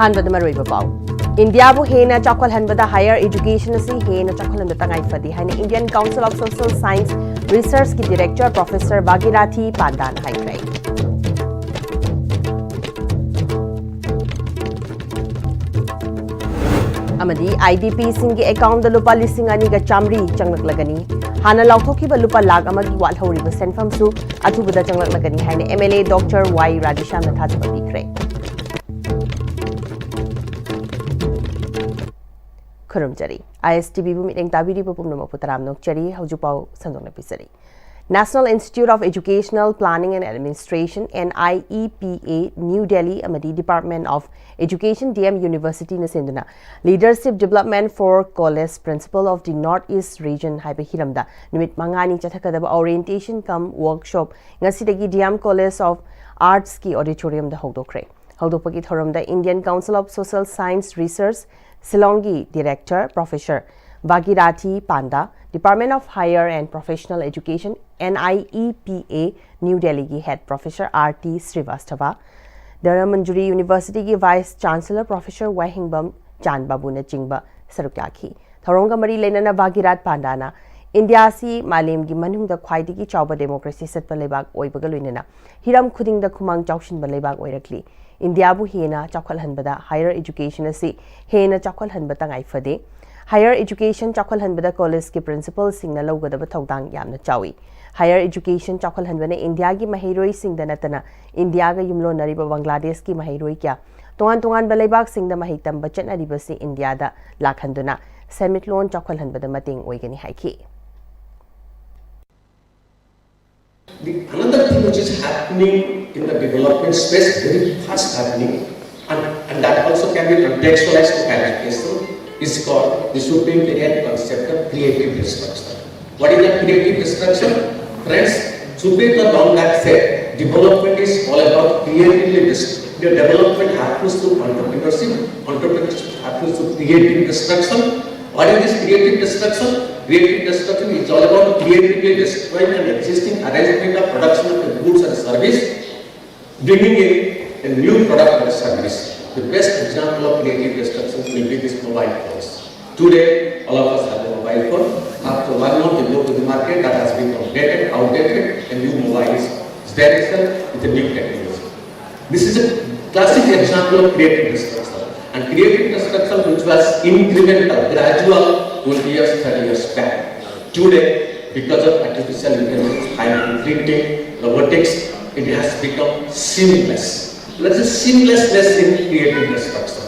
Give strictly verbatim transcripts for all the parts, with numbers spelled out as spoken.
ꯑꯍꯥꯟꯕꯗ ꯃꯔꯨꯑꯣꯏꯕ ꯄꯥꯎ꯫ ꯏꯟꯗꯤꯌꯥꯕꯨ ꯍꯦꯟꯅ ꯆꯥꯎꯈꯠꯍꯟꯕꯗ higher education ꯑꯁꯤ ꯍꯦꯟꯅ ꯆꯥꯎꯈꯠꯍꯟꯕ ꯇꯉꯥꯏ ꯐꯗꯦ ꯍꯥꯏꯅ Indian Council of Social Science Researchꯀꯤ director Professor Bhagirathi Pandaꯅ ꯍꯥꯏꯈ꯭ꯔꯦ꯫ ꯑꯃꯗꯤ IDPꯁꯤꯡꯒꯤ accountꯗ ꯂꯨꯄꯥ ꯂꯤꯁꯤꯡ ꯑꯅꯤꯒ ꯆꯥꯃꯔꯤ ꯆꯪꯂꯛꯂꯒꯅꯤ꯫ ꯍꯥꯟꯅ ꯂꯥꯎꯊꯣꯛꯈꯤꯕ ꯂꯨꯄꯥ ꯂꯥꯈ ꯑꯃꯒꯤ ꯋꯥꯠꯍꯧꯔꯤꯕ ꯁꯦꯟꯐꯝꯁꯨ ꯑꯊꯨꯕꯗ ꯆꯪꯂꯛꯂꯒꯅꯤ ꯍꯥꯏꯅ MLA Doctor Y Radheshyamꯅ ꯊꯥꯖꯕ ꯄꯤꯈ꯭ꯔꯦ꯫ ꯈꯨꯔꯨꯝꯖꯔꯤ꯫ ISTVꯕꯨ ꯃꯤꯠꯌꯦꯡ ꯇꯥꯕꯤꯔꯤꯕ ꯄꯨꯝꯅꯃꯛꯄꯨ ꯇꯔꯥꯝꯅ ꯑꯣꯛꯆꯔꯤ꯫ ꯍꯧꯖꯤꯛ ꯄꯥꯎ ꯁꯟꯗꯣꯛꯅ ꯄꯤꯖꯔꯤ꯫ National Institute of Educational Planning and Administration, NIEPA, New Delhi ꯑꯃꯗꯤ Department of Education, DM Universityꯅ ꯁꯤꯟꯗꯨꯅ Leadership Development for College Principal of the North East Region ꯍꯥꯏꯕ ꯍꯤꯔꯝꯗ ꯅꯨꯃꯤꯠ ꯃꯉꯥꯅꯤ ꯆꯠꯊꯒꯗꯕ orientation cum workshop ꯉꯁꯤꯗꯒꯤ DM College of Artsꯀꯤ auditoriumꯗ ꯍꯧꯗꯣꯛꯈ꯭ꯔꯦ꯫ ꯍꯧꯗꯣꯛꯄꯒꯤ ꯊꯧꯔꯝꯗ Indian Council of Social Science Research, ꯁꯤꯂꯣꯡꯒꯤ director Professor Bhagirathi Panda, Department of Higher and Professional Education, NIEPA, New Delhiꯒꯤ head Professor R T Srivastava, Dharamanjuri Universityꯒꯤ vice chancellor Professor ꯋꯥꯍꯦꯡꯕꯝ ꯆꯥꯟꯕꯥꯕꯨꯅꯆꯤꯡꯕ ꯁꯔꯨꯛ ꯌꯥꯈꯤ꯫ ꯊꯧꯔꯝꯒ ꯃꯔꯤ ꯂꯩꯅꯅ ꯚꯥꯒꯤꯔꯥꯊ ꯄꯥꯟꯗꯥꯅ India ꯑꯁꯤ ꯃꯥꯂꯦꯝꯒꯤ ꯃꯅꯨꯡꯗ ꯈ꯭ꯋꯥꯏꯗꯒꯤ ꯆꯥꯎꯕ democracy ꯆꯠꯄ ꯂꯩꯕꯥꯛ ꯑꯣꯏꯕꯒ ꯂꯣꯏꯅꯅ ꯍꯤꯔꯝ ꯈꯨꯗꯤꯡꯗ ꯈꯨꯃꯥꯡ ꯆꯥꯎꯁꯤꯟꯕ ꯂꯩꯕꯥꯛ ꯑꯣꯏꯔꯛꯂꯤ꯫ ꯏꯟꯗꯤꯌꯥꯕꯨ ꯍꯦꯟꯅ ꯆꯥꯎꯈꯠꯍꯟꯕꯗ higher education ꯑꯁꯤ ꯍꯦꯟꯅ ꯆꯥꯎꯈꯠꯍꯟꯕ ꯇꯉꯥꯏ ꯐꯗꯦ꯫ Higher education ꯆꯥꯎꯈꯠꯍꯟꯕꯗ collegeꯀꯤ principalꯁꯤꯡꯅ ꯂꯧꯒꯗꯕ ꯊꯧꯗꯥꯡ ꯌꯥꯝꯅ ꯆꯥꯎꯏ꯫ Higher education ꯆꯥꯎꯈꯠꯍꯟꯕꯅ ꯏꯟꯗꯤꯌꯥꯒꯤ ꯃꯍꯩꯔꯣꯏꯁꯤꯡꯗ ꯅꯠꯇꯅ ꯏꯟꯗꯤꯌꯥꯒ ꯌꯨꯝꯂꯣꯟꯅꯔꯤꯕ ꯕꯪꯒ꯭ꯂꯥꯗꯦꯁꯀꯤ ꯃꯍꯩꯔꯣꯏ ꯀꯌꯥ ꯇꯣꯉꯥꯟ ꯇꯣꯉꯥꯟꯕ ꯂꯩꯕꯥꯛꯁꯤꯡꯗ ꯃꯍꯩ ꯇꯝꯕ ꯆꯠꯅꯔꯤꯕꯁꯤ ꯏꯟꯗꯤꯌꯥꯗ ꯂꯥꯛꯍꯟꯗꯨꯅ ꯁꯦꯟꯃꯤꯠꯂꯣꯟ ꯆꯥꯎꯈꯠꯍꯟꯕꯗ ꯃꯇꯦꯡ ꯑꯣꯏꯒꯅꯤ ꯍꯥꯏꯈꯤ꯫ The another thing which is happening in the development space, very fast happening, and, and that also can be contextualized to clarification, is called the Supreme Court concept of creative destruction. What is that creative destruction? Friends, Supreme Court long back said development is all about creatively dis-, the development happens through entrepreneurship, entrepreneurship happens through creative destruction. What is this creative destruction? Creative destruction is all about creatively destroying an existing arrangement of production of a goods and service, bringing in a new product or service. The best example of creative destruction will be this mobile phones. Today, all of us have a mobile phone. After one month, you go to the market, that has become dated, outdated, and new mobile is there itself with a new technology. This is a classic example of creative destruction. And creative destruction, which was incremental, gradual, twenty years, thirty years back. Today, because of artificial intelligence, five D printing, robotics, it has become seamless. Let's say seamlessness in creative destruction.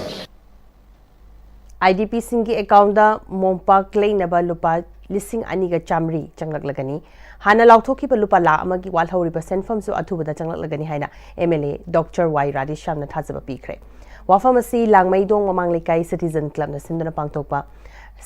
I D ꯄꯤꯁꯤꯡꯒꯤ ꯑꯦꯀꯥꯎꯟꯗ ꯃꯣꯝꯄꯥꯛ ꯂꯩꯅꯕ ꯂꯨꯄꯥ ꯂꯤꯁꯤꯡ ꯑꯅꯤꯒ ꯆꯥꯃꯔꯤ ꯆꯪꯂꯛꯂꯒꯅꯤ꯫ ꯍꯥꯟꯅ ꯂꯥꯎꯊꯣꯛꯈꯤꯕ ꯂꯨꯄꯥ ꯂꯥꯈ ꯑꯃꯒꯤ ꯋꯥꯠꯍꯧꯔꯤꯕ ꯁꯦꯟꯐꯝꯁꯨ ꯑꯊꯨꯕꯗ ꯆꯪꯂꯛꯂꯒꯅꯤ ꯍꯥꯏꯅ ꯑꯦꯝ ꯑꯦꯜ ꯑꯦ ꯗꯣꯛꯇꯔ ꯋꯥꯏ ꯔꯥꯙꯦꯁ꯭ꯌꯥꯝꯅ ꯊꯥꯖꯕ ꯄꯤꯈ꯭ꯔꯦ꯫ ꯋꯥꯐꯝ ꯑꯁꯤ ꯂꯥꯡꯃꯩꯗꯣꯡ ꯃꯃꯥꯡ ꯂꯩꯀꯥꯏ ꯁꯤꯇꯤꯖꯟ ꯀ꯭ꯂꯕꯅ ꯁꯤꯟꯗꯨꯅ ꯄꯥꯡꯊꯣꯛꯄ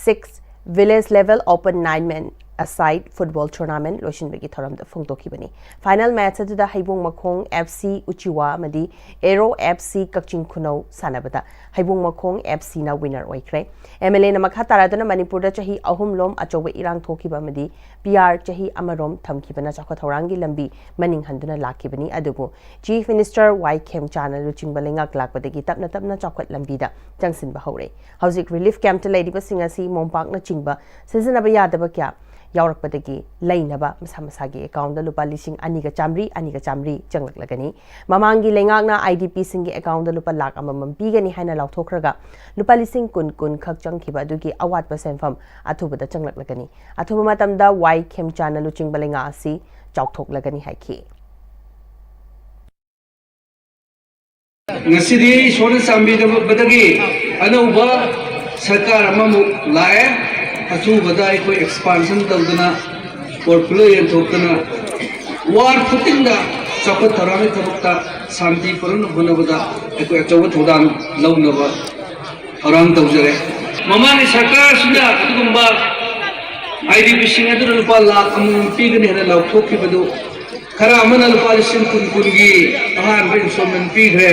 six Village Level Open Nine Man Aside Football Tournament ꯂꯣꯏꯁꯤꯟꯕꯒꯤ ꯊꯧꯔꯝꯗ ꯐꯣꯡꯗꯣꯛꯈꯤꯕꯅꯤ꯫ ꯐꯥꯏꯅꯦꯜ ꯃꯦꯠꯆ ꯑꯗꯨꯗ ꯍꯩꯕꯣꯡ ꯃꯈꯣꯡ ꯑꯦꯐ ꯁꯤ ꯎꯆꯤꯋꯥ ꯑꯃꯗꯤ ꯑꯦꯔꯣ ꯑꯦꯐ ꯁꯤ ꯀꯛꯆꯤꯡ ꯈꯨꯅꯧ ꯁꯥꯟꯅꯕꯗ ꯍꯩꯕꯣꯡ ꯃꯈꯣꯡ ꯑꯦꯐ ꯁꯤꯅ ꯋꯤꯅꯔ ꯑꯣꯏꯈ꯭ꯔꯦ꯫ ꯑꯦꯝ ꯑꯦꯜ ꯑꯦꯅ ꯃꯈꯥ ꯇꯥꯔꯗꯨꯅ ꯃꯅꯤꯄꯨꯔꯗ ꯆꯍꯤ ꯑꯍꯨꯝꯂꯣꯝ ꯑꯆꯧꯕ ꯏꯔꯥꯡ ꯊꯣꯛꯈꯤꯕ ꯑꯃꯗꯤ ꯄꯤ ꯑꯥꯔ ꯆꯍꯤ ꯑꯃꯔꯣꯝ ꯊꯝꯈꯤꯕꯅ ꯆꯥꯎꯈꯠ ꯊꯧꯔꯥꯡꯒꯤ ꯂꯝꯕꯤ ꯃꯅꯤꯡ ꯍꯟꯗꯨꯅ ꯂꯥꯛꯈꯤꯕꯅꯤ꯫ ꯑꯗꯨꯕꯨ ꯆꯤꯐ ꯃꯤꯅꯤꯁꯇꯔ ꯋꯥꯏ ꯈꯦꯝꯆꯥꯅ ꯂꯨꯆꯤꯡꯕ ꯂꯩꯉꯥꯛ ꯂꯥꯛꯄꯗꯒꯤ ꯇꯞꯅ ꯇꯞꯅ ꯆꯥꯎꯈꯠ ꯂꯝꯕꯤꯗ ꯆꯪꯁꯤꯟꯕ ꯍꯧꯔꯦ꯫ ꯍꯧꯖꯤꯛ ꯔꯤꯂꯤꯐ ꯀꯦꯝꯞꯇ ꯂꯩꯔꯤꯕꯁꯤꯡ ꯑꯁꯤ ꯃꯣꯝꯄꯥꯛꯅꯆꯤꯡꯕ ꯁꯤꯖꯤꯟꯅꯕ ꯌꯥꯗꯕ ꯀꯌꯥ ꯌꯥꯎꯔꯛꯄꯗꯒꯤ ꯂꯩꯅꯕ ꯃꯁꯥ ꯃꯁꯥꯒꯤ ꯑꯦꯀꯥꯎꯟꯗ ꯂꯨꯄꯥ ꯂꯤꯁꯤꯡ ꯑꯅꯤꯒ ꯆꯥꯃꯔꯤ, ꯑꯅꯤꯒ ꯆꯥꯃꯔꯤ ꯆꯪꯂꯛꯂꯒꯅꯤ꯫ ꯃꯃꯥꯡꯒꯤ ꯂꯩꯉꯥꯛꯅ ꯑꯥꯏ ꯗꯤ ꯄꯤꯁꯤꯡꯒꯤ ꯑꯦꯀꯥꯎꯟꯗ ꯂꯨꯄꯥ ꯂꯥꯈ ꯑꯃꯃꯝ ꯄꯤꯒꯅꯤ ꯍꯥꯏꯅ ꯂꯥꯎꯊꯣꯛꯈ꯭ꯔꯒ ꯂꯨꯄꯥ ꯂꯤꯁꯤꯡ ꯀꯨꯟ, ꯀꯨꯟ ꯈꯛ ꯆꯪꯈꯤꯕ ꯑꯗꯨꯒꯤ ꯑꯋꯥꯠꯄ ꯁꯦꯟꯐꯝ ꯑꯊꯨꯕꯗ ꯆꯪꯂꯛꯂꯒꯅꯤ꯫ ꯑꯊꯨꯕ ꯃꯇꯝꯗ ꯋꯥꯏ ꯈꯦꯝꯆꯥꯅ ꯂꯨꯆꯤꯡꯕ ꯂꯩꯉꯥꯛ ꯑꯁꯤ ꯆꯥꯎꯊꯣꯛꯂꯒꯅꯤ ꯍꯥꯏꯈꯤ꯫ ꯉꯁꯤꯗꯤ ꯏꯁꯣꯔꯅ ꯆꯥꯟꯕꯤꯗꯕꯗꯒꯤ ꯑꯅꯧꯕ ꯁꯔꯀꯥꯔ ꯑꯃꯃꯨꯛ ꯂꯥꯛꯑꯦ꯫ ꯑꯊꯨꯕꯗ ꯑꯩꯈꯣꯏ ꯑꯦꯛꯁꯄꯥꯟꯁꯟ ꯇꯧꯗꯅ, ꯄꯣꯔꯠꯐꯣꯂꯤꯑꯣ ꯌꯦꯟꯊꯣꯛꯇꯅ, ꯋꯥꯔ ꯈꯨꯗꯤꯡꯗ ꯆꯥꯎꯈꯠ ꯊꯧꯔꯥꯡꯒꯤ ꯊꯕꯛꯇ ꯁꯥꯟꯇꯤ ꯄꯨꯔꯛꯅꯕ ꯍꯣꯠꯅꯕꯗ ꯑꯩꯈꯣꯏ ꯑꯆꯧꯕ ꯊꯧꯗꯥꯡ ꯂꯧꯅꯕ ꯊꯧꯔꯥꯡ ꯇꯧꯖꯔꯦ꯫ ꯃꯃꯥꯡꯒꯤ ꯁꯔꯀꯥꯔꯁꯤꯅ ꯑꯗꯨꯒꯨꯝꯕ ꯑꯥꯏ ꯗꯤ ꯄꯤꯁꯤꯡ ꯑꯗꯨꯅ ꯂꯨꯄꯥ ꯂꯥꯈ ꯑꯃꯃꯝ ꯄꯤꯒꯅꯤ ꯍꯥꯏꯅ ꯂꯥꯎꯊꯣꯛꯈꯤꯕꯗꯨ ꯈꯔ ꯑꯃꯅ ꯂꯨꯄꯥ ꯂꯤꯁꯤꯡ ꯀꯨꯟ ꯀꯨꯟꯒꯤ ꯑꯍꯥꯟꯕ ꯏꯟꯁꯇꯣꯜꯃꯦꯟ ꯄꯤꯈ꯭ꯔꯦ꯫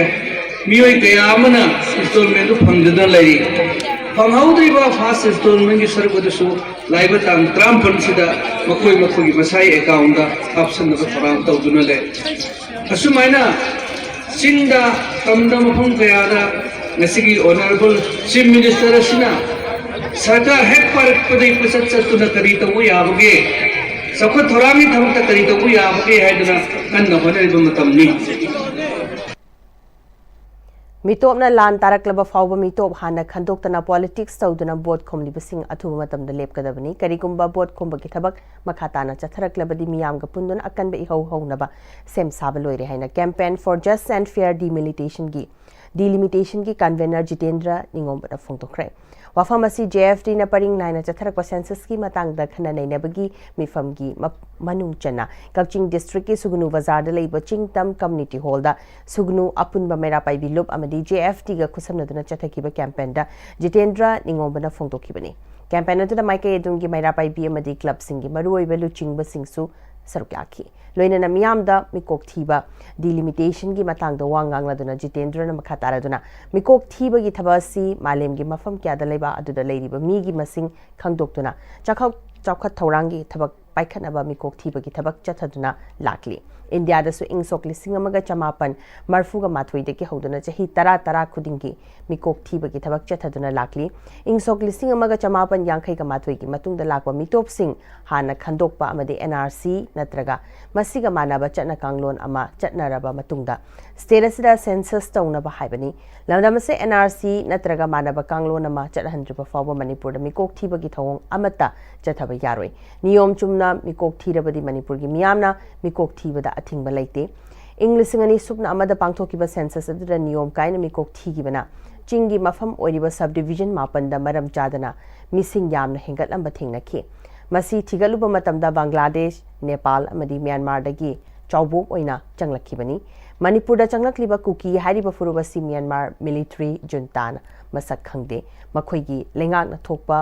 ꯃꯤꯑꯣꯏ ꯀꯌꯥ ꯑꯃꯅ ꯏꯟꯁꯇꯣꯜꯃꯦꯟꯗꯨ ꯐꯪꯗꯅ ꯂꯩꯔꯤ꯫ ꯐꯪꯍꯧꯗ꯭ꯔꯤꯕ ꯐꯥꯔꯁ ꯏꯟꯁꯇꯣꯜꯃꯦꯟꯒꯤ ꯁꯔꯨꯛ ꯑꯗꯨꯁꯨ ꯂꯥꯛꯏꯕ ꯇꯥꯡ ꯇꯔꯥꯃꯥꯄꯜꯁꯤꯗ ꯃꯈꯣꯏ ꯃꯈꯣꯏꯒꯤ ꯃꯁꯥꯒꯤ ꯑꯦꯀꯥꯎꯟꯗ ꯍꯥꯞꯆꯟꯅꯕ ꯊꯧꯔꯥꯡ ꯇꯧꯗꯨꯅ ꯂꯩ꯫ ꯑꯁꯨꯃꯥꯏꯅ ꯆꯤꯡꯗ, ꯇꯝꯗ, ꯃꯐꯝ ꯀꯌꯥꯗ ꯉꯁꯤꯒꯤ Honourable Chief Minister ꯑꯁꯤꯅ ꯁꯔꯀꯥꯔ ꯍꯦꯛ ꯄꯥꯏꯔꯛꯄꯗꯒꯤ ꯀꯣꯏꯆꯠ ꯆꯠꯇꯨꯅ ꯀꯔꯤ ꯇꯧꯕ ꯌꯥꯕꯒꯦ, ꯆꯥꯎꯈꯠ ꯊꯧꯔꯥꯡꯒꯤ ꯊꯕꯛꯇ ꯀꯔꯤ ꯇꯧꯕ ꯌꯥꯕꯒꯦ ꯍꯥꯏꯗꯨꯅ ꯀꯟꯅ ꯍꯣꯠꯅꯔꯤꯕ ꯃꯇꯝꯅꯤ꯫ ꯃꯤꯇꯣꯞꯅ ꯂꯥꯟ ꯇꯥꯔꯛꯂꯕ ꯐꯥꯎꯕ ꯃꯤꯇꯣꯞ ꯍꯥꯟꯅ ꯈꯟꯗꯣꯛꯇꯅ politics ꯇꯧꯗꯨꯅ vote ꯈꯣꯝꯂꯤꯕꯁꯤꯡ ꯑꯊꯨꯕ ꯃꯇꯝꯗ ꯂꯦꯞꯀꯗꯕꯅꯤ꯫ ꯀꯔꯤꯒꯨꯝꯕ vote ꯈꯣꯝꯕꯒꯤ ꯊꯕꯛ ꯃꯈꯥ ꯇꯥꯅ ꯆꯠꯊꯔꯛꯂꯕꯗꯤ ꯃꯤꯌꯥꯝꯒ ꯄꯨꯟꯗꯨꯅ ꯑꯀꯟꯕ ꯏꯍꯧ ꯍꯧꯅꯕ ꯁꯦꯝ ꯁꯥꯕ ꯂꯣꯏꯔꯦ ꯍꯥꯏꯅ Campaign for Just and Fair Delimitationꯒꯤ Delimitationꯒꯤ convener Jitendra ꯅꯤꯉꯣꯝꯕꯅ ꯐꯣꯡꯗꯣꯛꯈ꯭ꯔꯦ꯫ ꯋꯥꯐꯝ ꯑꯁꯤ JFDꯅ ꯄꯔꯤꯡ ꯅꯥꯏꯅ ꯆꯠꯊꯔꯛꯄ censusꯀꯤ ꯃꯇꯥꯡꯗ ꯈꯟꯅ ꯅꯩꯅꯕꯒꯤ ꯃꯤꯐꯝꯒꯤ ꯃ- ꯃꯅꯨꯡ ꯆꯟꯅ ꯀꯛꯆꯤꯡ districtꯀꯤ ꯁꯨꯒꯅꯨ ꯕꯖꯥꯔꯗ ꯂꯩꯕ ꯆꯤꯡꯇꯝ community hallꯗ ꯁꯨꯒꯅꯨ ꯑꯄꯨꯟꯕ ꯃꯩꯔꯥ ꯄꯥꯏꯕꯤ ꯂꯨꯞ ꯑꯃꯗꯤ JFDꯒ ꯈꯨꯠꯁꯝꯅꯗꯨꯅ ꯆꯠꯊꯈꯤꯕ campaignꯗ ꯖꯤꯇꯦꯟꯗ꯭ꯔ ꯅꯤꯉꯣꯝꯕꯅ ꯐꯣꯡꯗꯣꯛꯈꯤꯕꯅꯤ꯫ Campaign ꯑꯗꯨꯗ ꯃꯥꯏꯀꯩ ꯑꯗꯨꯝꯒꯤ ꯃꯩꯔꯥ ꯄꯥꯏꯕꯤ ꯑꯃꯗꯤ clubꯁꯤꯡꯒꯤ ꯃꯔꯨꯑꯣꯏꯕ ꯂꯨꯆꯤꯡꯕꯁꯤꯡꯁꯨ ꯁꯔꯨꯛ ꯌꯥꯈꯤ꯫ ꯂꯣꯏꯅꯅ ꯃꯤꯌꯥꯝꯗ ꯃꯤꯀꯣꯛ ꯊꯤꯕ, delimitationꯒꯤ ꯃꯇꯥꯡꯗ ꯋꯥ ꯉꯥꯡꯂꯗꯨꯅ ꯖꯤꯇꯦꯟꯗ꯭ꯔꯅ ꯃꯈꯥ ꯇꯥꯔꯗꯨꯅ ꯃꯤꯀꯣꯛ ꯊꯤꯕꯒꯤ ꯊꯕꯛ ꯑꯁꯤ ꯃꯥꯂꯦꯝꯒꯤ ꯃꯐꯝ ꯀꯌꯥꯗ ꯂꯩꯕ ꯑꯗꯨꯗ ꯂꯩꯔꯤꯕ ꯃꯤꯒꯤ ꯃꯁꯤꯡ ꯈꯪꯗꯣꯛꯇꯨꯅ ꯆꯥꯎꯈꯠ ꯆꯥꯎꯈꯠ ꯊꯧꯔꯥꯡꯒꯤ ꯊꯕꯛ ꯄꯥꯏꯈꯠꯅꯕ ꯃꯤꯀꯣꯛ ꯊꯤꯕꯒꯤ ꯊꯕꯛ ꯆꯠꯊꯗꯨꯅ ꯂꯥꯛꯂꯤ꯫ ꯏꯟꯗꯤꯌꯥꯗꯁꯨ ꯏꯪ ꯁꯣꯛ ꯂꯤꯁꯤꯡ ꯑꯃꯒ ꯆꯃꯥꯄꯟ ꯃꯔꯐꯨꯒ ꯃꯥꯊꯣꯏꯗꯒꯤ ꯍꯧꯗꯨꯅ ꯆꯍꯤ ꯇꯔꯥ ꯇꯔꯥ ꯈꯨꯗꯤꯡꯒꯤ ꯃꯤꯀꯣꯛ ꯊꯤꯕꯒꯤ ꯊꯕꯛ ꯆꯠꯊꯗꯨꯅ ꯂꯥꯛꯂꯤ꯫ ꯏꯪ ꯁꯣꯛ ꯂꯤꯁꯤꯡ ꯑꯃꯒ ꯆꯃꯥꯄꯟ ꯌꯥꯡꯈꯩꯒ ꯃꯥꯊꯣꯏꯒꯤ ꯃꯇꯨꯡꯗ ꯂꯥꯛꯄ ꯃꯤꯇꯣꯞꯁꯤꯡ ꯍꯥꯟꯅ ꯈꯟꯗꯣꯛꯄ ꯑꯃꯗꯤ NRC ꯅꯠꯇ꯭ꯔꯒ ꯃꯁꯤꯒ ꯃꯥꯟꯅꯕ ꯆꯠꯅ ꯀꯥꯡꯂꯣꯟ ꯑꯃ ꯆꯠꯅꯔꯕ ꯃꯇꯨꯡꯗ state ꯑꯁꯤꯗ census ꯇꯧꯅꯕ ꯍꯥꯏꯕꯅꯤ꯫ ꯂꯝꯗꯝ ꯑꯁꯤ NRC ꯅꯠꯇ꯭ꯔꯒ ꯃꯥꯟꯅꯕ ꯀꯥꯡꯂꯣꯟ ꯑꯃ ꯆꯠꯍꯟꯗ꯭ꯔꯤꯕ ꯐꯥꯎꯕ ꯃꯅꯤꯄꯨꯔꯗ ꯃꯤꯀꯣꯛ ꯊꯤꯕꯒꯤ ꯊꯧꯑꯣꯡ ꯑꯃꯠꯇ ꯆꯠꯊꯕ ꯌꯥꯔꯣꯏ꯫ ꯅꯤꯌꯣꯝ ꯆꯨꯝꯅ ꯃꯤꯀꯣꯛ ꯊꯤꯔꯕꯗꯤ ꯃꯅꯤꯄꯨꯔꯒꯤ ꯃꯤꯌꯥꯝꯅ ꯃꯤꯀꯣꯛ ꯊꯤꯕꯗ ꯑꯊꯤꯡꯕ ꯂꯩꯇꯦ꯫ ꯏꯪ ꯂꯤꯁꯤꯡ ꯑꯅꯤ ꯁꯨꯞꯅ ꯑꯃꯗ ꯄꯥꯡꯊꯣꯛꯈꯤꯕ census ꯑꯗꯨꯗ ꯅꯤꯌꯣꯝ ꯀꯥꯏꯅ ꯃꯤꯀꯣꯛ ꯊꯤꯈꯤꯕꯅ ꯆꯤꯡꯒꯤ ꯃꯐꯝ ꯑꯣꯏꯔꯤꯕ subdivision ꯃꯥꯄꯟꯗ ꯃꯔꯝ ꯆꯥꯗꯅ ꯃꯤꯁꯤꯡ ꯌꯥꯝꯅ ꯍꯦꯟꯒꯠꯂꯝꯕ ꯊꯦꯡꯅꯈꯤ꯫ ꯃꯁꯤ ꯊꯤꯒꯠꯂꯨꯕ ꯃꯇꯝꯗ ꯕꯪꯒ꯭ꯂꯥꯗꯦꯁ, ꯅꯦꯄꯥꯜ ꯑꯃꯗꯤ ꯃ꯭ꯌꯥꯟꯃꯥꯔꯗꯒꯤ ꯆꯥꯎꯕꯣꯛ ꯑꯣꯏꯅ ꯆꯪꯂꯛꯈꯤꯕꯅꯤ꯫ ꯃꯅꯤꯄꯨꯔꯗ ꯆꯪꯂꯛꯂꯤꯕ ꯀꯨꯀꯤ ꯍꯥꯏꯔꯤꯕ ꯐꯨꯔꯨꯞ ꯑꯁꯤ ꯃ꯭ꯌꯥꯟꯃꯥꯔ military juntaꯅ ꯃꯁꯛ ꯈꯪꯗꯦ꯫ ꯃꯈꯣꯏꯒꯤ ꯂꯩꯉꯥꯛꯅ ꯊꯣꯛꯄ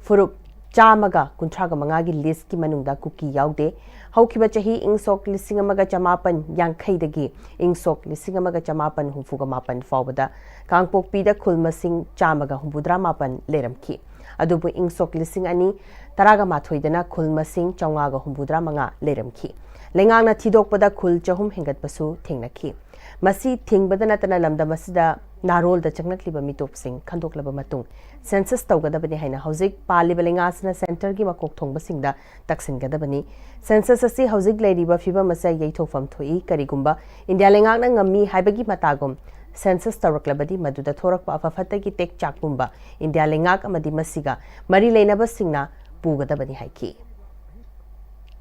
ꯐꯨꯔꯨꯞ ꯆꯥꯝꯃꯒ ꯀꯨꯟꯊ꯭ꯔꯥꯒ ꯃꯉꯥꯒꯤ listꯀꯤ ꯃꯅꯨꯡꯗ ꯀꯨꯀꯤ ꯌꯥꯎꯗꯦ꯫ ꯍꯧꯈꯤꯕ ꯆꯍꯤ ꯏꯪ ꯁꯣꯛ ꯂꯤꯁꯤꯡ ꯑꯃꯒ ꯆꯃꯥꯄꯟ ꯌꯥꯡꯈꯩꯗꯒꯤ ꯏꯪ ꯁꯣꯛ ꯂꯤꯁꯤꯡ ꯑꯃꯒ ꯆꯃꯥꯄꯟ ꯍꯨꯝꯐꯨꯒ ꯃꯥꯄꯟ ꯐꯥꯎꯕꯗ ꯀꯥꯡꯄꯣꯛꯄꯤꯗ ꯈꯨꯜ ꯃꯁꯤꯡ ꯆꯥꯝꯃꯒ ꯍꯨꯝꯐꯨꯇꯔꯥ ꯃꯥꯄꯟ ꯂꯩꯔꯝꯈꯤ꯫ ꯑꯗꯨꯕꯨ ꯏꯪ ꯁꯣꯛ ꯂꯤꯁꯤꯡ ꯑꯅꯤ ꯇꯔꯥꯒ ꯃꯥꯊꯣꯏꯗꯅ ꯈꯨꯜ ꯃꯁꯤꯡ ꯆꯥꯝꯃꯉꯥꯒ ꯍꯨꯝꯐꯨꯇꯔꯥ ꯃꯉꯥ ꯂꯩꯔꯝꯈꯤ꯫ ꯂꯩꯉꯥꯛꯅ ꯊꯤꯗꯣꯛꯄꯗ ꯈꯨꯜ ꯆꯍꯨꯝ ꯍꯦꯟꯒꯠꯄꯁꯨ ꯊꯦꯡꯅꯈꯤ꯫ ꯃꯁꯤ ꯊꯤꯡꯕꯗ ꯅꯠꯇꯅ ꯂꯝꯗꯝ ꯑꯁꯤꯗ ꯅꯥꯔꯣꯜꯗ ꯆꯪꯂꯛꯂꯤꯕ ꯃꯤꯇꯣꯞꯁꯤꯡ ꯈꯟꯗꯣꯛꯂꯕ ꯃꯇꯨꯡ ꯁꯦꯟꯁꯁ ꯇꯧꯒꯗꯕꯅꯤ ꯍꯥꯏꯅ ꯍꯧꯖꯤꯛ ꯄꯥꯜꯂꯤꯕ ꯂꯩꯉꯥꯛꯁꯤꯅ ꯁꯦꯟꯇꯔꯒꯤ ꯃꯀꯣꯛ ꯊꯣꯡꯕꯁꯤꯡꯗ ꯇꯛꯁꯤꯟꯒꯗꯕꯅꯤ꯫ ꯁꯦꯟꯁꯁ ꯑꯁꯤ ꯍꯧꯖꯤꯛ ꯂꯩꯔꯤꯕ ꯐꯤꯕꯝ ꯑꯁꯤ ꯌꯩꯊꯣꯛꯐꯝ ꯊꯣꯛꯏ꯫ ꯀꯔꯤꯒꯨꯝꯕ ꯏꯟꯗꯤꯌꯥ ꯂꯩꯉꯥꯛꯅ ꯉꯝꯃꯤ ꯍꯥꯏꯕꯒꯤ ꯃꯇꯥꯒꯨꯝ ꯁꯦꯟꯁꯁ ꯇꯧꯔꯛꯂꯕꯗꯤ ꯃꯗꯨꯗ ꯊꯣꯔꯛꯄ ꯑꯐ ꯐꯠꯇꯒꯤ ꯇꯦꯛ ꯆꯥꯛ ꯄꯨꯝꯕ ꯏꯟꯗꯤꯌꯥ ꯂꯩꯉꯥꯛ ꯑꯃꯗꯤ ꯃꯁꯤꯒ ꯃꯔꯤ ꯂꯩꯅꯕꯁꯤꯡꯅ ꯄꯨꯒꯗꯕꯅꯤ ꯍꯥꯏꯈꯤ꯫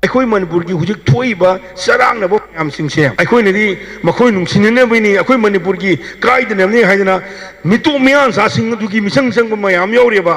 ꯑꯩꯈꯣꯏ ꯃꯅꯤꯄꯨꯔꯒꯤ ꯍꯧꯖꯤꯛ ꯊꯣꯛꯏꯕ ꯆꯔꯥꯡꯅꯕ ꯃꯌꯥꯝꯁꯤꯡꯁꯦ ꯑꯩꯈꯣꯏꯅꯗꯤ ꯃꯈꯣꯏ ꯅꯨꯡꯁꯤꯅꯅꯕꯅꯤ, ꯑꯩꯈꯣꯏ ꯃꯅꯤꯄꯨꯔꯒꯤ ꯀꯥꯏꯗꯅꯕꯅꯤ ꯍꯥꯏꯗꯅ ꯃꯤꯇꯣꯞ ꯃꯤꯌꯥꯟꯆꯥꯁꯤꯡ ꯑꯗꯨꯒꯤ ꯃꯤꯆꯪ ꯆꯪꯕ ꯃꯌꯥꯝ ꯌꯥꯎꯔꯤꯕ,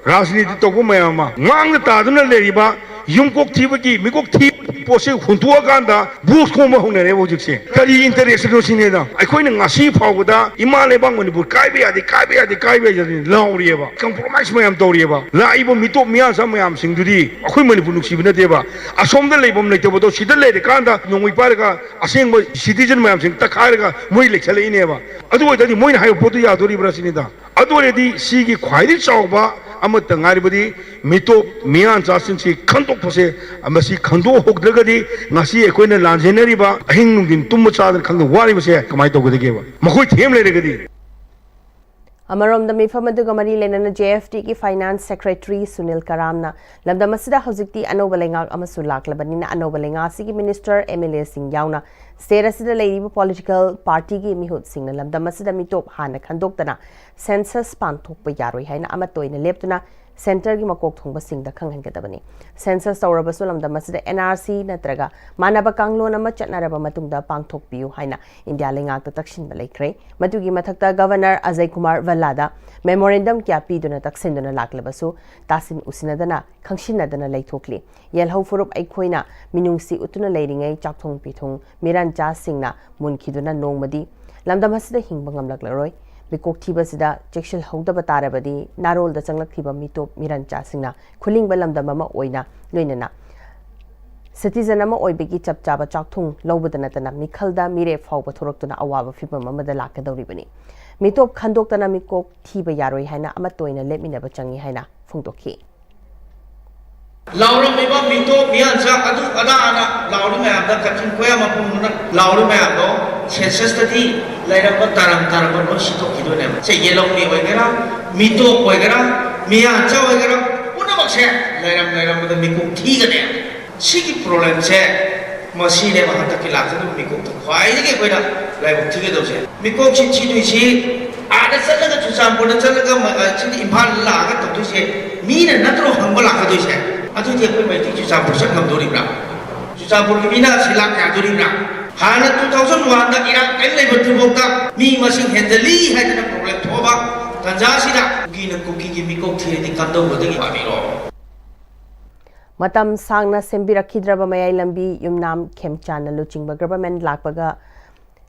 ꯔꯥꯖꯅꯤꯇꯤ ꯇꯧꯕ ꯃꯌꯥꯝ ꯑꯃ ꯃꯥꯡꯗ ꯇꯥꯗꯨꯅ ꯂꯩꯔꯤꯕ ꯌꯨꯝꯀꯣꯛ ꯊꯤꯕꯒꯤ ꯃꯤꯀꯣꯛ ꯊꯤꯕꯒꯤ ꯄꯣꯠꯁꯦ ꯍꯨꯟꯇꯣꯛꯑꯀꯥꯟꯗ ꯕꯣꯁ ꯈꯣꯡꯕ ꯍꯧꯅꯔꯦꯕ ꯍꯧꯖꯤꯛꯁꯦ꯫ ꯀꯔꯤ ꯏꯟꯇꯔꯦꯁꯅꯣ ꯁꯤꯅꯦꯗ? ꯑꯩꯈꯣꯏꯅ ꯉꯁꯤ ꯐꯥꯎꯕꯗ ꯏꯃꯥ ꯂꯩꯕꯥꯛ ꯃꯅꯤꯄꯨꯔ ꯀꯥꯏꯕ ꯌꯥꯗꯦ, ꯀꯥꯏꯕ ꯌꯥꯗꯦ, ꯀꯥꯏꯕ ꯌꯥꯗꯦ ꯂꯥꯎꯔꯤꯑꯕ, ꯀꯝꯄ꯭ꯔꯣꯃꯥꯏꯁ ꯃꯌꯥꯝ ꯇꯧꯔꯤꯑꯕ꯫ ꯂꯥꯛꯏꯕ ꯃꯤꯇꯣꯞ ꯃꯤꯌꯥꯟꯆꯥ ꯃꯌꯥꯝꯁꯤꯡꯗꯨꯗꯤ ꯑꯩꯈꯣꯏ ꯃꯅꯤꯄꯨꯔ ꯅꯨꯡꯁꯤꯕ ꯅꯠꯇꯦꯕ꯫ ꯑꯁꯣꯝꯗ ꯂꯩꯐꯝ ꯂꯩꯇꯕꯗꯣ ꯁꯤꯗ ꯂꯩꯔꯀꯥꯟꯗ ꯅꯣꯡꯃꯩ ꯄꯥꯏꯔꯒ ꯑꯁꯦꯡꯕ ꯁꯤꯇꯤꯖꯟ ꯃꯌꯥꯝꯁꯤꯡ ꯇꯛꯈꯥꯏꯔꯒ ꯃꯣꯏ ꯂꯩꯁꯜꯂꯛꯏꯅꯦꯕ꯫ ꯑꯗꯨ ꯑꯣꯏꯇꯥꯔꯗꯤ ꯃꯣꯏꯅ ꯍꯥꯏꯕ ꯄꯣꯠꯇꯨ ꯌꯥꯗꯣꯔꯤꯕ꯭ꯔꯥ ꯁꯤꯅꯤꯗ꯫ ꯑꯗꯨ ꯑꯣꯏꯔꯗꯤ ꯁꯤꯒꯤ ꯈ꯭ꯋꯥꯏꯗꯒꯤ ꯆꯥꯎꯕ ꯑꯃꯠꯇ ꯉꯥꯏꯔꯕꯗꯤ ꯃꯤꯇꯣꯞ ꯃꯤꯌꯥꯟꯆꯥꯁꯤꯡꯁꯤ ꯈꯟꯗꯣꯛꯄꯁꯦ, ꯃꯁꯤ ꯈꯟꯗꯣꯛꯍꯧꯗ꯭ꯔꯒꯗꯤ ꯉꯁꯤ ꯑꯩꯈꯣꯏꯅ ꯂꯥꯟꯖꯦꯟꯅꯔꯤꯕ, ꯑꯍꯤꯡ ꯅꯨꯡꯊꯤꯟ ꯇꯨꯝꯕ ꯆꯥꯗꯅ ꯈꯪꯗ ꯋꯥꯔꯤꯕꯁꯦ ꯀꯃꯥꯏꯅ ꯇꯧꯒꯗꯒꯦꯕ? ꯃꯈꯣꯏ ꯊꯦꯝ ꯂꯩꯔꯒꯗꯤ꯫ ꯑꯃꯔꯣꯝꯗ ꯃꯤꯐꯝ ꯑꯗꯨꯒ ꯃꯔꯤ ꯂꯩꯅꯅ ꯖꯦ ꯑꯦꯐ ꯇꯤꯒꯤ ꯐꯥꯏꯅꯥꯟꯁ ꯁꯦꯀ꯭ꯔꯦꯇꯔꯤ ꯁꯨꯅꯤꯜ ꯀꯔꯥꯝꯅ ꯂꯝꯗꯝ ꯑꯁꯤꯗ ꯍꯧꯖꯤꯛꯇꯤ ꯑꯅꯧꯕ ꯂꯩꯉꯥꯛ ꯑꯃꯁꯨ ꯂꯥꯛꯂꯕꯅꯤꯅ ꯑꯅꯧꯕ ꯂꯩꯉꯥꯛ ꯑꯁꯤꯒꯤ ꯃꯤꯅꯤꯁꯇꯔ, ꯑꯦꯝ ꯑꯦꯜ ꯑꯦꯁꯤꯡ ꯌꯥꯎꯅ ꯁ꯭ꯇꯦꯠ ꯑꯁꯤꯗ ꯂꯩꯔꯤꯕ ꯄꯣꯂꯤꯇꯤꯀꯦꯜ ꯄꯥꯔꯇꯤꯒꯤ ꯃꯤꯍꯨꯠꯁꯤꯡꯅ ꯂꯝꯗꯝ ꯑꯁꯤꯗ ꯃꯤꯇꯣꯞ ꯍꯥꯟꯅ ꯈꯟꯗꯣꯛꯇꯅ ꯁꯦꯟꯁꯁ ꯄꯥꯡꯊꯣꯛꯄ ꯌꯥꯔꯣꯏ ꯍꯥꯏꯅ ꯑꯃꯠꯇ ꯑꯣꯏꯅ ꯂꯦꯞꯇꯨꯅ ꯁꯦꯟꯇꯔꯒꯤ ꯃꯀꯣꯛ ꯊꯣꯡꯕꯁꯤꯡꯗ ꯈꯪꯍꯟꯒꯗꯕꯅꯤ꯫ ꯁꯦꯟꯁꯁ ꯇꯧꯔꯕꯁꯨ ꯂꯝꯗꯝ ꯑꯁꯤꯗ ꯑꯦꯟ ꯑꯥꯔ ꯁꯤ ꯅꯠꯇ꯭ꯔꯒ ꯃꯥꯟꯅꯕ ꯀꯥꯡꯂꯣꯟ ꯑꯃ ꯆꯠꯅꯔꯕ ꯃꯇꯨꯡꯗ ꯄꯥꯡꯊꯣꯛꯄꯤꯌꯨ ꯍꯥꯏꯅ ꯏꯟꯗꯤꯌꯥ ꯂꯩꯉꯥꯛꯇ ꯇꯛꯁꯤꯟꯕ ꯂꯩꯈ꯭ꯔꯦ꯫ ꯃꯗꯨꯒꯤ ꯃꯊꯛꯇ ꯒꯚꯔꯅꯔ ꯑꯖꯌ ꯀꯨꯃꯥꯔ ꯚꯜꯂꯥꯗ ꯃꯦꯃꯣꯔꯦꯟꯗꯝ ꯀꯌꯥ ꯄꯤꯗꯨꯅ ꯇꯛꯁꯤꯟꯗꯨꯅ ꯂꯥꯛꯂꯕꯁꯨ ꯇꯥꯁꯤꯟ ꯎꯁꯤꯟꯅꯗꯅ ꯈꯪꯁꯤꯟꯅꯗꯅ ꯂꯩꯊꯣꯛꯂꯤ꯫ ꯌꯦꯜꯍꯧ ꯐꯨꯔꯨꯞ ꯑꯩꯈꯣꯏꯅ ꯃꯤꯅꯨꯡꯁꯤ ꯎꯠꯇꯨꯅ ꯂꯩꯔꯤꯉꯩ ꯆꯥꯛꯊꯣꯡ ꯄꯤꯊꯣꯡ ꯃꯤꯔꯟꯆꯥꯁꯤꯡꯅ ꯃꯨꯟꯈꯤꯗꯨꯅ ꯅꯣꯡꯃꯗꯤ ꯂꯝꯗꯝ ꯑꯁꯤꯗ ꯍꯤꯡꯕ ꯉꯝꯂꯛꯂꯔꯣꯏ꯫ ꯃꯤꯀꯣꯛ ꯊꯤꯕꯁꯤꯗ ꯆꯦꯛꯁꯤꯜꯍꯧꯗꯕ ꯇꯥꯔꯕꯗꯤ ꯅꯥꯔꯣꯜꯗ ꯆꯪꯂꯛꯈꯤꯕ ꯃꯤꯇꯣꯞ ꯃꯤꯔꯟꯆꯥꯁꯤꯡꯅ ꯈꯨꯂꯤꯡꯕ ꯂꯝꯗꯝ ꯑꯃ ꯑꯣꯏꯅ ꯂꯣꯏꯅꯅ ꯁꯤꯇꯤꯖꯟ ꯑꯃ ꯑꯣꯏꯕꯒꯤ ꯆꯞ ꯆꯥꯕ ꯆꯥꯛꯊꯨꯡ ꯂꯧꯕꯗ ꯅꯠꯇꯅ ꯃꯤꯈꯜꯗ ꯃꯤꯔꯦꯞ ꯐꯥꯎꯕ ꯊꯣꯔꯛꯇꯨꯅ ꯑꯋꯥꯕ ꯐꯤꯚꯝ ꯑꯃꯗ ꯂꯥꯛꯀꯗꯧꯔꯤꯕꯅꯤ꯫ ꯃꯤꯇꯣꯞ ꯈꯟꯗꯣꯛꯇꯅ ꯃꯤꯀꯣꯛ ꯊꯤꯕ ꯌꯥꯔꯣꯏ ꯍꯥꯏꯅ ꯑꯃꯠꯇ ꯑꯣꯏꯅ ꯂꯦꯞꯃꯤꯟꯅꯕ ꯆꯪꯏ ꯍꯥꯏꯅ ꯐꯣꯡꯗꯣꯛꯈꯤ꯫ ꯂꯥꯎꯔꯝꯃꯤꯕ ꯃꯤꯇꯣꯞ ꯃꯤꯌꯥꯟꯆꯥ ꯑꯗꯨ ꯑꯗꯥꯅ ꯂꯥꯎꯔꯤ ꯃꯌꯥꯝꯗ, ꯀꯛꯆꯤꯡ ꯀꯣꯌꯥ ꯃꯐꯝꯗꯨꯅ ꯂꯥꯎꯔꯤ ꯃꯌꯥꯝꯗꯣ, ꯁꯦꯟꯁꯁꯇꯗꯤ ꯂꯩꯔꯝꯕ ꯇꯥꯔꯝ ꯇꯥꯔꯝꯕ ꯂꯣꯏ ꯁꯤꯠꯇꯣꯛꯈꯤꯗꯣꯏꯅꯦꯕ꯫ ꯁꯦ, ꯌꯦꯜꯍꯧꯃꯤ ꯑꯣꯏꯒꯦꯔꯥ, ꯃꯤꯇꯣꯞ ꯑꯣꯏꯒꯦꯔꯥ, ꯃꯤꯌꯥꯟꯆꯥ ꯑꯣꯏꯒꯦꯔꯥ, ꯄꯨꯝꯅꯃꯛꯁꯦ ꯂꯩꯔꯝ ꯂꯩꯔꯝꯕꯗ ꯃꯤꯀꯣꯛ ꯊꯤꯒꯅꯦꯕ꯫ ꯁꯤꯒꯤ ꯄ꯭ꯔꯣꯕ꯭ꯂꯦꯝꯁꯦ ꯃꯁꯤꯅꯦꯕ ꯍꯟꯗꯛꯀꯤ ꯂꯥꯛꯀꯗꯕ ꯃꯤꯀꯣꯛꯇ ꯈ꯭ꯋꯥꯏꯗꯒꯤ ꯑꯩꯈꯣꯏꯅ ꯂꯥꯏꯕꯛ ꯊꯤꯒꯗꯧꯁꯦ꯫ ꯃꯤꯀꯣꯛꯁꯤ ꯊꯤꯗꯣꯏꯁꯤ ꯑꯥꯗ ꯆꯠꯂꯒ, ꯆꯨꯔꯆꯥꯟꯄꯨꯔꯗ ꯆꯠꯂꯒ, ꯃ-, ꯑ, ꯁꯤꯗꯤ ꯏꯝꯐꯥꯜꯗ ꯂꯥꯛꯑꯒ ꯇꯧꯗꯣꯏꯁꯦ, ꯃꯤꯅ ꯅꯠꯇ꯭ꯔꯣ ꯍꯪꯕ ꯂꯥꯛꯀꯗꯣꯏꯁꯦ? ꯑꯗꯨꯗꯤ ꯑꯩꯈꯣꯏ ꯃꯩꯇꯩ ꯆꯨꯔꯆꯥꯟꯄꯨꯔ ꯆꯠ ꯉꯝꯗꯣꯔꯤꯕ꯭ꯔꯥ? ꯆꯨꯔꯆꯥꯟꯄꯨꯔꯒꯤ ꯃꯤꯅ ꯑꯁꯤ ꯂꯥꯛ ꯌꯥꯗꯣꯔꯤꯕ꯭ꯔꯥ? ꯍꯥꯟꯅ two thousand one ꯗ ꯏꯔꯥꯡ ꯀꯔꯤꯝ ꯂꯩꯕ ꯗꯨꯐꯥꯎꯗ ꯃꯤ ꯃꯁꯤꯡ ꯍꯦꯟꯖꯜꯂꯤ ꯍꯥꯏꯗꯅ ꯄ꯭ꯔꯣꯕ꯭ꯂꯦꯝ ꯊꯣꯛꯑꯕ ꯇꯥꯟꯖꯥꯁꯤꯗ ꯀꯨꯀꯤꯅ ꯀꯨꯀꯤꯒꯤ ꯃꯤꯀꯣꯛ ꯊꯤꯔꯗꯤ ꯀꯝꯗꯧꯕꯗꯒꯤ ꯐꯥꯕꯤꯔꯣ? ꯃꯇꯝ ꯁꯥꯡꯅ ꯁꯦꯝꯕꯤꯔꯛꯈꯤꯗ꯭ꯔꯕ ꯃꯌꯥꯏ ꯂꯝꯕꯤ ꯌꯨꯝꯅꯥꯝ ꯈꯦꯝꯆꯥꯟꯅ ꯂꯨꯆꯤꯡꯕ ꯒꯚꯔꯟꯃꯦꯟꯠ ꯂꯥꯛꯄꯒ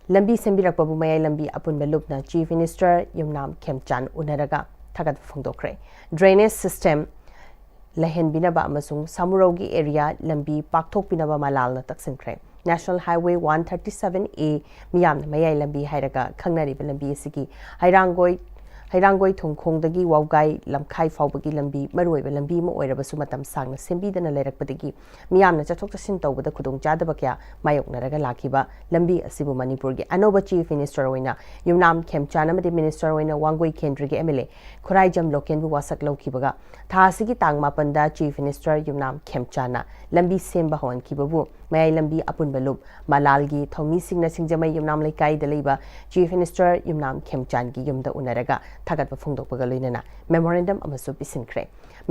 ꯂꯝꯕꯤ ꯁꯦꯝꯕꯤꯔꯛꯄꯕꯨ ꯃꯌꯥꯏ ꯂꯝꯕꯤ ꯑꯄꯨꯟꯕ ꯂꯨꯞꯅ Chief Minister ꯌꯨꯝꯅꯥꯝ ꯈꯦꯝꯆꯥꯟ ꯎꯅꯔꯒ ꯊꯥꯒꯠꯄ ꯐꯣꯡꯗꯣꯛꯈ꯭ꯔꯦ꯫ Drainage system ꯂꯩꯍꯟꯕꯤꯅꯕ ꯑꯃꯁꯨꯡ ꯁꯥꯃꯨꯔꯧꯒꯤ area ꯂꯝꯕꯤ ꯄꯥꯛꯊꯣꯛꯄꯤꯅꯕ ꯃꯂꯥꯜꯅ ꯇꯛꯁꯤꯟꯈ꯭ꯔꯦ꯫ National Highway one thirty seven A, ꯃꯤꯌꯥꯝꯅ ꯃꯌꯥꯏ ꯂꯝꯕꯤ ꯍꯥꯏꯔꯒ ꯈꯪꯅꯔꯤꯕ ꯂꯝꯕꯤ ꯑꯁꯤꯒꯤ ꯍꯩꯔꯥꯡꯒꯣꯏ, ꯍꯩꯔꯥꯡꯒꯣꯏ ꯊꯣꯡꯈꯣꯡꯗꯒꯤ ꯋꯥꯎꯒꯥꯏ ꯂꯝꯈꯥꯏ ꯐꯥꯎꯕꯒꯤ ꯂꯝꯕꯤ ꯃꯔꯨꯑꯣꯏꯕ ꯂꯝꯕꯤ ꯑꯃ ꯑꯣꯏꯔꯕꯁꯨ ꯃꯇꯝ ꯁꯥꯡꯅ ꯁꯦꯝꯕꯤꯗꯅ ꯂꯩꯔꯛꯄꯗꯒꯤ ꯃꯤꯌꯥꯝꯅ ꯆꯠꯊꯣꯛ ꯆꯠꯁꯤꯟ ꯇꯧꯕꯗ ꯈꯨꯗꯣꯡꯆꯥꯗꯕ ꯀꯌꯥ ꯃꯥꯌꯣꯛꯅꯔꯒ ꯂꯥꯛꯈꯤꯕ ꯂꯝꯕꯤ ꯑꯁꯤꯕꯨ ꯃꯅꯤꯄꯨꯔꯒꯤ ꯑꯅꯧꯕ Chief Minister ꯑꯣꯏꯅ ꯌꯨꯝꯅꯥꯝ ꯈꯦꯝꯆꯥꯟ ꯑꯃꯗꯤ Minister ꯑꯣꯏꯅ ꯋꯥꯡꯒꯣꯏ ꯀꯦꯟꯗ꯭ꯔꯒꯤ MLA ꯈꯨꯔꯥꯏꯖꯝ ꯂꯣꯀꯦꯟꯕꯨ ꯋꯥꯁꯛ ꯂꯧꯈꯤꯕꯒ ꯊꯥ ꯑꯁꯤꯒꯤ ꯇꯥꯡ ꯃꯥꯄꯟꯗ Chief Minister ꯌꯨꯝꯅꯥꯝ ꯈꯦꯝꯆꯥꯟꯅ ꯂꯝꯕꯤ ꯁꯦꯝꯕ ꯍꯧꯍꯟꯈꯤꯕꯕꯨ ꯃꯌꯥꯏ ꯂꯝꯕꯤ ꯑꯄꯨꯟꯕ ꯂꯨꯞ ꯃꯂꯥꯜꯒꯤ ꯊꯧꯃꯤꯁꯤꯡꯅ ꯁꯤꯡꯖꯃꯩ ꯌꯨꯝꯅꯥꯝ ꯂꯩꯀꯥꯏꯗ ꯂꯩꯕ Chief Minister ꯌꯨꯝꯅꯥꯝ ꯈꯦꯝꯆꯥꯟꯒꯤ ꯌꯨꯝꯗ ꯎꯅꯔꯒ ꯊꯥꯒꯠꯄ ꯐꯣꯡꯗꯣꯛꯄꯒ ꯂꯣꯏꯅꯅ memorandum ꯑꯃꯁꯨ ꯄꯤꯁꯤꯟꯈ꯭ꯔꯦ꯫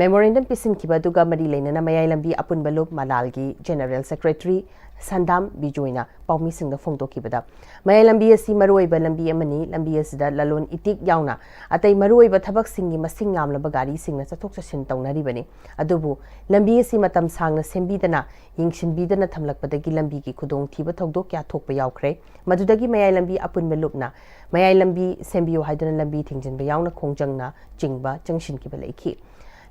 Memorandum ꯄꯤꯁꯤꯟꯈꯤꯕ ꯑꯗꯨꯒ ꯃꯔꯤ ꯂꯩꯅꯅ ꯃꯌꯥꯏ ꯂꯝꯕꯤ ꯑꯄꯨꯟꯕ ꯂꯨꯞ ꯃꯂꯥꯜꯒꯤ General Secretary ꯁꯟꯗꯥꯝ ꯕꯤꯖꯣꯏꯅ ꯄꯥꯎꯃꯤꯁꯤꯡꯗ ꯐꯣꯡꯗꯣꯛꯈꯤꯕꯗ, ꯃꯌꯥꯏ ꯂꯝꯕꯤ ꯑꯁꯤ ꯃꯔꯨꯑꯣꯏꯕ ꯂꯝꯕꯤ ꯑꯃꯅꯤ꯫ ꯂꯝꯕꯤ ꯑꯁꯤꯗ ꯂꯂꯣꯟ ꯏꯇꯤꯛ ꯌꯥꯎꯅ ꯑꯇꯩ ꯃꯔꯨꯑꯣꯏꯕ ꯊꯕꯛꯁꯤꯡꯒꯤ ꯃꯁꯤꯡ ꯌꯥꯝꯂꯕ ꯒꯥꯔꯤꯁꯤꯡꯅ ꯆꯠꯊꯣꯛ ꯆꯠꯁꯤꯟ ꯇꯧꯅꯔꯤꯕꯅꯤ꯫ ꯑꯗꯨꯕꯨ ꯂꯝꯕꯤ ꯑꯁꯤ ꯃꯇꯝ ꯁꯥꯡꯅ ꯁꯦꯝꯕꯤꯗꯅ, ꯌꯦꯡꯁꯤꯟꯕꯤꯗꯅ ꯊꯝꯂꯛꯄꯗꯒꯤ ꯂꯝꯕꯤꯒꯤ ꯈꯨꯗꯣꯡꯊꯤꯕ ꯊꯧꯗꯣꯛ ꯀꯌꯥ ꯊꯣꯛꯄ ꯌꯥꯎꯈ꯭ꯔꯦ꯫ ꯃꯗꯨꯗꯒꯤ ꯃꯌꯥꯏ ꯂꯝꯕꯤ ꯑꯄꯨꯟꯕ ꯂꯨꯞꯅ ꯃꯌꯥꯏ ꯂꯝꯕꯤ ꯁꯦꯝꯕꯤꯌꯨ ꯍꯥꯏꯗꯨꯅ ꯂꯝꯕꯤ ꯊꯤꯡꯖꯤꯟꯕ ꯌꯥꯎꯅ ꯈꯣꯡꯖꯪꯅ ꯆꯤꯡꯕ ꯆꯪꯁꯤꯟꯈꯤꯕ ꯂꯩꯈꯤ꯫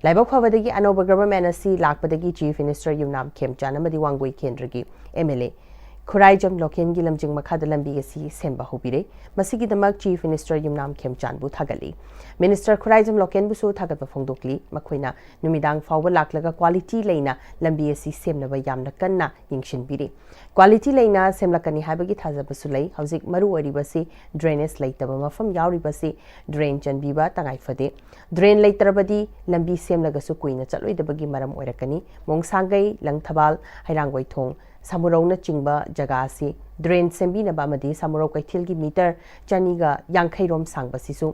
ꯂꯥꯏꯕꯛ ꯐꯕꯗꯒꯤ ꯑꯅꯧꯕ government ꯑꯁꯤ ꯂꯥꯛꯄꯗꯒꯤ Chief Minister ꯌꯨꯝꯅꯥꯝ ꯈꯦꯝꯆꯥꯟ ꯑꯃꯗꯤ ꯋꯥꯡꯒꯣꯏ ꯀꯦꯟꯗ꯭ꯔꯒꯤ MLA ꯈꯨꯔꯥꯏꯖꯝ ꯂꯣꯀꯦꯟꯒꯤ ꯂꯝꯖꯤꯡ ꯃꯈꯥꯗ ꯂꯝꯕꯤ ꯑꯁꯤ ꯁꯦꯝꯕ ꯍꯧꯕꯤꯔꯦ꯫ ꯃꯁꯤꯒꯤꯗꯃꯛ Chief Minister ꯌꯨꯝꯅꯥꯝ ꯈꯦꯝꯆꯥꯟꯕꯨ ꯊꯥꯒꯠꯂꯤ꯫ Minister ꯈꯨꯔꯥꯏꯖꯝ ꯂꯣꯀꯦꯟꯕꯨꯁꯨ ꯊꯥꯒꯠꯄ ꯐꯣꯡꯗꯣꯛꯂꯤ꯫ ꯃꯈꯣꯏꯅ ꯅꯨꯃꯤꯗꯥꯡ ꯐꯥꯎꯕ ꯂꯥꯛꯂꯒ quality ꯂꯩꯅ ꯂꯝꯕꯤ ꯑꯁꯤ ꯁꯦꯝꯅꯕ ꯌꯥꯝꯅ ꯀꯟꯅ ꯌꯦꯡꯁꯤꯟꯕꯤꯔꯤ꯫ Quality ꯂꯩꯅ ꯁꯦꯝꯂꯛꯀꯅꯤ ꯍꯥꯏꯕꯒꯤ ꯊꯥꯖꯕꯁꯨ ꯂꯩ꯫ ꯍꯧꯖꯤꯛ ꯃꯔꯨ ꯑꯣꯏꯔꯤꯕꯁꯤ drainage ꯂꯩꯇꯕ ꯃꯐꯝ ꯌꯥꯎꯔꯤꯕꯁꯤ drain ꯆꯟꯕꯤꯕ ꯇꯉꯥꯏ ꯐꯗꯦ꯫ Drain ꯂꯩꯇ꯭ꯔꯕꯗꯤ ꯂꯝꯕꯤ ꯁꯦꯝꯂꯒꯁꯨ ꯀꯨꯏꯅ ꯆꯠꯂꯣꯏꯗꯕꯒꯤ ꯃꯔꯝ ꯑꯣꯏꯔꯛꯀꯅꯤ꯫ ꯃꯣꯡꯁꯥꯡꯒꯩ, ꯂꯪꯊꯕꯥꯜ, ꯍꯩꯔꯥꯡꯒꯣꯏꯊꯣꯡ, ꯁꯥꯃꯨꯔꯧꯅꯆꯤꯡꯕ ꯖꯒꯥ ꯑꯁꯤ drain ꯁꯦꯝꯕꯤꯅꯕ ꯑꯃꯗꯤ ꯁꯥꯃꯨꯔꯧ ꯀꯩꯊꯦꯜꯒꯤ meter ꯆꯅꯤꯒ ꯌꯥꯡꯈꯩ ꯔꯣꯝ ꯁꯥꯡꯕꯁꯤꯁꯨ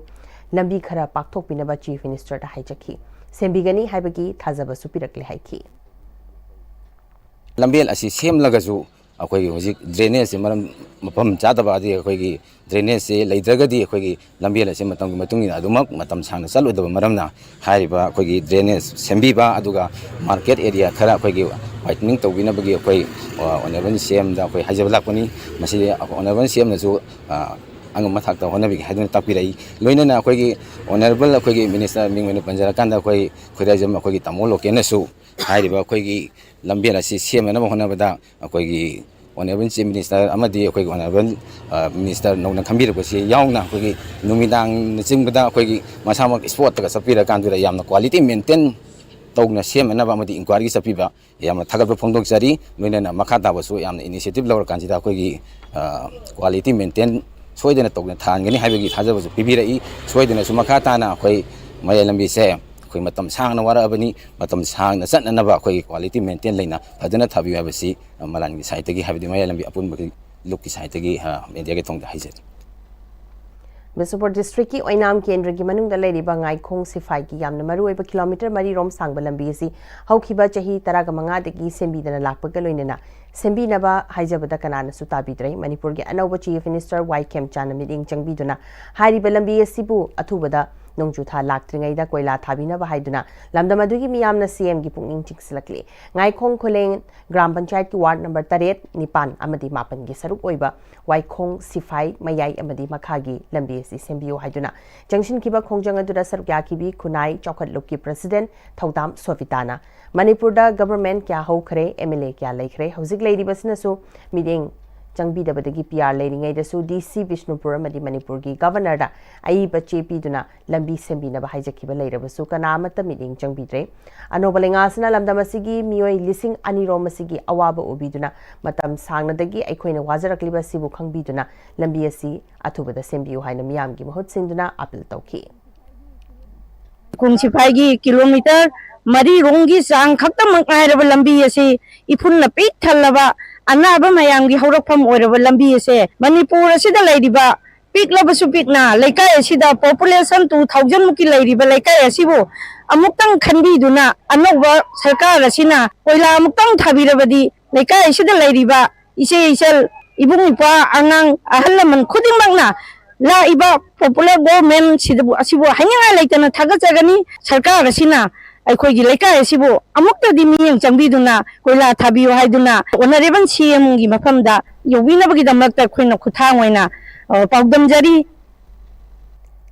ꯂꯝꯕꯤ ꯈꯔ ꯄꯥꯛꯊꯣꯛꯄꯤꯅꯕ Chief Minister ꯗ ꯍꯥꯏꯖꯈꯤ꯫ ꯁꯦꯝꯕꯤꯒꯅꯤ ꯍꯥꯏꯕꯒꯤ ꯊꯥꯖꯕꯁꯨ ꯄꯤꯔꯛꯂꯦ ꯍꯥꯏꯈꯤ꯫ ꯂꯝꯕꯦꯜ ꯑꯁꯤ ꯁꯦꯝꯂꯒꯁꯨ ꯑꯩꯈꯣꯏꯒꯤ ꯍꯧꯖꯤꯛ drainage ꯁꯦ ꯃꯔꯝ ꯃꯐꯝ ꯆꯥꯗꯕ, ꯑꯗꯒꯤ ꯑꯩꯈꯣꯏꯒꯤ drainage ꯁꯦ ꯂꯩꯇ꯭ꯔꯒꯗꯤ ꯑꯩꯈꯣꯏꯒꯤ ꯂꯝꯕꯦꯜ ꯑꯁꯤ ꯃꯇꯝꯒꯤ ꯃꯇꯨꯡ ꯏꯟꯅ ꯑꯗꯨꯃꯛ ꯃꯇꯝ ꯁꯥꯡꯅ ꯆꯠꯂꯣꯏꯗꯕ ꯃꯔꯝꯅ ꯍꯥꯏꯔꯤꯕ ꯑꯩꯈꯣꯏꯒꯤ drainage ꯁꯦꯝꯕꯤꯕ, ꯑꯗꯨꯒ market area ꯈꯔ ꯑꯩꯈꯣꯏꯒꯤ widening ꯇꯧꯕꯤꯅꯕꯒꯤ ꯑꯩꯈꯣꯏ, ꯑ, Honourable C M ꯗ ꯑꯩꯈꯣꯏ ꯍꯥꯏꯖꯕ ꯂꯥꯛꯄꯅꯤ꯫ ꯃꯁꯤ Honourable C M ꯅꯁꯨ, ꯑ, ꯑꯉꯝꯕ ꯊꯥꯛꯇ ꯍꯣꯠꯅꯕꯤꯒꯦ ꯍꯥꯏꯗꯨꯅ ꯇꯥꯛꯄꯤꯔꯛꯏ꯫ ꯂꯣꯏꯅꯅ ꯑꯩꯈꯣꯏꯒꯤ Honourable ꯑꯩꯈꯣꯏꯒꯤ Minister ꯃꯤꯡ ꯑꯣꯏꯅ ꯄꯟꯖꯔꯀꯥꯟꯗ ꯑꯩꯈꯣꯏ ꯈꯨꯔꯥꯏꯖꯝ ꯑꯩꯈꯣꯏꯒꯤ ꯇꯥꯃꯣ ꯂꯣꯀꯦꯟꯅꯁꯨ ꯍꯥꯏꯔꯤꯕ ꯑꯩꯈꯣꯏꯒꯤ ꯂꯝꯕꯦꯜ ꯑꯁꯤ ꯁꯦꯝꯅꯅꯕ ꯍꯣꯠꯅꯕꯗ ꯑꯩꯈꯣꯏꯒꯤ Honourable Chief Minister ꯑꯃꯗꯤ ꯑꯩꯈꯣꯏꯒꯤ Honourable, ꯑ, Minister ꯅꯧꯅ ꯈꯟꯕꯤꯔꯛꯄꯁꯤ ꯌꯥꯎꯅ ꯑꯩꯈꯣꯏꯒꯤ ꯅꯨꯃꯤꯗꯥꯡꯅꯆꯤꯡꯕꯗ ꯑꯩꯈꯣꯏꯒꯤ ꯃꯁꯥꯃꯛ spot ꯇꯒ ꯆꯠꯄꯤꯔꯀꯥꯟꯗꯨꯗ ꯌꯥꯝꯅ quality maintain ꯇꯧꯅ ꯁꯦꯝꯅꯅꯕ ꯑꯃꯗꯤ inquiry ꯒꯤ ꯆꯠꯄꯤꯕ ꯌꯥꯝꯅ ꯊꯥꯒꯠꯄ ꯐꯣꯡꯗꯣꯛꯆꯔꯤ꯫ ꯂꯣꯏꯅꯅ ꯃꯈꯥ ꯇꯥꯕꯁꯨ ꯌꯥꯝꯅ initiative ꯂꯧꯔꯀꯥꯟꯁꯤꯗ ꯑꯩꯈꯣꯏꯒꯤ, ꯑ, quality maintain ꯁꯣꯏꯗꯅ ꯇꯧꯅ ꯊꯥꯍꯟꯒꯅꯤ ꯍꯥꯏꯕꯒꯤ ꯊꯥꯖꯕꯁꯨ ꯄꯤꯕꯤꯔꯛꯏ꯫ ꯁꯣꯏꯗꯅꯁꯨ ꯃꯈꯥ ꯇꯥꯅ ꯑꯩꯈꯣꯏ ꯃꯌꯥꯏ ꯂꯝꯕꯤꯁꯦ ꯑꯩꯈꯣꯏ ꯃꯇꯝ ꯁꯥꯡꯅ ꯋꯥꯔꯛꯑꯕꯅꯤ, ꯃꯇꯝ ꯁꯥꯡꯅ ꯆꯠꯅꯅꯕ ꯑꯩꯈꯣꯏꯒꯤ quality maintain ꯂꯩꯅ ꯐꯖꯅ ꯊꯥꯕꯤꯌꯨ ꯍꯥꯏꯕꯁꯤ, ꯑ, ꯃꯂꯥꯟꯒꯤ side ꯇꯒꯤ ꯍꯥꯏꯕꯗꯤ ꯃꯌꯥꯏ ꯂꯝꯕꯤ ꯑꯄꯨꯟꯕꯒꯤ ꯂꯨꯞꯀꯤ side ꯇꯒꯤ, ꯑ, media ꯒꯤ ꯊꯣꯡꯗ ꯍꯥꯏꯖꯔꯤ꯫ ꯕꯤꯁꯅꯨꯄꯨꯔ district ꯀꯤ ꯑꯣꯏꯅꯥꯝ ꯀꯦꯟꯗ꯭ꯔꯒꯤ ꯃꯅꯨꯡꯗ ꯂꯩꯔꯤꯕ ꯉꯥꯏꯈꯣꯡ ꯁꯤꯐꯥꯏꯒꯤ ꯌꯥꯝꯅ ꯃꯔꯨꯑꯣꯏꯕ kilometre ꯃꯔꯤ ꯔꯣꯝ ꯁꯥꯡꯕ ꯂꯝꯕꯤ ꯑꯁꯤ ꯍꯧꯈꯤꯕ ꯆꯍꯤ ꯇꯔꯥꯒ ꯃꯉꯥꯗꯒꯤ ꯁꯦꯝꯕꯤꯗꯅ ꯂꯥꯛꯄꯒ ꯂꯣꯏꯅꯅ ꯁꯦꯝꯕꯤꯅꯕ ꯍꯥꯏꯖꯕꯗ ꯀꯅꯥꯅꯁꯨ ꯇꯥꯕꯤꯗ꯭ꯔꯦ꯫ ꯃꯅꯤꯄꯨꯔꯒꯤ ꯑꯅꯧꯕ Chief Minister ꯋꯥꯏ ꯈꯦꯝꯆꯥꯟꯅ ꯃꯤꯠꯌꯦꯡ ꯆꯪꯕꯤꯗꯨꯅ ꯍꯥꯏꯔꯤꯕ ꯂꯝꯕꯤ ꯑꯁꯤꯕꯨ ꯑꯊꯨꯕꯗ ꯅꯣꯡꯖꯨ ꯊꯥ ꯂꯥꯛꯇ꯭ꯔꯤꯉꯩꯗ ꯀꯣꯏꯂꯥ ꯊꯥꯕꯤꯅꯕ ꯍꯥꯏꯗꯨꯅ ꯂꯝꯗꯝ ꯑꯗꯨꯒꯤ ꯃꯤꯌꯥꯝꯅ ꯁꯤ ꯑꯦꯝꯒꯤ ꯄꯨꯛꯅꯤꯡ ꯆꯤꯡꯁꯤꯜꯂꯛꯂꯤ꯫ ꯉꯥꯏꯈꯣꯡ ꯈꯨꯂꯦꯟ ꯒ꯭ꯔꯥꯝ ꯄꯟꯆꯥꯌꯠꯀꯤ ꯋꯥꯔꯗ ꯅꯝꯕꯔ ꯇꯔꯦꯠ, ꯅꯤꯄꯥꯟ ꯑꯃꯗꯤ ꯃꯥꯄꯟꯒꯤ ꯁꯔꯨꯛ ꯑꯣꯏꯕ ꯋꯥꯏꯈꯣꯡ, ꯁꯤꯐꯥꯏ, ꯃꯌꯥꯏ ꯑꯃꯗꯤ ꯃꯈꯥꯒꯤ ꯂꯝꯕꯤ ꯑꯁꯤ ꯁꯦꯝꯕꯤꯌꯨ ꯍꯥꯏꯗꯨꯅ ꯆꯪꯁꯤꯟꯈꯤꯕ ꯈꯣꯡꯖꯪ ꯑꯗꯨꯗ ꯁꯔꯨꯛ ꯌꯥꯈꯤꯕꯤ ꯈꯨꯟꯅꯥꯏ ꯆꯥꯎꯈꯠ ꯂꯨꯞꯀꯤ ꯄ꯭ꯔꯁꯤꯗꯦꯟꯠ ꯊꯧꯗꯥꯝ ꯁꯣꯐꯤꯇꯥꯅ ꯃꯅꯤꯄꯨꯔꯗ ꯒꯚꯔꯟꯃꯦꯟꯠ ꯀꯌꯥ ꯍꯧꯈ꯭ꯔꯦ, ꯑꯦꯝ ꯑꯦꯜ ꯑꯦ ꯀꯌꯥ ꯂꯩꯈ꯭ꯔꯦ, ꯍꯧꯖꯤꯛ ꯂꯩꯔꯤꯕꯁꯤꯅꯁꯨ ꯃꯤꯠꯌꯦꯡ ꯆꯪꯕꯤꯗꯕꯗꯒꯤ ꯄꯤ ꯑꯥꯔ ꯂꯩꯔꯤꯉꯩꯗꯁꯨ ꯗꯤ ꯁꯤ ꯕꯤꯁꯅꯨꯄꯨꯔ ꯑꯃꯗꯤ ꯃꯅꯤꯄꯨꯔꯒꯤ ꯒꯚꯔꯅꯔꯗ ꯑꯏꯕ ꯆꯦ ꯄꯤꯗꯨꯅ ꯂꯝꯕꯤ ꯁꯦꯝꯕꯤꯅꯕ ꯍꯥꯏꯖꯈꯤꯕ ꯂꯩꯔꯕꯁꯨ ꯀꯅꯥ ꯑꯃꯠꯇ ꯃꯤꯠꯌꯦꯡ ꯆꯪꯕꯤꯗ꯭ꯔꯦ꯫ ꯑꯅꯧꯕ ꯂꯩꯉꯥꯛ ꯑꯁꯤꯅ ꯂꯝꯗꯝ ꯑꯁꯤꯒꯤ ꯃꯤꯑꯣꯏ ꯂꯤꯁꯤꯡ ꯑꯅꯤ ꯔꯣꯝ ꯑꯁꯤꯒꯤ ꯑꯋꯥꯕ ꯎꯕꯤꯗꯨꯅ ꯃꯇꯝ ꯁꯥꯡꯅꯗꯒꯤ ꯑꯩꯈꯣꯏꯅ ꯋꯥꯖꯔꯛꯂꯤꯕ ꯑꯁꯤꯕꯨ ꯈꯪꯕꯤꯗꯨꯅ ꯂꯝꯕꯤ ꯑꯁꯤ ꯑꯊꯨꯕꯗ ꯁꯦꯝꯕꯤꯌꯨ ꯍꯥꯏꯅ ꯃꯤꯌꯥꯝꯒꯤ ꯃꯍꯨꯠ ꯁꯤꯟꯗꯨꯅ ꯑꯥꯄꯤꯜ ꯇꯧꯈꯤ꯫ ꯈꯣꯡ ꯁꯤꯐꯥꯏꯒꯤ ꯀꯤꯂꯣꯃꯤꯇꯔ ꯃꯔꯤ ꯔꯣꯝꯒꯤ ꯆꯥꯡ ꯈꯛꯇꯃꯛ ꯉꯥꯏꯔꯕ ꯂꯝꯕꯤ ꯑꯁꯤ, ꯏꯐꯨꯟꯅ ꯄꯤꯛ ꯊꯜꯂꯕ ꯑꯅꯥꯕ ꯃꯌꯥꯝꯒꯤ ꯍꯧꯔꯛꯐꯝ ꯑꯣꯏꯔꯕ ꯂꯝꯕꯤ ꯑꯁꯦ, ꯃꯅꯤꯄꯨꯔ ꯑꯁꯤꯗ ꯂꯩꯔꯤꯕ ꯄꯤꯛꯂꯕꯁꯨ ꯄꯤꯛꯅ ꯂꯩꯀꯥꯏ ꯑꯁꯤꯗ population two thousand ꯃꯨꯛꯀꯤ ꯂꯩꯔꯤꯕ ꯂꯩꯀꯥꯏ ꯑꯁꯤꯕꯨ ꯑꯃꯨꯛꯇꯪ ꯈꯟꯕꯤꯗꯨꯅ ꯑꯅꯧꯕ ꯁꯔꯀꯥꯔ ꯑꯁꯤꯅ ꯀꯣꯏꯂꯥ ꯑꯃꯨꯛꯇꯪ ꯊꯥꯕꯤꯔꯕꯗꯤ ꯂꯩꯀꯥꯏ ꯑꯁꯤꯗ ꯂꯩꯔꯤꯕ ꯏꯆꯦ ꯏꯆꯜ, ꯏꯕꯨꯡ ꯏꯄ꯭ꯋꯥ, ꯑꯉꯥꯡ, ꯑꯍꯜ ꯂꯃꯟ ꯈꯨꯗꯤꯡꯃꯛꯅ ꯂꯥꯛꯏꯕ popular government ꯁꯤꯗꯕꯨ, ꯑꯁꯤꯕꯨ ꯍꯥꯏꯅꯤꯡꯉꯥꯏ ꯂꯩꯇꯅ ꯊꯥꯒꯠꯆꯒꯅꯤ꯫ ꯁꯔꯀꯥꯔ ꯑꯁꯤꯅ ꯑꯩꯈꯣꯏꯒꯤ ꯂꯩꯀꯥꯏ ꯑꯁꯤꯕꯨ ꯑꯃꯨꯛꯇꯗꯤ ꯃꯤꯠꯌꯦꯡ ꯆꯪꯕꯤꯗꯨꯅ ꯀꯣꯏꯂꯥ ꯊꯥꯕꯤꯌꯨ ꯍꯥꯏꯗꯨꯅ Honourable C M ꯒꯤ ꯃꯐꯝꯗ ꯌꯧꯕꯤꯅꯕꯒꯤꯗꯃꯛꯇ ꯑꯩꯈꯣꯏꯅ ꯈꯨꯠꯊꯥꯡ ꯑꯣꯏꯅ, ꯑ, ꯄꯥꯎꯗꯝꯖꯔꯤ꯫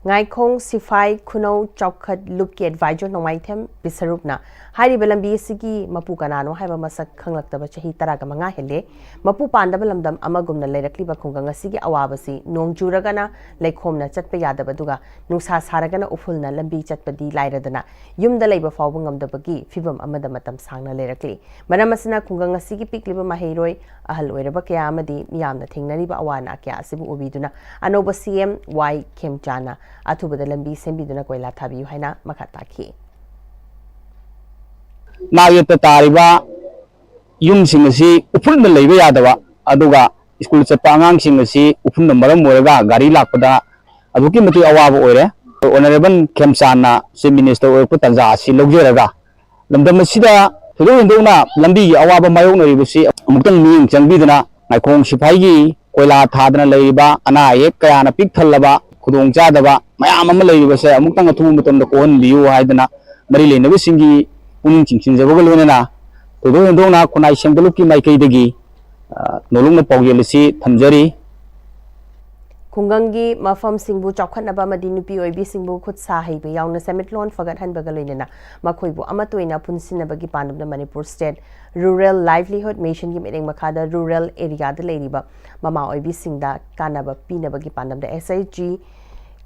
ꯉꯥꯏꯈꯣꯡ ꯁꯤꯐꯥꯏ ꯈꯨꯅꯧ ꯆꯥꯎꯈꯠ ꯂꯨꯞꯀꯤ ꯑꯦꯗꯚꯥꯏꯖꯔ ꯅꯣꯡꯃꯥꯏꯊꯦꯝ ꯕꯤꯁꯔꯨꯞꯅ ꯍꯥꯏꯔꯤꯕ ꯂꯝꯕꯤ ꯑꯁꯤꯒꯤ ꯃꯄꯨ ꯀꯅꯥꯅꯣ ꯍꯥꯏꯕ ꯃꯁꯛ ꯈꯪꯂꯛꯇꯕ ꯆꯍꯤ ꯇꯔꯥꯒ ꯃꯉꯥ ꯍꯦꯜꯂꯦ꯫ ꯃꯄꯨ ꯄꯥꯟꯗꯕ ꯂꯝꯗꯝ ꯑꯃꯒꯨꯝꯅ ꯂꯩꯔꯛꯂꯤꯕ ꯈꯨꯡꯒꯪ ꯑꯁꯤꯒꯤ ꯑꯋꯥꯕꯁꯤ ꯅꯣꯡ ꯆꯨꯔꯒꯅ ꯂꯩꯈꯣꯝꯅ ꯆꯠꯄ ꯌꯥꯗꯕ, ꯑꯗꯨꯒ ꯅꯨꯡꯁꯥ ꯁꯥꯔꯒꯅ ꯎꯐꯨꯜꯅ ꯂꯝꯕꯤ ꯆꯠꯄꯗꯤ ꯂꯥꯏꯔꯗꯅ ꯌꯨꯝꯗ ꯂꯩꯕ ꯐꯥꯎꯕ ꯉꯝꯗꯕꯒꯤ ꯐꯤꯕꯝ ꯑꯃꯗ ꯃꯇꯝ ꯁꯥꯡꯅ ꯂꯩꯔꯛꯂꯤ꯫ ꯃꯔꯝ ꯑꯁꯤꯅ ꯈꯨꯡꯒꯪ ꯑꯁꯤꯒꯤ ꯄꯤꯛꯂꯤꯕ ꯃꯍꯩꯔꯣꯏ, ꯑꯍꯜ ꯑꯣꯏꯔꯕ ꯀꯌꯥ ꯑꯃꯗꯤ ꯃꯤꯌꯥꯝꯅ ꯊꯦꯡꯅꯔꯤꯕ ꯑꯋꯥ ꯑꯅꯥ ꯀꯌꯥ ꯑꯁꯤꯕꯨ ꯎꯕꯤꯗꯨꯅ ꯑꯅꯧꯕ C M Y ꯈꯦꯝꯆꯥꯅ ꯑꯊꯨꯕꯗ ꯂꯝꯕꯤ ꯁꯦꯝꯕꯤꯗꯨꯅ ꯀꯣꯏꯂꯥ ꯊꯥꯕꯤꯌꯨ ꯍꯥꯏꯅ ꯃꯈꯥ ꯇꯥꯈꯤ꯫ ꯅꯥꯛ ꯌꯦꯠꯇ ꯇꯥꯔꯤꯕ ꯌꯨꯝꯁꯤꯡ ꯑꯁꯤ ꯎꯐꯨꯜꯅ ꯂꯩꯕ ꯌꯥꯗꯕ, ꯑꯗꯨꯒ ꯁ꯭ꯀꯨꯜ ꯆꯠꯄ ꯑꯉꯥꯡꯁꯤꯡ ꯑꯁꯤ ꯎꯐꯨꯜꯅ ꯃꯔꯝ ꯑꯣꯏꯔꯒ ꯒꯥꯔꯤ ꯂꯥꯛꯄꯗ ꯑꯗꯨꯛꯀꯤ ꯃꯇꯤꯛ ꯑꯋꯥꯕ ꯑꯣꯏꯔꯦ꯫ Honourable ꯈꯦꯝꯆꯥꯟꯅ Chief Minister ꯑꯣꯏꯔꯛꯄ ꯇꯥꯟꯖꯥ ꯑꯁꯤ ꯂꯧꯖꯔꯒ ꯂꯝꯗꯝ ꯑꯁꯤꯗ ꯊꯣꯏꯗꯣꯛ ꯍꯦꯟꯗꯣꯛꯅ ꯂꯝꯕꯤꯒꯤ ꯑꯋꯥꯕ ꯃꯥꯌꯣꯛꯅꯔꯤꯕꯁꯤ ꯑꯃꯨꯛꯇꯪ ꯃꯤꯠꯌꯦꯡ ꯆꯪꯕꯤꯗꯨꯅ ꯉꯥꯏꯈꯣꯡ ꯁꯤꯐꯥꯏꯒꯤ ꯀꯣꯏꯂꯥ ꯊꯥꯗꯅ ꯂꯩꯔꯤꯕ, ꯑꯅꯥ ꯑꯌꯦꯛ ꯀꯌꯥꯅ ꯄꯤꯛ ꯊꯜꯂꯕ ꯈꯨꯗꯣꯡꯆꯥꯗꯕ ꯃꯌꯥꯝ ꯑꯃ ꯂꯩꯔꯤꯕꯁꯦ ꯑꯃꯨꯛꯇꯪ ꯑꯊꯨꯕ ꯃꯇꯝꯗ ꯀꯣꯛꯍꯟꯕꯤꯌꯨ ꯍꯥꯏꯗꯅ ꯃꯔꯤ ꯂꯩꯅꯕꯁꯤꯡꯒꯤ ꯄꯨꯛꯅꯤꯡ ꯆꯤꯡꯁꯤꯟꯖꯕꯒ ꯂꯣꯏꯅꯅ ꯊꯣꯏꯗꯣꯛ ꯍꯦꯟꯗꯣꯛꯅ ꯈꯨꯟꯅꯥꯏ ꯁꯦꯜꯐ ꯍꯦꯜꯞ ꯒ꯭ꯔꯨꯞꯀꯤ ꯃꯥꯏꯀꯩꯗꯒꯤ ꯅꯣꯂꯨꯛꯅ ꯄꯥꯎꯖꯦꯜ ꯑꯁꯤ ꯊꯝꯖꯔꯤ꯫ ꯈꯨꯡꯒꯪꯒꯤ ꯃꯐꯝꯁꯤꯡꯕꯨ ꯆꯥꯎꯈꯠꯅꯕ ꯑꯃꯗꯤ ꯅꯨꯄꯤ ꯑꯣꯏꯕꯤꯁꯤꯡꯕꯨ ꯈꯨꯠ ꯁꯥ ꯍꯩꯕ ꯌꯥꯎꯅ ꯁꯦꯟꯃꯤꯠꯂꯣꯟ ꯐꯒꯠꯍꯟꯕꯒ ꯂꯣꯏꯅꯅ ꯃꯈꯣꯏꯕꯨ ꯑꯃꯠꯇ ꯑꯣꯏꯅ ꯄꯨꯟꯁꯤꯟꯅꯕꯒꯤ ꯄꯥꯟꯗꯝꯗ ꯃꯅꯤꯄꯨꯔ ꯁ꯭ꯇꯦꯠ ꯔꯨꯔꯦꯜ ꯂꯥꯏꯚꯂꯤꯍꯨꯗ ꯃꯤꯁꯟꯒꯤ ꯃꯤꯠꯌꯦꯡ ꯃꯈꯥꯗ ꯔꯨꯔꯦꯜ ꯑꯦꯔꯤꯌꯥꯗ ꯂꯩꯔꯤꯕ ꯃꯃꯥ ꯑꯣꯏꯕꯤꯁꯤꯡꯗ ꯀꯥꯟꯅꯕ ꯄꯤꯅꯕꯒꯤ ꯄꯥꯟꯗꯝꯗ ꯑꯦꯁ ꯑꯩꯆ ꯖꯤ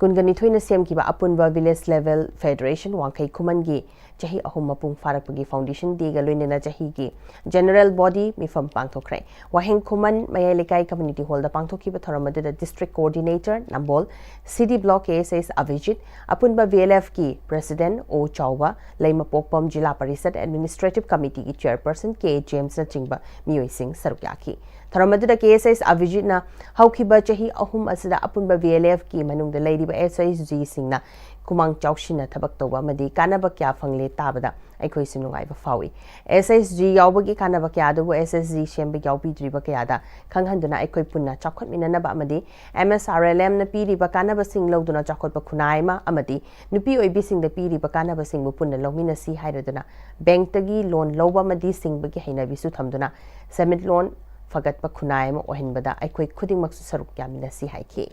ꯀꯨꯟꯒ ꯅꯤꯊꯣꯏꯅ ꯁꯦꯝꯈꯤꯕ ꯑꯄꯨꯟꯕ ꯚꯤꯂꯦꯖ ꯂꯦꯚꯦꯜ ꯐꯦꯗꯔꯦꯁꯟ ꯋꯥꯡꯈꯩ ꯈꯨꯃꯟꯒꯤ ꯆꯍꯤ ꯑꯍꯨꯝ ꯃꯄꯨꯡ ꯐꯥꯔꯛꯄꯒꯤ ꯐꯥꯎꯟꯗꯦꯁꯟ ꯗꯦꯒ ꯂꯣꯏꯅꯅ ꯆꯍꯤꯒꯤ ꯖꯦꯅꯔꯦꯜ ꯕꯣꯗꯤ ꯃꯤꯐꯝ ꯄꯥꯡꯊꯣꯛꯈ꯭ꯔꯦ꯫ ꯋꯥꯍꯦꯡ ꯈꯨꯃꯟ ꯃꯌꯥꯏ ꯂꯩꯀꯥꯏ ꯀꯝꯃ꯭ꯌꯨꯅꯤꯇꯤ ꯍꯣꯜꯗ ꯄꯥꯡꯊꯣꯛꯈꯤꯕ ꯊꯧꯔꯝ ꯑꯗꯨꯗ ꯗꯤꯁꯇ꯭ꯔꯤꯛ ꯀꯣꯑꯣꯔꯗꯤꯅꯦꯇꯔ ꯅꯝꯕꯣꯜ, ꯁꯤ ꯗꯤ ꯕ꯭ꯂꯣꯛ ꯀꯦ ꯑꯦꯁ ꯑꯦꯁ ꯑꯚꯤꯖꯤꯠ, ꯑꯄꯨꯟꯕ ꯚꯤ ꯑꯦꯜ ꯑꯦꯐꯀꯤ ꯄ꯭ꯔꯦꯁꯤꯗꯦꯟꯠ ꯑꯣ ꯆꯥꯎꯕ, ꯂꯩꯃꯄꯣꯛꯄꯝ ꯖꯤꯂꯥ ꯄꯔꯤꯁꯗ ꯑꯦꯗꯃꯤꯅꯤꯁꯇ꯭ꯔꯦꯇꯤꯚ ꯀꯃꯤꯇꯤꯒꯤ ꯆꯦꯌꯔꯄꯔꯁꯟ ꯀꯦ ꯖꯦꯝꯁꯅꯆꯤꯡꯕ ꯃꯤꯑꯣꯏꯁꯤꯡ ꯁꯔꯨꯛ ꯌꯥꯈꯤ꯫ ꯊꯧꯔꯝ ꯑꯗꯨꯗ ꯀꯦ ꯑꯦꯁ ꯑꯦꯁ ꯑꯚꯤꯖꯤꯠꯅ ꯍꯧꯈꯤꯕ ꯆꯍꯤ ꯑꯍꯨꯝ ꯑꯁꯤꯗ ꯑꯄꯨꯟꯕ ꯚꯤ ꯑꯦꯜ ꯑꯦꯐꯀꯤ ꯃꯅꯨꯡꯗ ꯂꯩꯔꯤꯕ ꯑꯦꯁ ꯑꯩꯆ ꯖꯤꯁꯤꯡꯅ ꯈꯨꯃꯥꯡ ꯆꯥꯎꯁꯤꯟꯅ ꯊꯕꯛ ꯇꯧꯕ ꯑꯃꯗꯤ ꯀꯥꯟꯅꯕ ꯀꯌꯥ ꯐꯪꯂꯦ ꯇꯥꯕꯗ ꯑꯩꯈꯣꯏꯁꯨ ꯅꯨꯡꯉꯥꯏꯕ ꯐꯥꯎꯏ꯫ ꯑꯦꯁ ꯑꯩꯆ ꯖꯤ ꯌꯥꯎꯕꯒꯤ ꯀꯥꯟꯅꯕ ꯀꯌꯥ ꯑꯗꯨꯕꯨ ꯑꯦꯁ ꯑꯩꯆ ꯖꯤ ꯁꯦꯝꯕ ꯌꯥꯎꯕꯤꯗ꯭ꯔꯤꯕ ꯀꯌꯥꯗ ꯈꯪꯍꯟꯗꯨꯅ ꯑꯩꯈꯣꯏ ꯄꯨꯟꯅ ꯆꯥꯎꯈꯠꯃꯤꯟꯅꯅꯕ ꯑꯃꯗꯤ ꯑꯦꯝ ꯑꯦꯁ ꯑꯥꯔ ꯑꯦꯜ ꯑꯦꯝꯅ ꯄꯤꯔꯤꯕ ꯀꯥꯟꯅꯕꯁꯤꯡ ꯂꯧꯗꯨꯅ ꯆꯥꯎꯈꯠꯄ ꯈꯨꯟꯅꯥꯏ ꯑꯃ ꯑꯃꯗꯤ ꯅꯨꯄꯤ ꯑꯣꯏꯕꯤꯁꯤꯡꯗ ꯄꯤꯔꯤꯕ ꯀꯥꯟꯅꯕꯁꯤꯡꯕꯨ ꯄꯨꯟꯅ ꯂꯧꯃꯤꯟꯅꯁꯤ ꯍꯥꯏꯔꯗꯨꯅ ꯕꯦꯡꯛꯇꯒꯤ ꯂꯣꯟ ꯂꯧꯕ ꯑꯃꯗꯤ ꯁꯤꯡꯕꯒꯤ ꯍꯩꯅꯕꯤꯁꯨ ꯊꯝꯗꯨꯅ ꯁꯦꯟꯃꯤꯠꯂꯣꯟ ꯐꯒꯠꯄ ꯈꯨꯟꯅꯥꯏ ꯑꯃ ꯑꯣꯏꯍꯟꯕꯗ ꯑꯩꯈꯣꯏ ꯈꯨꯗꯤꯡꯃꯛꯁꯨ ꯁꯔꯨꯛ ꯌꯥꯃꯤꯟꯅꯁꯤ ꯍꯥꯏꯈꯤ꯫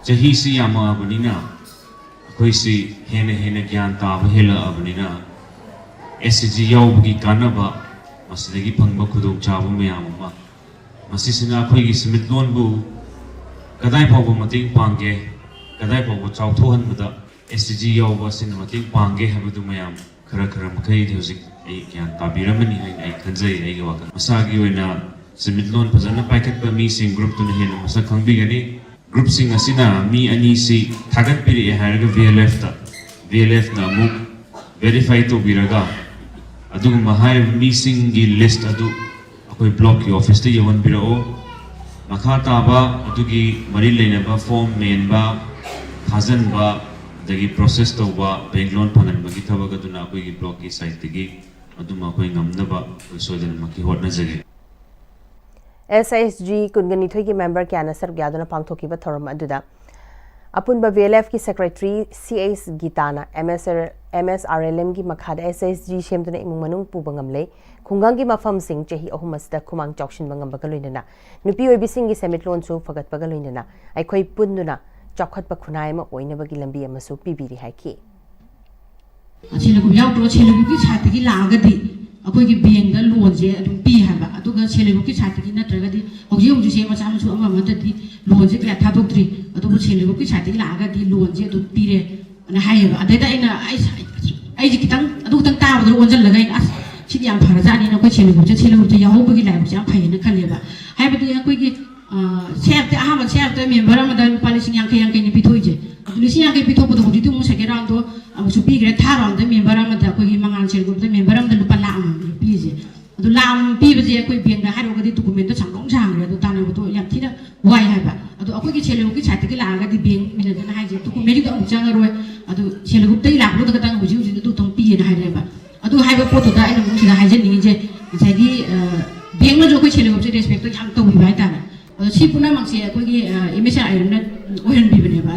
ꯆꯍꯤꯁꯤ ꯌꯥꯝꯃꯛꯑꯕꯅꯤꯅ ꯑꯩꯈꯣꯏꯁꯤ ꯍꯦꯟꯅ ꯍꯦꯟꯅ ꯒ꯭ꯌꯥꯟ ꯇꯥꯕ ꯍꯦꯜꯂꯛꯑꯕꯅꯤꯅ ꯑꯦꯁ ꯑꯩꯆ ꯖꯤ ꯌꯥꯎꯕꯒꯤ ꯀꯥꯟꯅꯕ, ꯃꯁꯤꯗꯒꯤ ꯐꯪꯕ ꯈꯨꯗꯣꯡꯆꯥꯕ ꯃꯌꯥꯝ ꯑꯃ, ꯃꯁꯤꯁꯤꯅ ꯑꯩꯈꯣꯏꯒꯤ ꯁꯦꯟꯃꯤꯠꯂꯣꯟꯕꯨ ꯀꯗꯥꯏ ꯐꯥꯎꯕ ꯃꯇꯦꯡ ꯄꯥꯡꯒꯦ, ꯀꯗꯥꯏ ꯐꯥꯎꯕ ꯆꯥꯎꯊꯣꯛꯍꯟꯕꯗ ꯑꯦꯁ ꯑꯩꯆ ꯖꯤ ꯌꯥꯎꯕ ꯑꯁꯤꯅ ꯃꯇꯦꯡ ꯄꯥꯡꯒꯦ ꯍꯥꯏꯕꯗꯨ ꯃꯌꯥꯝ ꯈꯔ ꯈꯔ ꯃꯈꯩꯗꯤ ꯍꯧꯖꯤꯛ ꯑꯩ ꯒ꯭ꯌꯥꯟ ꯇꯥꯕꯤꯔꯝꯃꯅꯤ ꯍꯥꯏꯅ ꯑꯩ ꯈꯟꯖꯩ꯫ ꯑꯩꯒꯤ ꯋꯥꯈꯜ ꯃꯁꯥꯒꯤ ꯑꯣꯏꯅ ꯁꯦꯟꯃꯤꯠꯂꯣꯟ ꯐꯖꯅ ꯄꯥꯏꯈꯠꯄ ꯃꯤꯁꯤꯡ ꯒ꯭ꯔꯨꯞꯇꯨꯅ ꯍꯦꯟꯅ ꯃꯁꯛ ꯈꯪꯕꯤꯒꯅꯤ꯫ ꯒ꯭ꯔꯨꯞꯁꯤꯡ ꯑꯁꯤꯅ ꯃꯤ ꯑꯅꯤꯁꯤ ꯊꯥꯒꯠꯄꯤꯔꯛꯑꯦ ꯍꯥꯏꯔꯒ ꯚꯤ ꯑꯦꯜ ꯑꯦꯐꯇ, ꯚꯤ ꯑꯦꯜ ꯑꯦꯐꯅ ꯑꯃꯨꯛ ꯚꯦꯔꯤꯐꯥꯏ ꯇꯧꯕꯤꯔꯒ ꯑꯗꯨꯒꯨꯝꯕ ꯍꯥꯏꯔꯤꯕ ꯃꯤꯁꯤꯡꯒꯤ ꯂꯤꯁ꯭ꯠ ꯑꯗꯨ ꯑꯩꯈꯣꯏ ꯕ꯭ꯂꯣꯛꯀꯤ ꯑꯣꯐꯤꯁꯇ ꯌꯧꯍꯟꯕꯤꯔꯛꯑꯣ꯫ ꯃꯈꯥ ꯇꯥꯕ ꯑꯗꯨꯒꯤ ꯃꯔꯤ ꯂꯩꯅꯕ ꯐꯣꯔꯝ ꯃꯦꯟꯕ, ꯊꯥꯖꯟꯕ, ꯑꯗꯒꯤ ꯄ꯭ꯔꯣꯁꯦꯁ ꯇꯧꯕ, ꯕꯦꯡꯛ ꯂꯣꯟ ꯐꯪꯍꯟꯕꯒꯤ ꯊꯕꯛ ꯑꯗꯨꯅ ꯑꯩꯈꯣꯏꯒꯤ ꯕ꯭ꯂꯣꯛꯀꯤ ꯁꯥꯏꯠꯇꯒꯤ ꯑꯗꯨꯝ ꯑꯩꯈꯣꯏ ꯉꯝꯅꯕ ꯑꯩꯈꯣꯏ ꯁꯣꯏꯗꯅꯃꯛꯀꯤ ꯍꯣꯠꯅꯖꯒꯦ꯫ ꯑꯦꯁ ꯑꯩꯆ ꯖꯤ ꯀꯨꯟꯒ ꯅꯤꯊꯣꯏꯒꯤ ꯃꯦꯝꯕꯔ ꯀꯌꯥꯅ ꯁꯔꯨꯛ ꯌꯥꯗꯨꯅ ꯄꯥꯡꯊꯣꯛꯈꯤꯕ ꯊꯧꯔꯝ ꯑꯗꯨꯗ ꯑꯄꯨꯟꯕ ꯚꯤ ꯑꯦꯜ ꯑꯦꯐꯀꯤ ꯁꯦꯀ꯭ꯔꯦꯇꯔꯤ ꯁꯤ ꯑꯩꯆ ꯒꯤꯇꯥꯅ ꯑꯦꯝ ꯑꯦꯁ ꯑꯥꯔ ꯑꯦꯜ ꯑꯦꯝꯒꯤ ꯃꯈꯥꯗ ꯑꯦꯁ ꯑꯩꯆ ꯖꯤ ꯁꯦꯝꯗꯨꯅ ꯏꯃꯨꯡ ꯃꯅꯨꯡ ꯄꯨꯕ ꯉꯝꯂꯦ꯫ ꯈꯨꯡꯒꯪꯒꯤ ꯃꯐꯝꯁꯤꯡ ꯆꯍꯤ ꯑꯍꯨꯝ ꯑꯁꯤꯗ ꯈꯨꯃꯥꯡ ꯆꯥꯎꯁꯤꯟꯕ ꯉꯝꯕꯒ ꯂꯣꯏꯅꯅ ꯅꯨꯄꯤ ꯑꯣꯏꯕꯤꯁꯤꯡꯒꯤ ꯁꯦꯟꯃꯤꯠꯂꯣꯟꯁꯨ ꯐꯒꯠꯄꯒ ꯂꯣꯏꯅꯅ ꯑꯩꯈꯣꯏ ꯄꯨꯟꯗꯨꯅ ꯆꯥꯎꯈꯠꯄ ꯈꯨꯟꯅꯥꯏ ꯑꯃ ꯑꯣꯏꯅꯕꯒꯤ ꯂꯝꯕꯤ ꯑꯃꯁꯨ ꯄꯤꯕꯤꯔꯤ ꯍꯥꯏꯈꯤ꯫ ꯁꯦꯜꯐ ꯍꯦꯜꯞ ꯒ꯭ꯔꯨꯞ ꯌꯥꯎꯗ꯭ꯔꯣ? ꯁꯦꯜꯐ ꯍꯦꯜꯞ ꯒ꯭ꯔꯨꯞꯀꯤ ꯁꯥꯏꯠꯇꯒꯤ ꯂꯥꯛꯑꯒꯗꯤ ꯑꯩꯈꯣꯏꯒꯤ ꯕꯦꯡꯗ ꯂꯣꯟꯁꯦ ꯑꯗꯨꯝ ꯄꯤ ꯍꯥꯏꯕ꯫ ꯑꯗꯨꯒ ꯁꯦꯜꯐ ꯍꯦꯜꯞ ꯒ꯭ꯔꯨꯞꯀꯤ ꯁꯥꯏꯠꯇꯒꯤ ꯅꯠꯇ꯭ꯔꯒꯗꯤ ꯍꯧꯖꯤꯛ ꯍꯧꯖꯤꯛꯁꯦ ꯃꯆꯥ ꯃꯁꯨ ꯑꯃ ꯑꯃꯗꯗꯤ ꯂꯣꯟꯁꯦ ꯀꯌꯥ ꯊꯥꯗꯣꯛꯇ꯭ꯔꯤ꯫ ꯑꯗꯨꯕꯨ ꯁꯦꯜꯐ ꯍꯦꯜꯞ ꯒ꯭ꯔꯨꯞꯀꯤ ꯁꯥꯏꯠꯇꯒꯤ ꯂꯥꯛꯑꯒꯗꯤ ꯂꯣꯟꯁꯦ ꯑꯗꯨꯝ ꯄꯤꯔꯦ ꯑꯅ ꯍꯥꯏꯌꯦꯕ꯫ ꯑꯗꯩꯗ ꯑꯩꯅ ꯑꯩ ꯑꯩꯁꯦ ꯈꯤꯇꯪ ꯑꯗꯨ ꯈꯤꯇꯪ ꯇꯥꯕꯗ ꯑꯣꯟꯁꯤꯜꯂꯒ ꯑꯩꯅ ꯑꯁ ꯁꯤꯗꯤ ꯌꯥꯝ ꯐꯔꯖꯥꯠꯅꯤꯅ ꯑꯩꯈꯣꯏ ꯁꯦꯜꯐ ꯍꯦꯜꯞ ꯒ꯭ꯔꯨꯞꯁꯦ ꯁꯦꯜꯐ ꯍꯦꯜꯞ ꯒ꯭ꯔꯨꯞꯁꯦ ꯌꯥꯎꯍꯧꯕꯒꯤ ꯂꯥꯏꯕꯛꯁꯦ ꯌꯥꯝ ꯐꯩꯌꯦꯅ ꯈꯜꯂꯦꯕ꯫ ꯍꯥꯏꯕꯗꯤ ꯑꯩꯈꯣꯏꯒꯤ ꯁꯦꯜꯐ ꯍꯦꯜꯞ ꯑꯍꯥꯟꯕ ꯁꯦꯜꯐ ꯍꯦꯜꯞꯇ ꯃꯦꯝꯕꯔ ꯑꯃꯗ ꯂꯨꯄꯥ ꯂꯤꯁꯤꯡ ꯌꯥꯡꯈꯩ ꯌꯥꯡꯈꯩꯅꯤ ꯄꯤꯊꯣꯛꯏꯁꯦ꯫ ꯑꯗꯨ ꯂꯤꯁꯤꯡ ꯌꯥꯡꯈꯩ ꯄꯤꯊꯣꯛꯄꯗꯣ ꯍꯧꯖꯤꯛꯇꯤ ꯑꯃꯨꯛ ꯁꯦꯀꯦꯟ ꯔꯥꯎꯟꯗꯣ ꯑꯃꯨꯛꯁꯨ ꯄꯤꯈ꯭ꯔꯦ꯫ ꯊꯥꯔ ꯔꯥꯎꯟꯗ ꯃꯦꯝꯕꯔ ꯑꯃꯗ ꯑꯩꯈꯣꯏꯒꯤ ꯃꯉꯥꯜ ꯁꯦꯜꯐ ꯍꯦꯜꯞ ꯒ꯭ꯔꯨꯞꯇ ꯃꯦꯝꯕꯔ ꯑꯃꯗ ꯂꯨꯄꯥ ꯂꯥꯈ ꯑꯃꯃꯝꯅꯤ ꯄꯤꯔꯤꯁꯦ꯫ ꯑꯗꯨ ꯂꯥꯈ ꯑꯃꯃꯝ ꯄꯤꯕꯁꯦ ꯑꯩꯈꯣꯏ ꯕꯦꯡꯗ ꯍꯥꯏꯔꯨꯔꯒꯗꯤ ꯗꯣꯀꯨꯃꯦꯟꯗꯣ ꯁꯥꯡꯗꯣꯛ ꯁꯥꯡꯈ꯭ꯔꯦ꯫ ꯑꯗꯨ ꯇꯥꯟꯅꯕꯗꯣ ꯌꯥꯝ ꯊꯤꯅ ꯋꯥꯏ ꯍꯥꯏꯕ꯫ ꯑꯗꯣ ꯑꯩꯈꯣꯏꯒꯤ ꯁꯦꯜꯐ ꯍꯦꯜꯞ ꯒ꯭ꯔꯨꯞꯀꯤ ꯁꯥꯏꯠꯇꯒꯤ ꯂꯥꯛꯑꯒꯗꯤ ꯕꯦꯡ ꯃꯦꯅꯦꯖꯔꯅ ꯍꯥꯏꯁꯦ ꯗꯣꯀꯨꯃꯦꯟꯗꯨꯗ ꯑꯃꯨꯛ ꯆꯪꯉꯔꯣꯏ꯫ ꯑꯗꯨ ꯁꯦꯜꯐ ꯍꯦꯜꯞ ꯒ꯭ꯔꯨꯞꯇꯒꯤ ꯂꯥꯛꯄꯗꯨꯗ ꯈꯛꯇꯪ ꯍꯧꯖꯤꯛ ꯍꯧꯖꯤꯛ ꯑꯗꯨ ꯈꯛꯇꯪ ꯄꯤꯌꯦꯅ ꯍꯥꯏꯔꯦꯕ꯫ ꯑꯗꯨ ꯍꯥꯏꯕ ꯄꯣꯠꯇꯨꯗ ꯑꯩꯅ ꯑꯃꯨꯛ ꯁꯤꯗ ꯍꯥꯏꯖꯅꯤꯡꯉꯤꯁꯦ ꯉꯁꯥꯏꯒꯤ ꯕꯦꯡꯅꯁꯨ ꯑꯩꯈꯣꯏ ꯁꯦꯜꯐ ꯍꯦꯜꯞ ꯒ꯭ꯔꯨꯞꯁꯦ ꯔꯦꯁꯄꯦꯛꯇꯣ ꯌꯥꯝ ꯇꯧꯕꯤꯕ ꯍꯥꯏꯇꯥꯔꯦ꯫ ꯑꯗꯣ ꯁꯤ ꯄꯨꯝꯅꯃꯛꯁꯦ ꯑꯩꯈꯣꯏꯒꯤ ꯑꯦꯝ ꯑꯦꯁ ꯑꯥꯔ ꯑꯦꯜꯅ ꯑꯣꯏꯍꯟꯕꯤꯕꯅꯦꯕ꯫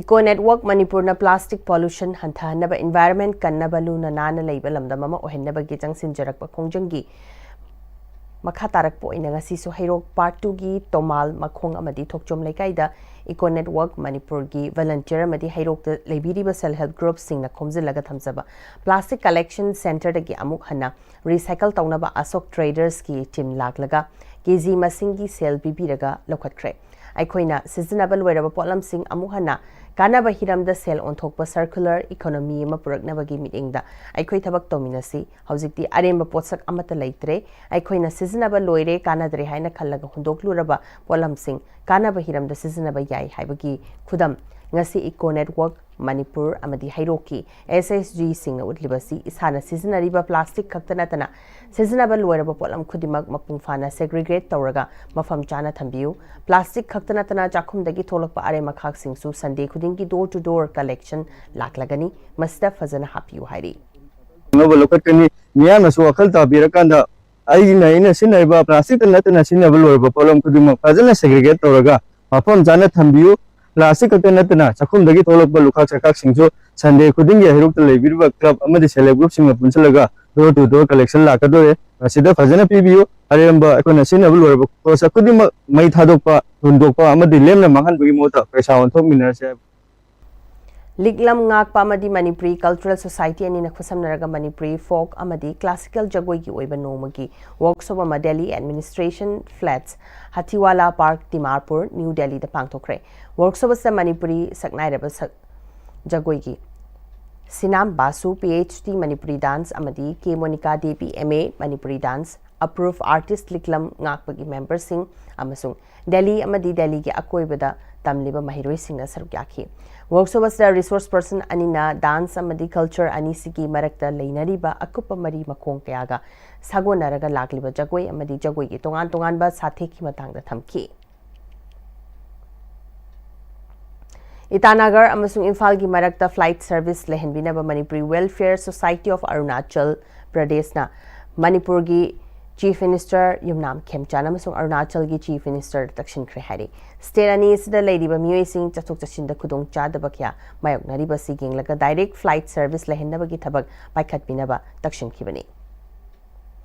ꯏꯀꯣ ꯅꯦꯠꯋꯥꯔꯛ ꯃꯅꯤꯄꯨꯔꯅ ꯄ꯭ꯂꯥꯁꯇꯤꯛ ꯄꯣꯂꯨꯁꯟ ꯍꯟꯊꯍꯟꯅꯕ, ꯏꯟꯚꯥꯏꯔꯟꯃꯦꯟꯠ ꯀꯟꯅꯕ, ꯂꯨꯅ ꯅꯥꯟꯅ ꯂꯩꯕ ꯂꯝꯗꯝ ꯑꯃ ꯑꯣꯏꯍꯟꯅꯕꯒꯤ ꯆꯪꯁꯤꯟꯖꯔꯛꯄ ꯈꯣꯡꯖꯪꯒꯤ ꯃꯈꯥ ꯇꯥꯔꯛꯄ ꯑꯣꯏꯅ ꯉꯁꯤꯁꯨ ꯍꯩꯔꯣꯛ ꯄꯥꯔꯠ ꯇꯨꯒꯤ ꯇꯣꯃꯥꯜ ꯃꯈꯣꯡ ꯑꯃꯗꯤ ꯊꯣꯛꯆꯣꯝ ꯂꯩꯀꯥꯏꯗ ꯏꯀꯣ ꯅꯦꯠꯋꯥꯔꯛ ꯃꯅꯤꯄꯨꯔꯒꯤ ꯚꯣꯂꯟꯇꯤꯌꯔ ꯑꯃꯗꯤ ꯍꯩꯔꯣꯛꯇ ꯂꯩꯕꯤꯔꯤꯕ ꯁꯦꯜꯐ ꯍꯦꯜꯞ ꯒ꯭ꯔꯨꯞꯁꯤꯡꯅ ꯈꯣꯝꯖꯤꯜꯂꯒ ꯊꯝꯖꯕ ꯄ꯭ꯂꯥꯁꯇꯤꯛ ꯀꯂꯦꯛꯁꯟ ꯁꯦꯟꯇꯔꯗꯒꯤ ꯑꯃꯨꯛ ꯍꯟꯅ ꯔꯤꯁꯥꯏꯀꯜ ꯇꯧꯅꯕ ꯑꯁꯣꯛ ꯇ꯭ꯔꯦꯗꯔꯁꯀꯤ ꯇꯤꯝ ꯂꯥꯛꯂꯒ ꯀꯦ ꯖꯤ ꯃꯁꯤꯡꯒꯤ ꯁꯦꯜ ꯄꯤꯕꯤꯔꯒ ꯂꯧꯈꯠꯈ꯭ꯔꯦ꯫ ꯑꯩꯈꯣꯏꯅ ꯁꯤꯖꯤꯟꯅꯕ ꯂꯣꯏꯔꯕ ꯄꯣꯠꯂꯝꯁꯤꯡ ꯑꯃꯨꯛ ꯍꯟꯅ ꯀꯥꯟꯅꯕ ꯍꯤꯔꯝꯗ ꯁꯦꯜ ꯑꯣꯟꯊꯣꯛꯄ ꯁꯔꯀꯨꯂꯔ ꯏꯀꯣꯅꯣꯃꯤ ꯑꯃ ꯄꯨꯔꯛꯅꯕꯒꯤ ꯃꯤꯠꯌꯦꯡꯗ ꯑꯩꯈꯣꯏ ꯊꯕꯛ ꯇꯧꯃꯤꯟꯅꯁꯤ꯫ ꯍꯧꯖꯤꯛꯇꯤ ꯑꯔꯦꯝꯕ ꯄꯣꯠꯁꯛ ꯑꯃꯠꯇ ꯂꯩꯇ꯭ꯔꯦ꯫ ꯑꯩꯈꯣꯏꯅ ꯁꯤꯖꯤꯟꯅꯕ ꯂꯣꯏꯔꯦ, ꯀꯥꯟꯅꯗ꯭ꯔꯦ ꯍꯥꯏꯅ ꯈꯜꯂꯒ ꯍꯨꯟꯗꯣꯛꯂꯨꯔꯕ ꯄꯣꯠꯂꯝꯁꯤꯡ ꯀꯥꯟꯅꯕ ꯍꯤꯔꯝꯗ ꯁꯤꯖꯤꯟꯅꯕ ꯌꯥꯏ ꯍꯥꯏꯕꯒꯤ ꯈꯨꯗꯝ ꯉꯁꯤ ꯏꯀꯣ ꯅꯦꯠꯋꯥꯔꯛ ꯃꯅꯤꯄꯨꯔ ꯑꯃꯗꯤ ꯍꯩꯔꯣꯛꯀꯤ ꯑꯦꯁ ꯑꯩꯆ ꯖꯤꯁꯤꯡꯅ ꯎꯠꯂꯤꯕꯁꯤ ꯏꯁꯥꯅ ꯁꯤꯖꯤꯟꯅꯔꯤꯕ ꯄ꯭ꯂꯥꯁꯇꯤꯛ ꯈꯛꯇ ꯅꯠꯇꯅ ꯁꯤꯖꯤꯟꯅꯕ ꯂꯣꯏꯔꯕ ꯄꯣꯠꯂꯝ ꯈꯨꯗꯤꯡꯃꯛ ꯃꯄꯨꯡ ꯐꯥꯅ ꯁꯦꯒ꯭ꯔꯤꯒꯦꯠ ꯇꯧꯔꯒ ꯃꯐꯝ ꯆꯥꯅ ꯊꯝꯕꯤꯌꯨ꯫ ꯄ꯭ꯂꯥꯁꯇꯤꯛ ꯈꯛꯇ ꯅꯠꯇꯅ ꯆꯥꯛꯈꯨꯝꯗꯒꯤ ꯊꯣꯛꯂꯛꯄ ꯑꯔꯦꯝ ꯑꯈꯥꯛꯁꯤꯡꯁꯨ ꯁꯟꯗꯦ ꯈꯨꯗꯤꯡꯒꯤ ꯗꯣꯔ ꯇꯨ ꯗꯣꯔ ꯀꯂꯦꯛꯁꯟ ꯂꯥꯛꯂꯒꯅꯤ꯫ ꯃꯁꯤꯗ ꯐꯖꯅ ꯍꯥꯞꯄꯤꯌꯨ ꯍꯥꯏꯔꯤ꯫ ꯑꯅꯧꯕ ꯂꯧꯈꯠꯀꯅꯤ꯫ ꯃꯤꯌꯥꯝꯅꯁꯨ ꯋꯥꯈꯜ ꯇꯥꯕꯤꯔꯀꯥꯟꯗ ꯑꯩꯅ ꯑꯩꯅ ꯁꯤꯖꯤꯟꯅꯔꯤꯕ ꯄ꯭ꯂꯥꯁꯇꯤꯛꯇ ꯅꯠꯇꯅ ꯁꯤꯖꯤꯟꯅꯕ ꯂꯣꯏꯔꯕ ꯄꯣꯠꯂꯝ ꯈꯨꯗꯤꯡꯃꯛ ꯐꯖꯅ ꯁꯦꯒ꯭ꯔꯤꯒꯦꯠ ꯇꯧꯔꯒ ꯃꯐꯝ ꯆꯥꯅ ꯊꯝꯕꯤꯌꯨ꯫ ꯄ꯭ꯂꯥꯁꯇꯤꯛ ꯈꯛꯇ ꯅꯠꯇꯅ ꯆꯥꯛꯈꯨꯝꯗꯒꯤ ꯊꯣꯛꯂꯛꯄ ꯂꯨꯈꯥꯛ ꯆꯥꯈꯥꯛꯁꯤꯡꯁꯨ ꯁꯟꯗꯦ ꯈꯨꯗꯤꯡꯒꯤ ꯍꯩꯔꯣꯛꯇ ꯂꯩꯕꯤꯔꯤꯕ ꯀ꯭ꯂꯕ ꯑꯃꯗꯤ ꯁꯦꯜꯐ ꯍꯦꯜꯞ ꯒ꯭ꯔꯨꯞꯁꯤꯡꯅ ꯄꯨꯟꯁꯤꯜꯂꯒ ꯗꯣꯔ ꯇꯨ ꯗꯣꯔ ꯀꯂꯦꯛꯁꯟ ꯂꯥꯛꯀꯗꯧꯔꯦ꯫ ꯃꯁꯤꯗ ꯐꯖꯅ ꯄꯤꯕꯤꯌꯨ꯫ ꯑꯔꯦꯝꯕ ꯑꯩꯈꯣꯏꯅ ꯁꯤꯖꯤꯟꯅꯕ ꯂꯣꯏꯔꯕ ꯄꯣꯠꯁꯛ ꯈꯨꯗꯤꯡꯃꯛ ꯃꯩ ꯊꯥꯗꯣꯛꯄ, ꯍꯨꯟꯗꯣꯛꯄ ꯑꯃꯗꯤ ꯂꯦꯝꯅ ꯃꯥꯡꯍꯟꯕꯒꯤ ꯃꯍꯨꯠꯇ ꯄꯩꯁꯥ ꯑꯣꯟꯊꯣꯛꯃꯤꯟꯅꯔꯁꯦ ꯍꯥꯏꯕ꯫ ꯂꯤꯛꯂꯝ ꯉꯥꯛꯄ ꯑꯃꯗꯤ ꯃꯅꯤꯄꯨꯔꯤ ꯀꯜꯆꯔꯦꯜ ꯁꯣꯁꯥꯏꯇꯤ ꯑꯅꯤꯅ ꯈꯨꯠꯁꯝꯅꯔꯒ ꯃꯅꯤꯄꯨꯔꯤ ꯐꯣꯛ ꯑꯃꯗꯤ ꯀ꯭ꯂꯥꯁꯤꯀꯦꯜ ꯖꯒꯣꯏꯒꯤ ꯑꯣꯏꯕ ꯅꯣꯡꯃꯒꯤ ꯋꯔꯛꯁꯣꯞ ꯑꯃ Delhi administration flats, Hathiwala park, Dimapur, new ꯗꯦꯜꯂꯤꯗ ꯄꯥꯡꯊꯣꯛꯈ꯭ꯔꯦ꯫ ꯋꯔꯛꯁꯣꯞ ꯑꯁꯤꯗ ꯃꯅꯤꯄꯨꯔꯤ ꯁꯛꯅꯥꯏꯔꯕ ꯁꯛ ꯖꯒꯣꯏꯒꯤ ꯁꯤꯅꯥꯝ ꯕꯥꯁꯨ, P H D Manipuri dance, ꯑꯃꯗꯤ K Monika Devi, M A Manipuri dance, approved artist ꯂꯤꯛꯂꯝ ꯉꯥꯛꯄꯒꯤ ꯃꯦꯝꯕꯔꯁꯤꯡ ꯑꯃꯁꯨꯡ ꯗꯦꯜꯂꯤ ꯑꯃꯗꯤ ꯗꯦꯜꯂꯤꯒꯤ ꯑꯀꯣꯏꯕꯗ ꯇꯝꯂꯤꯕ ꯃꯍꯩꯔꯣꯏꯁꯤꯡꯅ ꯁꯔꯨꯛ ꯌꯥꯈꯤ꯫ ꯋꯔꯛꯁꯣꯞ ꯑꯁꯤꯗ ꯔꯤꯁꯣꯔꯁ ꯄꯔꯁꯟ ꯑꯅꯤꯅ ꯗꯥꯟꯁ ꯑꯃꯗꯤ ꯀꯜꯆꯔ ꯑꯅꯤꯁꯤꯒꯤ ꯃꯔꯛꯇ ꯂꯩꯅꯔꯤꯕ ꯑꯀꯨꯞꯄ ꯃꯔꯤ ꯃꯈꯣꯡ ꯀꯌꯥꯒ ꯁꯥꯒꯣꯟꯅꯔꯒ ꯂꯥꯛꯂꯤꯕ ꯖꯒꯣꯏ ꯑꯃꯗꯤ ꯖꯒꯣꯏꯒꯤ ꯇꯣꯉꯥꯟ ꯇꯣꯉꯥꯟꯕ ꯁꯥꯊꯦꯛꯀꯤ ꯃꯇꯥꯡꯗ ꯊꯝꯈꯤ꯫ ꯏꯇꯥꯅꯒꯔ ꯑꯃꯁꯨꯡ ꯏꯝꯐꯥꯜꯒꯤ ꯃꯔꯛꯇ ꯐ꯭ꯂꯥꯏꯠ ꯁꯔꯚꯤꯁ ꯂꯩꯍꯟꯕꯤꯅꯕ Manipuri welfare society of Arunachal ꯄ꯭ꯔꯗꯦꯁꯅ ꯃꯅꯤꯄꯨꯔꯒꯤ ꯆꯤꯐ ꯃꯤꯅꯤꯁꯇꯔ ꯌꯨꯝꯅꯥꯝ ꯈꯦꯝꯆꯥꯟ ꯑꯃꯁꯨꯡ ꯑꯔꯨꯅꯥꯆꯜꯒꯤ ꯆꯤꯐ ꯃꯤꯅꯤꯁꯇꯔꯗ ꯇꯛꯁꯤꯟꯈ꯭ꯔꯦ ꯍꯥꯏꯔꯤ꯫ ꯁ꯭ꯇꯦꯠ ꯑꯅꯤ ꯑꯁꯤꯗ ꯂꯩꯔꯤꯕ ꯃꯤꯑꯣꯏꯁꯤꯡ ꯆꯠꯊꯣꯛ ꯆꯠꯁꯤꯟꯗ ꯈꯨꯗꯣꯡꯆꯥꯗꯕ ꯀꯌꯥ ꯃꯥꯌꯣꯛꯅꯔꯤꯕꯁꯤ ꯌꯦꯡꯂꯒ ꯗꯥꯏꯔꯦꯛ ꯐ꯭ꯂꯥꯏꯠ ꯁꯔꯚꯤꯁ ꯂꯩꯍꯟꯅꯕꯒꯤ ꯊꯕꯛ ꯄꯥꯏꯈꯠꯄꯤꯅꯕ ꯇꯛꯁꯤꯟꯈꯤꯕꯅꯤ꯫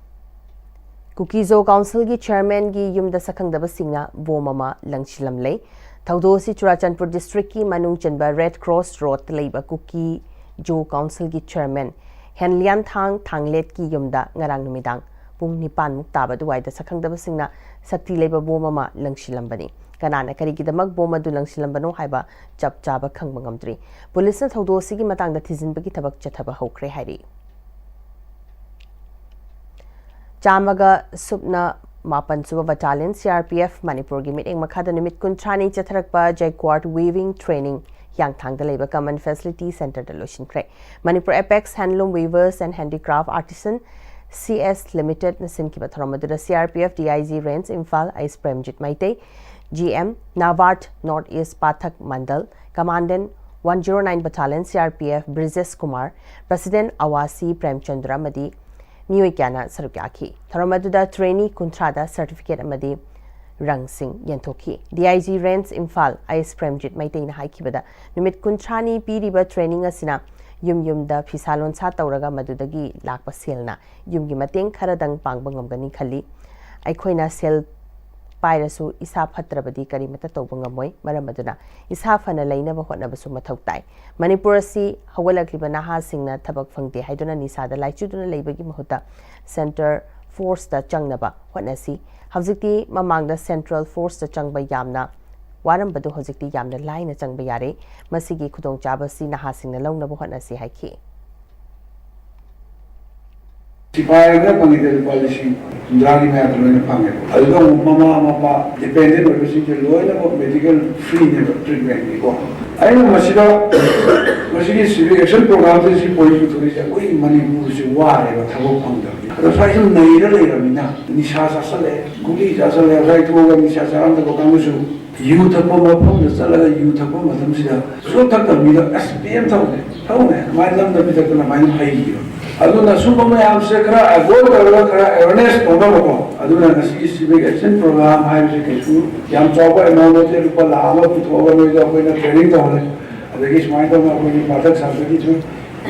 ꯀꯨꯀꯤꯖꯣ ꯀꯥꯎꯟꯁꯤꯜꯒꯤ ꯆꯤꯌꯔꯃꯦꯟꯒꯤ ꯌꯨꯝꯗ ꯁꯛꯈꯪꯗꯕꯁꯤꯡꯅ ꯕꯣꯝ ꯑꯃ ꯂꯪꯁꯤꯜꯂꯝꯂꯦ꯫ ꯊꯧꯗꯣꯛ ꯑꯁꯤ ꯆꯨꯔꯥꯆꯥꯟꯄꯨꯔ ꯗꯤꯁꯇ꯭ꯔꯤꯛꯀꯤ ꯃꯅꯨꯡ ꯆꯟꯕ ꯔꯦꯗ ꯀ꯭ꯔꯣꯁ ꯔꯣꯗꯇ ꯂꯩꯕ ꯀꯨꯀꯤꯖꯣ ꯀꯥꯎꯟꯁꯤꯜꯒꯤ ꯆꯤꯌꯔꯃꯦꯟ ꯍꯦꯟꯂꯤꯌꯥꯟꯊꯥꯡ ꯊꯥꯡꯂꯦꯠꯀꯤ ꯌꯨꯝꯗ ꯉꯔꯥꯡ ꯅꯨꯃꯤꯗꯥꯡ ꯄꯨꯡ ꯅꯤꯄꯥꯟꯃꯨꯛ ꯇꯥꯕ ꯑꯗꯨꯋꯥꯏꯗ ꯁꯛꯈꯪꯗꯕꯁꯤꯡꯅ ꯁꯛꯇꯤ ꯂꯩꯕ ꯕꯣꯝ ꯑꯃ ꯂꯪꯁꯤꯜꯂꯝꯕꯅꯤ꯫ ꯀꯅꯥꯅ ꯀꯔꯤꯒꯤꯗꯃꯛ ꯕꯣꯝ ꯑꯗꯨ ꯂꯪꯁꯤꯜꯂꯝꯕꯅꯣ ꯍꯥꯏꯕ ꯆꯞ ꯆꯥꯕ ꯈꯪꯕ ꯉꯝꯗ꯭ꯔꯤ꯫ ꯄꯨꯂꯤꯁꯅ ꯊꯧꯗꯣꯛ ꯑꯁꯤꯒꯤ ꯃꯇꯥꯡꯗ ꯊꯤꯖꯤꯟꯕꯒꯤ ꯊꯕꯛ ꯆꯠꯊꯕ ꯍꯧꯈ꯭ꯔꯦ ꯍꯥꯏꯔꯤ꯫ ꯆꯥꯝꯃꯒ ꯁꯨꯞꯅ ꯃꯥꯄꯟ ꯁꯨꯕ battalion C R P F ꯃꯅꯤꯄꯨꯔꯒꯤ ꯃꯤꯠꯌꯦꯡ ꯃꯈꯥꯗ ꯅꯨꯃꯤꯠ ꯀꯨꯟꯊ꯭ꯔꯥꯅꯤ ꯆꯠꯊꯔꯛꯄ ꯖꯦꯀ꯭ꯋꯥꯔꯗ ꯋꯤꯚꯤꯡ ꯇ꯭ꯔꯦꯅꯤꯡ ꯍꯤꯌꯥꯡꯊꯥꯡꯗ ꯂꯩꯕ ꯀꯃꯟ ꯐꯦꯁꯤꯂꯤꯇꯤ ꯁꯦꯟꯇꯔꯗ ꯂꯣꯏꯁꯤꯟꯈ꯭ꯔꯦ꯫ Manipur apex handloom weavers and handicraft artisan C S ꯂꯤꯃꯤꯇꯦꯗꯅ ꯁꯤꯟꯈꯤꯕ ꯊꯧꯔꯝ ꯑꯗꯨꯗ C R P F D I G range Imphal S Premjit Meitei, G M, NABARD north east Pathak Mandal, commandant one zero nine battalion C R P F Brijesh Kumar, president ꯑꯋꯥꯁꯤ ꯄ꯭ꯔꯦꯝꯆꯟꯗ꯭ꯔ ꯑꯃꯗꯤ ꯃꯤꯑꯣꯏ ꯀꯌꯥꯅ ꯁꯔꯨꯛ ꯌꯥꯈꯤ꯫ ꯊꯧꯔꯝ ꯑꯗꯨꯗ trainee ꯀꯨꯟꯊ꯭ꯔꯥꯗ certificate ꯑꯃꯗꯤ ꯔꯪꯁꯤꯡ ꯌꯦꯟꯊꯣꯛꯈꯤ꯫ DIG Range ꯏꯝꯐꯥꯜ ꯑꯥꯏ ꯑꯦꯁ ꯄ꯭ꯔꯦꯝꯖꯤꯠ ꯃꯩꯇꯩꯅ ꯍꯥꯏꯈꯤꯕꯗ, ꯅꯨꯃꯤꯠ ꯀꯨꯟꯊ꯭ꯔꯥꯅꯤ ꯄꯤꯔꯤꯕ training ꯑꯁꯤꯅ ꯌꯨꯝ ꯌꯨꯝꯗ ꯐꯤꯁꯥ ꯂꯣꯟꯁꯥ ꯇꯧꯔꯒ ꯃꯗꯨꯗꯒꯤ ꯂꯥꯛꯄ ꯁꯦꯜꯅ ꯌꯨꯝꯒꯤ ꯃꯇꯦꯡ ꯈꯔꯗꯪ ꯄꯥꯡꯕ ꯉꯝꯒꯅꯤ ꯈꯜꯂꯤ꯫ ꯑꯩꯈꯣꯏꯅ ꯁꯦꯜ ꯄꯥꯏꯔꯁꯨ ꯏꯁꯥ ꯐꯠꯇ꯭ꯔꯕꯗꯤ ꯀꯔꯤꯃꯠꯇ ꯇꯧꯕ ꯉꯝꯃꯣꯏ꯫ ꯃꯔꯝ ꯑꯗꯨꯅ ꯏꯁꯥ ꯐꯅ ꯂꯩꯅꯕ ꯍꯣꯠꯅꯕꯁꯨ ꯃꯊꯧ ꯇꯥꯏ꯫ ꯃꯅꯤꯄꯨꯔ ꯑꯁꯤ ꯍꯧꯒꯠꯂꯛꯂꯤꯕ ꯅꯍꯥꯁꯤꯡꯅ ꯊꯕꯛ ꯐꯪꯗꯦ ꯍꯥꯏꯗꯨꯅ ꯅꯤꯁꯥꯗ ꯂꯥꯏꯆꯨꯗꯨꯅ ꯂꯩꯕꯒꯤ ꯃꯍꯨꯠꯇ centre forceꯇ ꯆꯪꯅꯕ ꯍꯣꯠꯅꯁꯤ꯫ ꯍꯧꯖꯤꯛꯇꯤ ꯃꯃꯥꯡꯗ central forceꯇ ꯆꯪꯕ ꯌꯥꯝꯅ ꯋꯥꯔꯝꯕꯗꯨ ꯍꯧꯖꯤꯛꯇꯤ ꯌꯥꯝꯅ ꯂꯥꯏꯅ ꯆꯪꯕ ꯌꯥꯔꯦ꯫ ꯃꯁꯤꯒꯤ ꯈꯨꯗꯣꯡꯆꯥꯕ ꯑꯁꯤ ꯅꯍꯥꯁꯤꯡꯅ ꯂꯧꯅꯕ ꯍꯣꯠꯅꯁꯤ ꯍꯥꯏꯈꯤ꯫ ꯁꯤꯐꯥꯏ ꯑꯃꯅ ꯐꯪꯉꯤꯗ ꯂꯨꯄꯥ ꯂꯤꯁꯤꯡ ꯍꯨꯝꯗ꯭ꯔꯥꯒꯤ ꯃꯌꯥꯗ ꯂꯣꯏꯅ ꯐꯪꯉꯦꯕ꯫ ꯑꯗꯨꯒ ꯑꯃꯨꯛ ꯃꯃꯥ ꯃꯄꯥ dependent ꯑꯣꯏꯕꯁꯤꯡꯁꯦ ꯂꯣꯏꯅꯃꯛ medical freeꯅꯦꯕ treatmentꯀꯤꯀꯣ꯫ ꯑꯩꯅ ꯃꯁꯤꯗ ꯃꯁꯤꯒꯤ civic action programꯁꯦ ꯁꯤ point ꯄꯨꯊꯣꯛꯏꯁꯦ ꯑꯩꯈꯣꯏꯒꯤ ꯃꯅꯤꯄꯨꯔꯁꯦ ꯋꯥꯔꯦꯕ ꯊꯕꯛ ꯐꯪꯗꯕꯅꯤ꯫ ꯑꯗꯣ ꯁ꯭ꯋꯥꯏꯁꯨ ꯅꯩꯔ ꯂꯩꯔꯕꯅꯤꯅ ꯅꯤꯁꯥ ꯆꯥꯁꯜꯂꯦ, ꯒꯨꯂꯤ ꯆꯥꯁꯜꯂꯦ, ꯉꯁꯥꯏ ꯊꯣꯛꯑꯒ ꯅꯤꯁꯥ ꯆꯥꯔꯝꯗꯕ ꯀꯥꯡꯕꯨꯁꯨ ꯌꯨ ꯊꯛꯄ ꯃꯐꯝꯗ ꯆꯠꯂꯒ ꯌꯨ ꯊꯛꯄ ꯃꯇꯝꯁꯤꯗ ꯁꯨꯡꯊꯛ ꯊꯛꯇꯕ ꯃꯤꯗ ꯑꯁ ꯄꯤ ꯑꯦꯝ ꯊꯛꯎꯅꯦ ꯊꯛꯎꯅꯦ ꯑꯗꯨꯃꯥꯏꯅ ꯅꯝꯗ ꯄꯤꯊꯛꯇꯅ ꯑꯗꯨꯃꯥꯏꯅ ꯍꯩꯈꯤꯕ꯫ ꯑꯗꯨꯅ ꯁꯨꯝꯕ ꯃꯌꯥꯝꯁꯦ ꯈꯔ avoid ꯇꯧꯔꯒ ꯈꯔ awareness ꯇꯧꯅꯕꯀꯣ꯫ ꯑꯗꯨꯅ ꯉꯁꯤꯒꯤ civic action program ꯍꯥꯏꯕꯁꯦ ꯀꯩꯁꯨ ꯌꯥꯝ ꯆꯥꯎꯕ amount ꯅꯠꯇꯦ꯫ ꯂꯨꯄꯥ ꯂꯥꯈ ꯑꯃ ꯄꯨꯊꯣꯛꯑꯒ ꯃꯣꯏꯗ ꯑꯩꯈꯣꯏꯅ training ꯇꯧꯍꯜꯂꯦ꯫ ꯑꯗꯒꯤ ꯁꯨꯃꯥꯏꯅ ꯇꯧꯅ ꯑꯩꯈꯣꯏꯒꯤ ꯄꯥꯊꯛ ꯁꯥꯊꯛꯀꯤꯁꯨ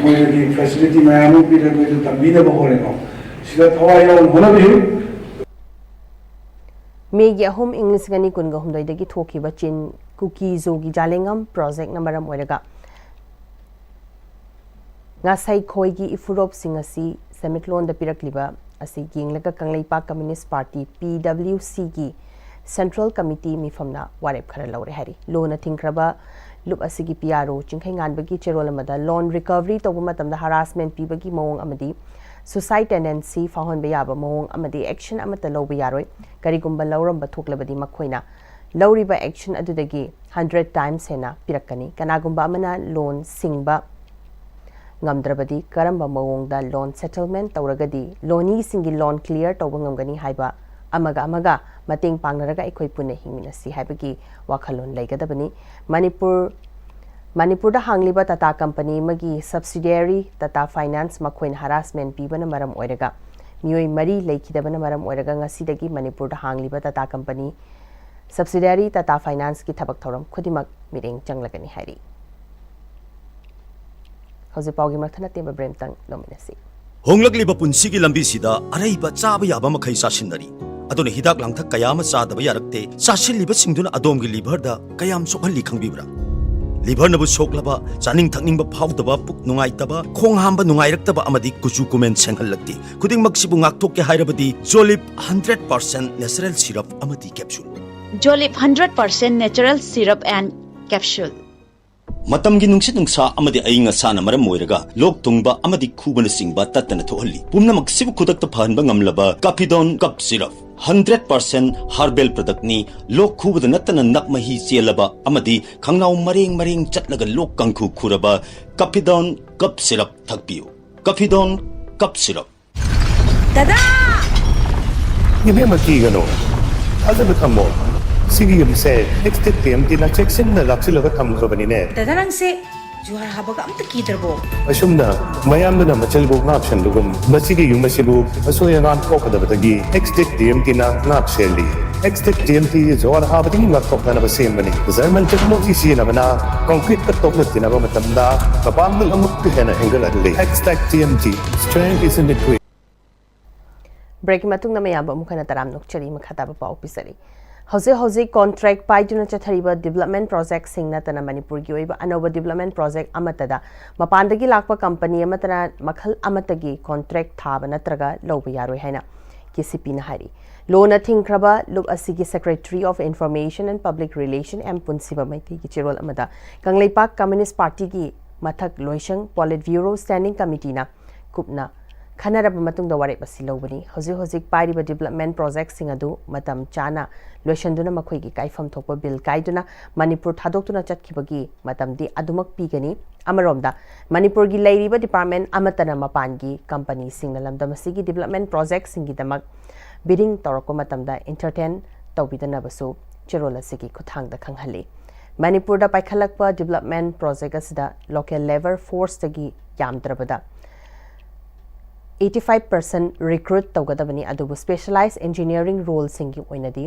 ꯃꯣꯏꯗꯒꯤ facility ꯃꯌꯥꯝ ꯑꯃ ꯄꯤꯔꯒ ꯃꯣꯏꯗ ꯇꯝꯕꯤꯅꯕ ꯍꯣꯠꯅꯩꯀꯣ꯫ ꯁꯤꯗ ꯊꯋꯥꯏ ꯌꯥꯎꯅ ꯍꯣꯠꯅꯕꯤꯌꯨ꯫ ꯃꯦꯒꯤ ꯑꯍꯨꯝ, ꯏꯪ ꯂꯤꯁꯤꯡ ꯑꯅꯤ ꯀꯨꯟꯒ ꯍꯨꯝꯗꯣꯏꯗꯒꯤ ꯊꯣꯛꯈꯤꯕ ꯆꯤꯟ ꯀꯨꯀꯤ ꯖꯣꯒꯤ ꯖꯥꯂꯦꯡꯉꯝ projectꯅ ꯃꯔꯝ ꯑꯣꯏꯔꯒ ꯉꯥꯁꯩꯈꯣꯏꯒꯤ ꯏꯐꯨꯔꯣꯞꯁꯤꯡ ꯑꯁꯤ ꯁꯦꯟꯃꯤꯠꯂꯣꯟꯗ ꯄꯤꯔꯛꯂꯤꯕ ꯑꯁꯤ ꯌꯦꯡꯂꯒ Kangleipak Communist Party, PWCꯒꯤ Central Committee ꯃꯤꯐꯝꯅ ꯋꯥꯔꯦꯞ ꯈꯔ ꯂꯧꯔꯦ ꯍꯥꯏꯔꯤ꯫ ꯂꯣꯅ ꯊꯤꯡꯈ꯭ꯔꯕ ꯂꯨꯞ ꯑꯁꯤꯒꯤ PRO ꯆꯤꯡꯈꯩꯉꯥꯟꯕꯒꯤ ꯆꯦꯔꯣꯜ ꯑꯃꯗ loan recovery ꯇꯧꯕ ꯃꯇꯝꯗ harassment ꯄꯤꯕꯒꯤ ꯃꯑꯣꯡ ꯑꯃꯗꯤ suicide tendency ꯐꯥꯎꯍꯟꯕ ꯌꯥꯕ ꯃꯑꯣꯡ ꯑꯃꯗꯤ action ꯑꯃꯠꯇ ꯂꯧꯕ ꯌꯥꯔꯣꯏ꯫ ꯀꯔꯤꯒꯨꯝꯕ ꯂꯧꯔꯝꯕ ꯊꯣꯛꯂꯕꯗꯤ ꯃꯈꯣꯏꯅ ꯂꯧꯔꯤꯕ action ꯑꯗꯨꯗꯒꯤ hundred times ꯍꯦꯟꯅ ꯄꯤꯔꯛꯀꯅꯤ꯫ ꯀꯅꯥꯒꯨꯝꯕ ꯑꯃꯅ loan ꯁꯤꯡꯕ ꯉꯝꯗ꯭ꯔꯕꯗꯤ ꯀꯔꯝꯕ ꯃꯑꯣꯡꯗ loan settlement ꯇꯧꯔꯒꯗꯤ ꯂꯣꯅꯤꯁꯤꯡꯒꯤ loan clear ꯇꯧꯕ ꯉꯝꯒꯅꯤ ꯍꯥꯏꯕ ꯑꯃꯒ ꯑꯃꯒ ꯃꯇꯦꯡ ꯄꯥꯡꯅꯔꯒ ꯑꯩꯈꯣꯏ ꯄꯨꯟꯅ ꯍꯤꯡꯃꯤꯟꯅꯁꯤ ꯍꯥꯏꯕꯒꯤ ꯋꯥꯈꯜꯂꯣꯟ ꯂꯩꯒꯗꯕꯅꯤ꯫ ꯃꯅꯤꯄꯨꯔ ꯃꯅꯤꯄꯨꯔꯗ ꯍꯥꯡꯂꯤꯕ ꯇꯥꯇꯥ ꯀꯝꯄꯅꯤ ꯑꯃꯒꯤ ꯁꯕꯁꯤꯗꯤꯌꯥꯔꯤ ꯇꯥꯇꯥ ꯐꯥꯏꯅꯥꯟꯁ ꯃꯈꯣꯏꯅ ꯍꯔꯥꯁꯃꯦꯟ ꯄꯤꯕꯅ ꯃꯔꯝ ꯑꯣꯏꯔꯒ ꯃꯤꯑꯣꯏ ꯃꯔꯤ ꯂꯩꯈꯤꯗꯕꯅ ꯃꯔꯝ ꯑꯣꯏꯔꯒ ꯉꯁꯤꯗꯒꯤ ꯃꯅꯤꯄꯨꯔꯗ ꯍꯥꯡꯂꯤꯕ ꯇꯥꯇꯥ ꯀꯝꯄꯅꯤ ꯁꯕꯁꯤꯗꯤꯌꯥꯔꯤ ꯇꯥꯇꯥ ꯐꯥꯏꯅꯥꯟꯁꯀꯤ ꯊꯕꯛ ꯊꯧꯔꯝ ꯈꯨꯗꯤꯡꯃꯛ ꯃꯤꯠꯌꯦꯡ ꯆꯪꯂꯒꯅꯤ ꯍꯥꯏꯔꯤ꯫ ꯍꯧꯖꯤꯛ ꯄꯥꯎꯒꯤ ꯃꯔꯛ ꯊꯠꯅ ꯇꯦꯟꯕ ꯕ꯭ꯔꯦꯛ ꯑꯃꯇꯪ ꯂꯧꯃꯤꯟꯅꯁꯤ꯫ ꯍꯣꯡꯂꯛꯂꯤꯕ ꯄꯨꯟꯁꯤꯒꯤ ꯂꯝꯕꯤꯁꯤꯗ ꯑꯔꯩꯕ ꯆꯥꯕ ꯌꯥꯕ ꯃꯈꯩ ꯆꯥꯁꯤꯟꯅꯔꯤ꯫ ꯑꯗꯨꯅ ꯍꯤꯗꯥꯛ ꯂꯥꯡꯊꯛ ꯀꯌꯥ ꯑꯃ ꯆꯥꯗꯕ ꯌꯥꯔꯛꯇꯦ꯫ ꯆꯥꯁꯤꯜꯂꯤꯕꯁꯤꯡꯗꯨꯅ ꯑꯗꯣꯝꯒꯤ ꯂꯤꯚꯔꯗ ꯀꯌꯥꯝ ꯁꯣꯛꯍꯜꯂꯤ ꯈꯪꯕꯤꯕ꯭ꯔꯥ? ꯂꯤꯚꯔꯅꯕꯨ ꯁꯣꯛꯂꯕ, ꯆꯥꯅꯤꯡ ꯊꯛꯅꯤꯡꯕ ꯐꯥꯎꯗꯕ, ꯄꯨꯛ ꯅꯨꯡꯉꯥꯏꯇꯕ, ꯈꯣꯡ ꯍꯥꯝꯕ ꯅꯨꯡꯉꯥꯏꯔꯛꯇꯕ ꯑꯃꯗꯤ ꯀꯨꯆꯨ ꯀꯨꯃꯦꯟ ꯁꯦꯡꯍꯜꯂꯛꯇꯦ꯫ ꯈꯨꯗꯤꯡꯃꯛꯁꯤꯕꯨ ꯉꯥꯛꯊꯣꯛꯀꯦ ꯍꯥꯏꯔꯕꯗꯤ ꯖꯣꯂꯤꯞ ꯍꯟꯗ꯭ꯔꯦꯠ ꯄꯥꯔꯁꯦꯟ ꯅꯦꯆꯔꯦꯜ ꯁꯤꯔꯞ ꯑꯃꯗꯤ capsule. Jolip hundred percent natural syrup and capsule. ꯃꯇꯝꯒꯤ ꯅꯨꯡꯁꯤꯠ ꯅꯨꯡꯁꯥ ꯑꯃꯗꯤ ꯑꯏꯪ ꯑꯁꯥꯅ ꯃꯔꯝ ꯑꯣꯏꯔꯒ ꯂꯣꯛ ꯊꯨꯡꯕ ꯑꯃꯗꯤ ꯈꯨꯕꯅꯆꯤꯡꯕ ꯇꯠꯇꯅ ꯊꯣꯛꯍꯜꯂꯤ꯫ ꯄꯨꯝꯅꯃꯛꯁꯤꯕꯨ ꯈꯨꯗꯛꯇ ꯐꯍꯟꯕ ꯉꯝꯂꯕ ꯀꯥꯐꯤꯗꯣꯟ ꯀꯞ ꯁꯤꯔꯞ ꯍꯟꯗ꯭ꯔꯦꯠ ꯄꯥꯔꯁꯦꯟ ꯍꯔꯕꯦꯜ ꯄ꯭ꯔꯗꯛꯅꯤ꯫ ꯂꯣꯛ ꯈꯨꯕꯗ ꯅꯠꯇꯅ ꯅꯞ ꯃꯍꯤ ꯆꯦꯜꯂꯕ ꯑꯃꯗꯤ ꯈꯪꯅꯥꯎ ꯃꯔꯦꯡ ꯃꯔꯦꯡ ꯆꯠꯂꯒ ꯂꯣꯛ ꯀꯥꯡꯈꯨ ꯈꯨꯔꯕ ꯀꯥꯐꯤꯗꯣꯟ ꯀꯞ ꯁꯤꯔꯞ ꯊꯛꯄꯤꯌꯨ꯫ ꯀꯥꯐꯤꯗꯣꯟ ꯀꯞ ꯁꯤꯔꯞ꯫ ꯗꯗꯥ! ꯏꯕꯦꯝꯃ, ꯀꯤꯒꯅꯨ꯫ ꯊꯥꯖꯕ ꯊꯝꯃꯣ꯫ ꯁꯤꯒꯤ ꯌꯨꯝꯁꯦ ꯑꯦꯛꯁꯇꯦꯛ ꯇꯤ ꯑꯦꯝ ꯇꯤꯅ ꯆꯦꯛꯁꯤꯟꯅ ꯂꯥꯛꯁꯤꯜꯂꯒ ꯊꯝꯈ꯭ꯔꯕꯅꯤꯅꯦ꯫ ꯗꯗꯥ, ꯅꯪꯁꯦ ꯖꯨꯍꯥꯔ ꯍꯥꯕꯒ ꯑꯝꯇ ꯀꯤꯗ꯭ꯔꯕꯣ? ꯑꯁꯨꯝꯅ ꯃꯌꯥꯝꯗꯨꯅ ꯃꯆꯜꯕꯨ ꯉꯥꯛꯁꯦꯟꯕꯒꯨꯝ, ꯃꯁꯤꯒꯤ ꯌꯨꯝ ꯑꯁꯤꯕꯨ ꯑꯁꯣꯏ ꯑꯉꯥꯝ ꯊꯣꯛꯀꯗꯕꯗꯒꯤ ꯑꯦꯛꯁꯇꯦꯛ ꯇꯤ ꯑꯦꯝ ꯇꯤꯅ ꯉꯥꯛ ꯁꯦꯜꯂꯤ꯫ ꯑꯦꯛꯁꯇꯦꯛ ꯇꯤ ꯑꯦꯝ ꯇꯤ ꯖꯨꯍꯥꯔ ꯍꯥꯕꯗꯒꯤ ꯉꯥꯛꯊꯣꯛꯅꯅꯕ ꯁꯦꯝꯕꯅꯤ꯫ ꯖꯔꯃꯟ ꯇꯦꯛꯅꯣꯂꯣꯖꯤ ꯁꯤꯖꯤꯟꯅꯕꯅ ꯀꯪꯀ꯭ꯔꯤꯠꯀ ꯇꯣꯛꯂꯛꯇꯅꯕ ꯃꯇꯝꯗ ꯃꯄꯥꯡꯒꯜ ꯑꯃꯨꯛꯀ ꯍꯦꯟꯅ ꯍꯦꯟꯒꯠꯍꯜꯂꯤ꯫ Xtech T M T, strength is in the grit. ꯕ꯭ꯔꯦꯛꯀꯤ ꯃꯇꯨꯡꯗ ꯃꯌꯥꯝꯕꯨ ꯑꯃꯨꯛ ꯍꯟꯅ ꯇꯔꯥꯝꯅ ꯑꯣꯛꯆꯔꯤ꯫ ꯃꯈꯥ ꯇꯥꯕ ꯄꯥꯎ ꯄꯤꯖꯔꯤ꯫ ꯍꯧꯖꯤꯛ ꯍꯧꯖꯤꯛ ꯀꯣꯟꯇ꯭ꯔꯦꯛ ꯄꯥꯏꯗꯨꯅ ꯆꯠꯊꯔꯤꯕ ꯗꯤꯕꯂꯞꯃꯦꯟ ꯄ꯭ꯔꯣꯖꯦꯛꯁꯤꯡ ꯅꯠꯇꯅ ꯃꯅꯤꯄꯨꯔꯒꯤ ꯑꯣꯏꯕ ꯑꯅꯧꯕ ꯗꯤꯕꯂꯞꯃꯦꯟ ꯄ꯭ꯔꯣꯖꯦꯛ ꯑꯃꯠꯇꯗ ꯃꯄꯥꯟꯗꯒꯤ ꯂꯥꯛꯄ ꯀꯝꯄꯅꯤ ꯑꯃꯠꯇꯅ ꯃꯈꯜ ꯑꯃꯠꯇꯒꯤ ꯀꯣꯟꯇ꯭ꯔꯦꯛ ꯊꯥꯕ ꯅꯠꯇ꯭ꯔꯒ ꯂꯧꯕ ꯌꯥꯔꯣꯏ ꯍꯥꯏꯅ ꯀꯦ ꯁꯤ ꯄꯤꯅ ꯍꯥꯏꯔꯤ꯫ ꯂꯣꯅ ꯊꯤꯡꯈ꯭ꯔꯕ ꯂꯨꯞ ꯑꯁꯤꯒꯤ Secretary of Information and Public Relation M ꯄꯨꯟꯁꯤꯕ ꯃꯩꯇꯩꯒꯤ ꯆꯦꯔꯣꯜ ꯑꯃꯗ ꯀꯪꯂꯩꯄꯥꯛ ꯀꯝꯃ꯭ꯌꯨꯅꯤꯁ ꯄꯥꯔꯇꯤꯒꯤ ꯃꯊꯛ ꯂꯣꯏꯁꯪ ꯄꯣꯂꯤꯠ ꯕ꯭ꯌꯨꯔꯣ ꯁ꯭ꯇꯦꯟꯗꯤꯡ ꯀꯃꯤꯇꯤꯅ ꯀꯨꯞꯅ ꯈꯟꯅꯔꯕ ꯃꯇꯨꯡꯗ ꯋꯥꯔꯦꯞ ꯑꯁꯤ ꯂꯧꯕꯅꯤ꯫ ꯍꯧꯖꯤꯛ ꯍꯧꯖꯤꯛ ꯄꯥꯏꯔꯤꯕ ꯗꯤꯕꯂꯞꯃꯦꯟ ꯄ꯭ꯔꯣꯖꯦꯛꯁꯤꯡ ꯑꯗꯨ ꯃꯇꯝ ꯆꯥꯅ ꯂꯣꯏꯁꯤꯟꯗꯨꯅ ꯃꯈꯣꯏꯒꯤ ꯀꯥꯏꯐꯝ ꯊꯣꯛꯄ ꯕꯤꯜ ꯀꯥꯏꯗꯨꯅ ꯃꯅꯤꯄꯨꯔ ꯊꯥꯗꯣꯛꯇꯨꯅ ꯆꯠꯈꯤꯕꯒꯤ ꯃꯇꯝꯗꯤ ꯑꯗꯨꯃꯛ ꯄꯤꯒꯅꯤ꯫ ꯑꯃꯔꯣꯝꯗ ꯃꯅꯤꯄꯨꯔꯒꯤ ꯂꯩꯔꯤꯕ ꯗꯤꯄꯥꯔꯠꯃꯦꯟ ꯑꯃꯠꯇꯅ ꯃꯄꯥꯟꯒꯤ ꯀꯝꯄꯅꯤꯁꯤꯡꯅ ꯂꯝꯗꯝ ꯑꯁꯤꯒꯤ ꯗꯤꯕꯂꯞꯃꯦꯟ ꯄ꯭ꯔꯣꯖꯦꯛꯁꯤꯡꯒꯤꯗꯃꯛ ꯕꯤꯗꯤꯡ ꯇꯧꯔꯛꯄ ꯃꯇꯝꯗ ꯏꯟꯇꯔꯇꯦꯟ ꯇꯧꯕꯤꯗꯅꯕꯁꯨ ꯆꯦꯔꯣꯜ ꯑꯁꯤꯒꯤ ꯈꯨꯠꯊꯥꯡꯗ ꯈꯪꯍꯜꯂꯤ꯫ ꯃꯅꯤꯄꯨꯔꯗ ꯄꯥꯏꯈꯠꯂꯛꯄ development project ꯑꯁꯤꯗ local labour forceꯇꯒꯤ ꯌꯥꯝꯗ꯭ꯔꯕꯗ eighty five percent recruit ꯇꯧꯒꯗꯕꯅꯤ, ꯑꯗꯨꯕꯨ specialized engineering roleꯁꯤꯡꯒꯤ ꯑꯣꯏꯅꯗꯤ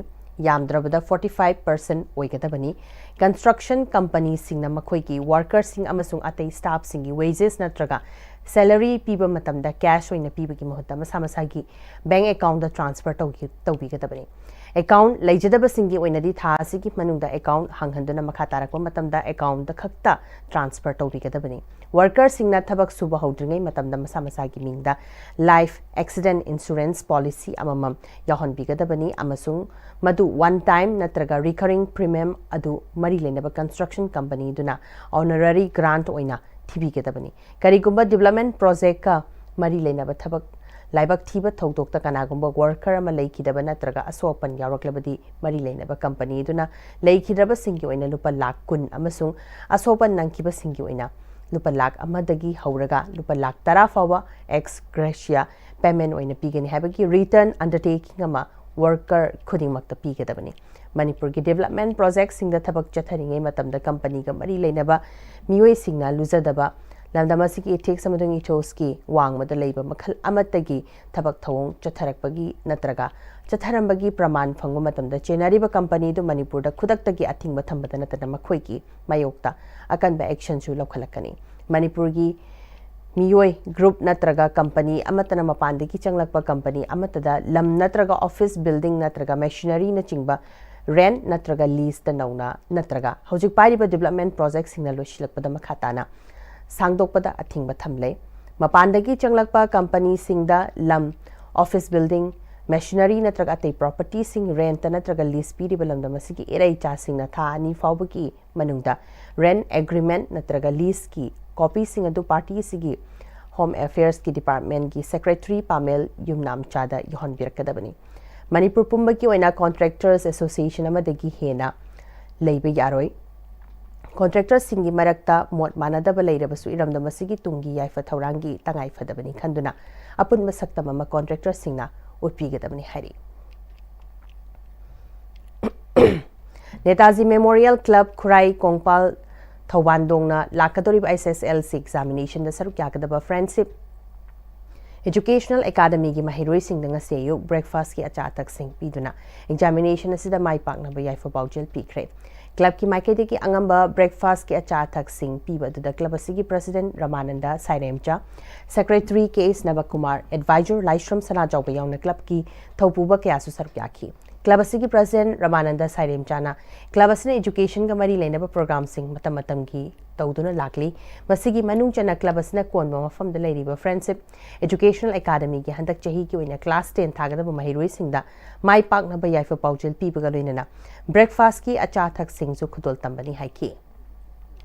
ꯌꯥꯝꯗ꯭ꯔꯕꯗ forty five percent ꯑꯣꯏꯒꯗꯕꯅꯤ꯫ Construction companyꯁꯤꯡꯅ ꯃꯈꯣꯏꯒꯤ workerꯁꯤꯡ ꯑꯃꯁꯨꯡ ꯑꯇꯩ staffꯁꯤꯡꯒꯤ wages ꯅꯠꯇ꯭ꯔꯒ salary ꯄꯤꯕ ꯃꯇꯝꯗ cash ꯑꯣꯏꯅ ꯄꯤꯕꯒꯤ ꯃꯍꯨꯠꯇ ꯃꯁꯥ ꯃꯁꯥꯒꯤ bank accountꯇ transfer ꯇꯧꯒꯤ-, ꯇꯧꯕꯤꯒꯗꯕꯅꯤ꯫ Account ꯂꯩꯖꯗꯕꯁꯤꯡꯒꯤ ꯑꯣꯏꯅꯗꯤ ꯊꯥ ꯑꯁꯤꯒꯤ ꯃꯅꯨꯡꯗ account ꯍꯥꯡꯍꯟꯗꯨꯅ ꯃꯈꯥ ꯇꯥꯔꯛꯄ ꯃꯇꯝꯗ accountꯇ ꯈꯛꯇ transfer ꯇꯧꯕꯤꯒꯗꯕꯅꯤ꯫ Workerꯁꯤꯡꯅ ꯊꯕꯛ ꯁꯨꯕ ꯍꯧꯗ꯭ꯔꯤꯉꯩ ꯃꯇꯝꯗ ꯃꯁꯥ ꯃꯁꯥꯒꯤ ꯃꯤꯡꯗ life accident insurance policy ꯑꯃꯃꯝ ꯌꯥꯎꯍꯟꯕꯤꯒꯗꯕꯅꯤ ꯑꯃꯁꯨꯡ ꯃꯗꯨ one time ꯅꯠꯇ꯭ꯔꯒ recurring premium ꯑꯗꯨ ꯃꯔꯤ ꯂꯩꯅꯕ construction companyꯗꯨꯅ honorary grant ꯑꯣꯏꯅ ꯊꯤꯕꯤꯒꯗꯕꯅꯤ꯫ ꯀꯔꯤꯒꯨꯝꯕ development projectꯀ ꯃꯔꯤ ꯂꯩꯅꯕ ꯊꯕꯛ ꯂꯥꯏꯕꯛ ꯊꯤꯕ ꯊꯧꯗꯣꯛꯇ ꯀꯅꯥꯒꯨꯝꯕ worker ꯑꯃ ꯂꯩꯈꯤꯗꯕ ꯅꯠꯇ꯭ꯔꯒ ꯑꯁꯣꯛ ꯑꯄꯟ ꯌꯥꯎꯔꯛꯂꯕꯗꯤ, ꯃꯔꯤ ꯂꯩꯅꯕ companyꯗꯨꯅ ꯂꯩꯈꯤꯗ꯭ꯔꯕꯁꯤꯡꯒꯤ ꯑꯣꯏꯅ ꯂꯨꯄꯥ ꯂꯥꯈ ꯀꯨꯟ ꯑꯃꯁꯨꯡ ꯑꯁꯣꯛ ꯑꯄꯟ ꯅꯪꯈꯤꯕꯁꯤꯡꯒꯤ ꯑꯣꯏꯅ ꯂꯨꯄꯥ ꯂꯥꯈ ꯑꯃꯗꯒꯤ ꯍꯧꯔꯒ ꯂꯨꯄꯥ ꯂꯥꯈ ꯇꯔꯥ ꯐꯥꯎꯕ ex gratia payment ꯑꯣꯏꯅ ꯄꯤꯒꯅꯤ ꯍꯥꯏꯕꯒꯤ written undertaking ꯑꯃ worker ꯈꯨꯗꯤꯡꯃꯛꯇ ꯄꯤꯒꯗꯕꯅꯤ꯫ ꯃꯅꯤꯄꯨꯔꯒꯤ development projectꯁꯤꯡꯗ ꯊꯕꯛ ꯆꯠꯊꯔꯤꯉꯩ ꯃꯇꯝꯗ companyꯒ ꯃꯔꯤ ꯂꯩꯅꯕ ꯃꯤꯑꯣꯏꯁꯤꯡꯅ ꯂꯨꯖꯗꯕ, ꯂꯝꯗꯝ ꯑꯁꯤꯒꯤ ethics ꯑꯃꯁꯨꯡ ethosꯀꯤ ꯋꯥꯡꯃꯗ ꯂꯩꯕ ꯃꯈꯜ ꯑꯃꯠꯇꯒꯤ ꯊꯕꯛ ꯊꯧꯑꯣꯡ ꯆꯠꯊꯔꯛꯄꯒꯤ ꯅꯠꯇ꯭ꯔꯒ ꯆꯠꯊꯔꯝꯕꯒꯤ ꯄ꯭ꯔꯃꯥꯟ ꯐꯪꯕ ꯃꯇꯝꯗ ꯆꯦꯟꯅꯔꯤꯕ companyꯗꯨ ꯃꯅꯤꯄꯨꯔꯗ ꯈꯨꯗꯛꯇꯒꯤ ꯑꯊꯤꯡꯕ ꯊꯝꯕꯗ ꯅꯠꯇꯅ ꯃꯈꯣꯏꯒꯤ ꯃꯥꯌꯣꯛꯇ ꯑꯀꯟꯕ actionꯁꯨ ꯂꯧꯈꯠꯂꯛꯀꯅꯤ꯫ ꯃꯅꯤꯄꯨꯔꯒꯤ ꯃꯤꯑꯣꯏ, group ꯅꯠꯇ꯭ꯔꯒ company ꯑꯃꯠꯇꯅ ꯃꯄꯥꯟꯗꯒꯤ ꯆꯪꯂꯛꯄ company ꯑꯃꯠꯇꯗ ꯂꯝ ꯅꯠꯇ꯭ꯔꯒ office building ꯅꯠꯇ꯭ꯔꯒ machineryꯅꯆꯤꯡꯕ rent ꯅꯠꯇ꯭ꯔꯒ leaseꯇ ꯅꯧꯅ ꯅꯠꯇ꯭ꯔꯒ ꯍꯧꯖꯤꯛ ꯄꯥꯏꯔꯤꯕ development projectꯁꯤꯡꯅ ꯂꯣꯏꯁꯤꯜꯂꯛꯄꯗ ꯃꯈꯥ ꯇꯥꯅ ꯁꯥꯡꯗꯣꯛꯄꯗ ꯑꯊꯤꯡꯕ ꯊꯝꯂꯦ꯫ ꯃꯄꯥꯟꯗꯒꯤ ꯆꯪꯂꯛꯄ companyꯁꯤꯡꯗ ꯂꯝ, office building, machinery ꯅꯠꯇ꯭ꯔꯒ ꯑꯇꯩ propertyꯁꯤꯡ rentꯇ ꯅꯠꯇ꯭ꯔꯒ lease ꯄꯤꯔꯤꯕ ꯂꯝꯗꯝ ꯑꯁꯤꯒꯤ ꯏꯔꯩꯆꯥꯁꯤꯡꯅ ꯊꯥ ꯑꯅꯤ ꯐꯥꯎꯕꯒꯤ ꯃꯅꯨꯡꯗ rent agreement ꯅꯠꯇ꯭ꯔꯒ leaseꯀꯤ copyꯁꯤꯡ ꯑꯗꯨ party ꯑꯁꯤꯒꯤ Home Affairsꯀꯤ departmentꯀꯤ secretary ꯄꯥꯃꯦꯜ ꯌꯨꯝꯅꯥꯝꯆꯥꯗ ꯌꯧꯍꯟꯕꯤꯔꯛꯀꯗꯕꯅꯤ꯫ ꯃꯅꯤꯄꯨꯔ ꯄꯨꯝꯕꯒꯤ ꯑꯣꯏꯅ contractors association ꯑꯃꯗꯒꯤ ꯍꯦꯟꯅ ꯂꯩꯕ ꯌꯥꯔꯣꯏ꯫ Contractorꯁꯤꯡꯒꯤ ꯃꯔꯛꯇ ꯃꯣꯠ ꯃꯥꯟꯅꯗꯕ ꯂꯩꯔꯕꯁꯨ ꯏꯔꯝꯗꯝ ꯑꯁꯤꯒꯤ ꯇꯨꯡꯒꯤ ꯌꯥꯏꯐ ꯊꯧꯔꯥꯡꯒꯤ ꯇꯉꯥꯏ ꯐꯗꯕꯅꯤ ꯈꯟꯗꯨꯅ ꯑꯄꯨꯟꯕ ꯁꯛꯇꯝ ꯑꯃ contractorꯁꯤꯡꯅ ꯎꯠꯄꯤꯒꯗꯕꯅꯤ ꯍꯥꯏꯔꯤ꯫ ꯅꯦꯇꯥꯖꯤ ꯃꯦꯃꯣꯔꯤꯌꯦꯜ ꯀ꯭ꯂꯕ ꯈꯨꯔꯥꯏ ꯀꯣꯡꯄꯥꯜ ꯊꯧꯕꯥꯟꯗꯣꯡꯅ ꯂꯥꯛꯀꯗꯧꯔꯤꯕ S S L C examination ꯗ ꯁꯔꯨꯛ ꯌꯥꯒꯗꯕ Friendship Educational Academy ꯒꯤ ꯃꯍꯩꯔꯣꯏꯁꯤꯡꯗ ꯉꯁꯤ ꯑꯌꯨꯛ breakfast ꯀꯤ ꯑꯆꯥ ꯑꯊꯛꯁꯤꯡ ꯄꯤꯗꯨꯅ examination ꯑꯁꯤꯗ ꯃꯥꯏ ꯄꯥꯛꯅꯕ ꯌꯥꯏꯐ ꯄꯥꯎꯖꯦꯜ ꯄꯤꯈ꯭ꯔꯦ꯫ ꯀ꯭ꯂꯕꯀꯤ ꯃꯥꯏꯀꯩꯗꯒꯤ ꯑꯉꯝꯕ breakfast ꯀꯤ ꯑꯆꯥ ꯑꯊꯛꯁꯤꯡ ꯄꯤꯕ ꯑꯗꯨꯗ ꯀ꯭ꯂꯕ ꯑꯁꯤꯒꯤ president ꯔꯃꯥꯅꯟꯗ ꯁꯥꯏꯔꯦꯝꯆꯥ, secretary K S ꯅꯕꯀꯨꯃꯥꯔ, advisor ꯂꯥꯏꯁ꯭ꯔꯝ ꯁꯅꯥꯖꯥꯎꯕ ꯌꯥꯎꯅ ꯀ꯭ꯂꯕꯀꯤ ꯊꯧꯄꯨꯕ ꯀꯌꯥꯁꯨ ꯁꯔꯨꯛ ꯌꯥꯈꯤ꯫ ꯀ꯭ꯂꯕ ꯑꯁꯤꯒꯤ president ꯔꯃꯥꯅꯟꯗ ꯁꯥꯏꯔꯦꯝꯆꯥꯅ ꯀ꯭ꯂꯕ ꯑꯁꯤꯅ education ꯒ ꯃꯔꯤ ꯂꯩꯅꯕ program ꯁꯤꯡ ꯃꯇꯝ ꯃꯇꯝꯒꯤ ꯇꯧꯗꯨꯅ ꯂꯥꯛꯂꯤ꯫ ꯃꯁꯤꯒꯤ ꯃꯅꯨꯡ ꯆꯟꯅ ꯀ꯭ꯂꯕ ꯑꯁꯤꯅ ꯀꯣꯟꯕ ꯃꯐꯝꯗ ꯂꯩꯔꯤꯕ Friendship Educational Academy ꯒꯤ ꯍꯟꯗꯛ ꯆꯍꯤꯒꯤ ꯑꯣꯏꯅ class ten ꯊꯥꯒꯗꯕ ꯃꯍꯩꯔꯣꯏꯁꯤꯡꯗ ꯃꯥꯏ ꯄꯥꯛꯅꯕ ꯌꯥꯏꯐ ꯄꯥꯎꯖꯦꯜ ꯄꯤꯕꯒ ꯂꯣꯏꯅꯅ breakfast ꯀꯤ ꯑꯆꯥ ꯑꯊꯛꯁꯤꯡꯁꯨ ꯈꯨꯗꯣꯜ ꯇꯝꯕꯅꯤ ꯍꯥꯏꯈꯤ꯫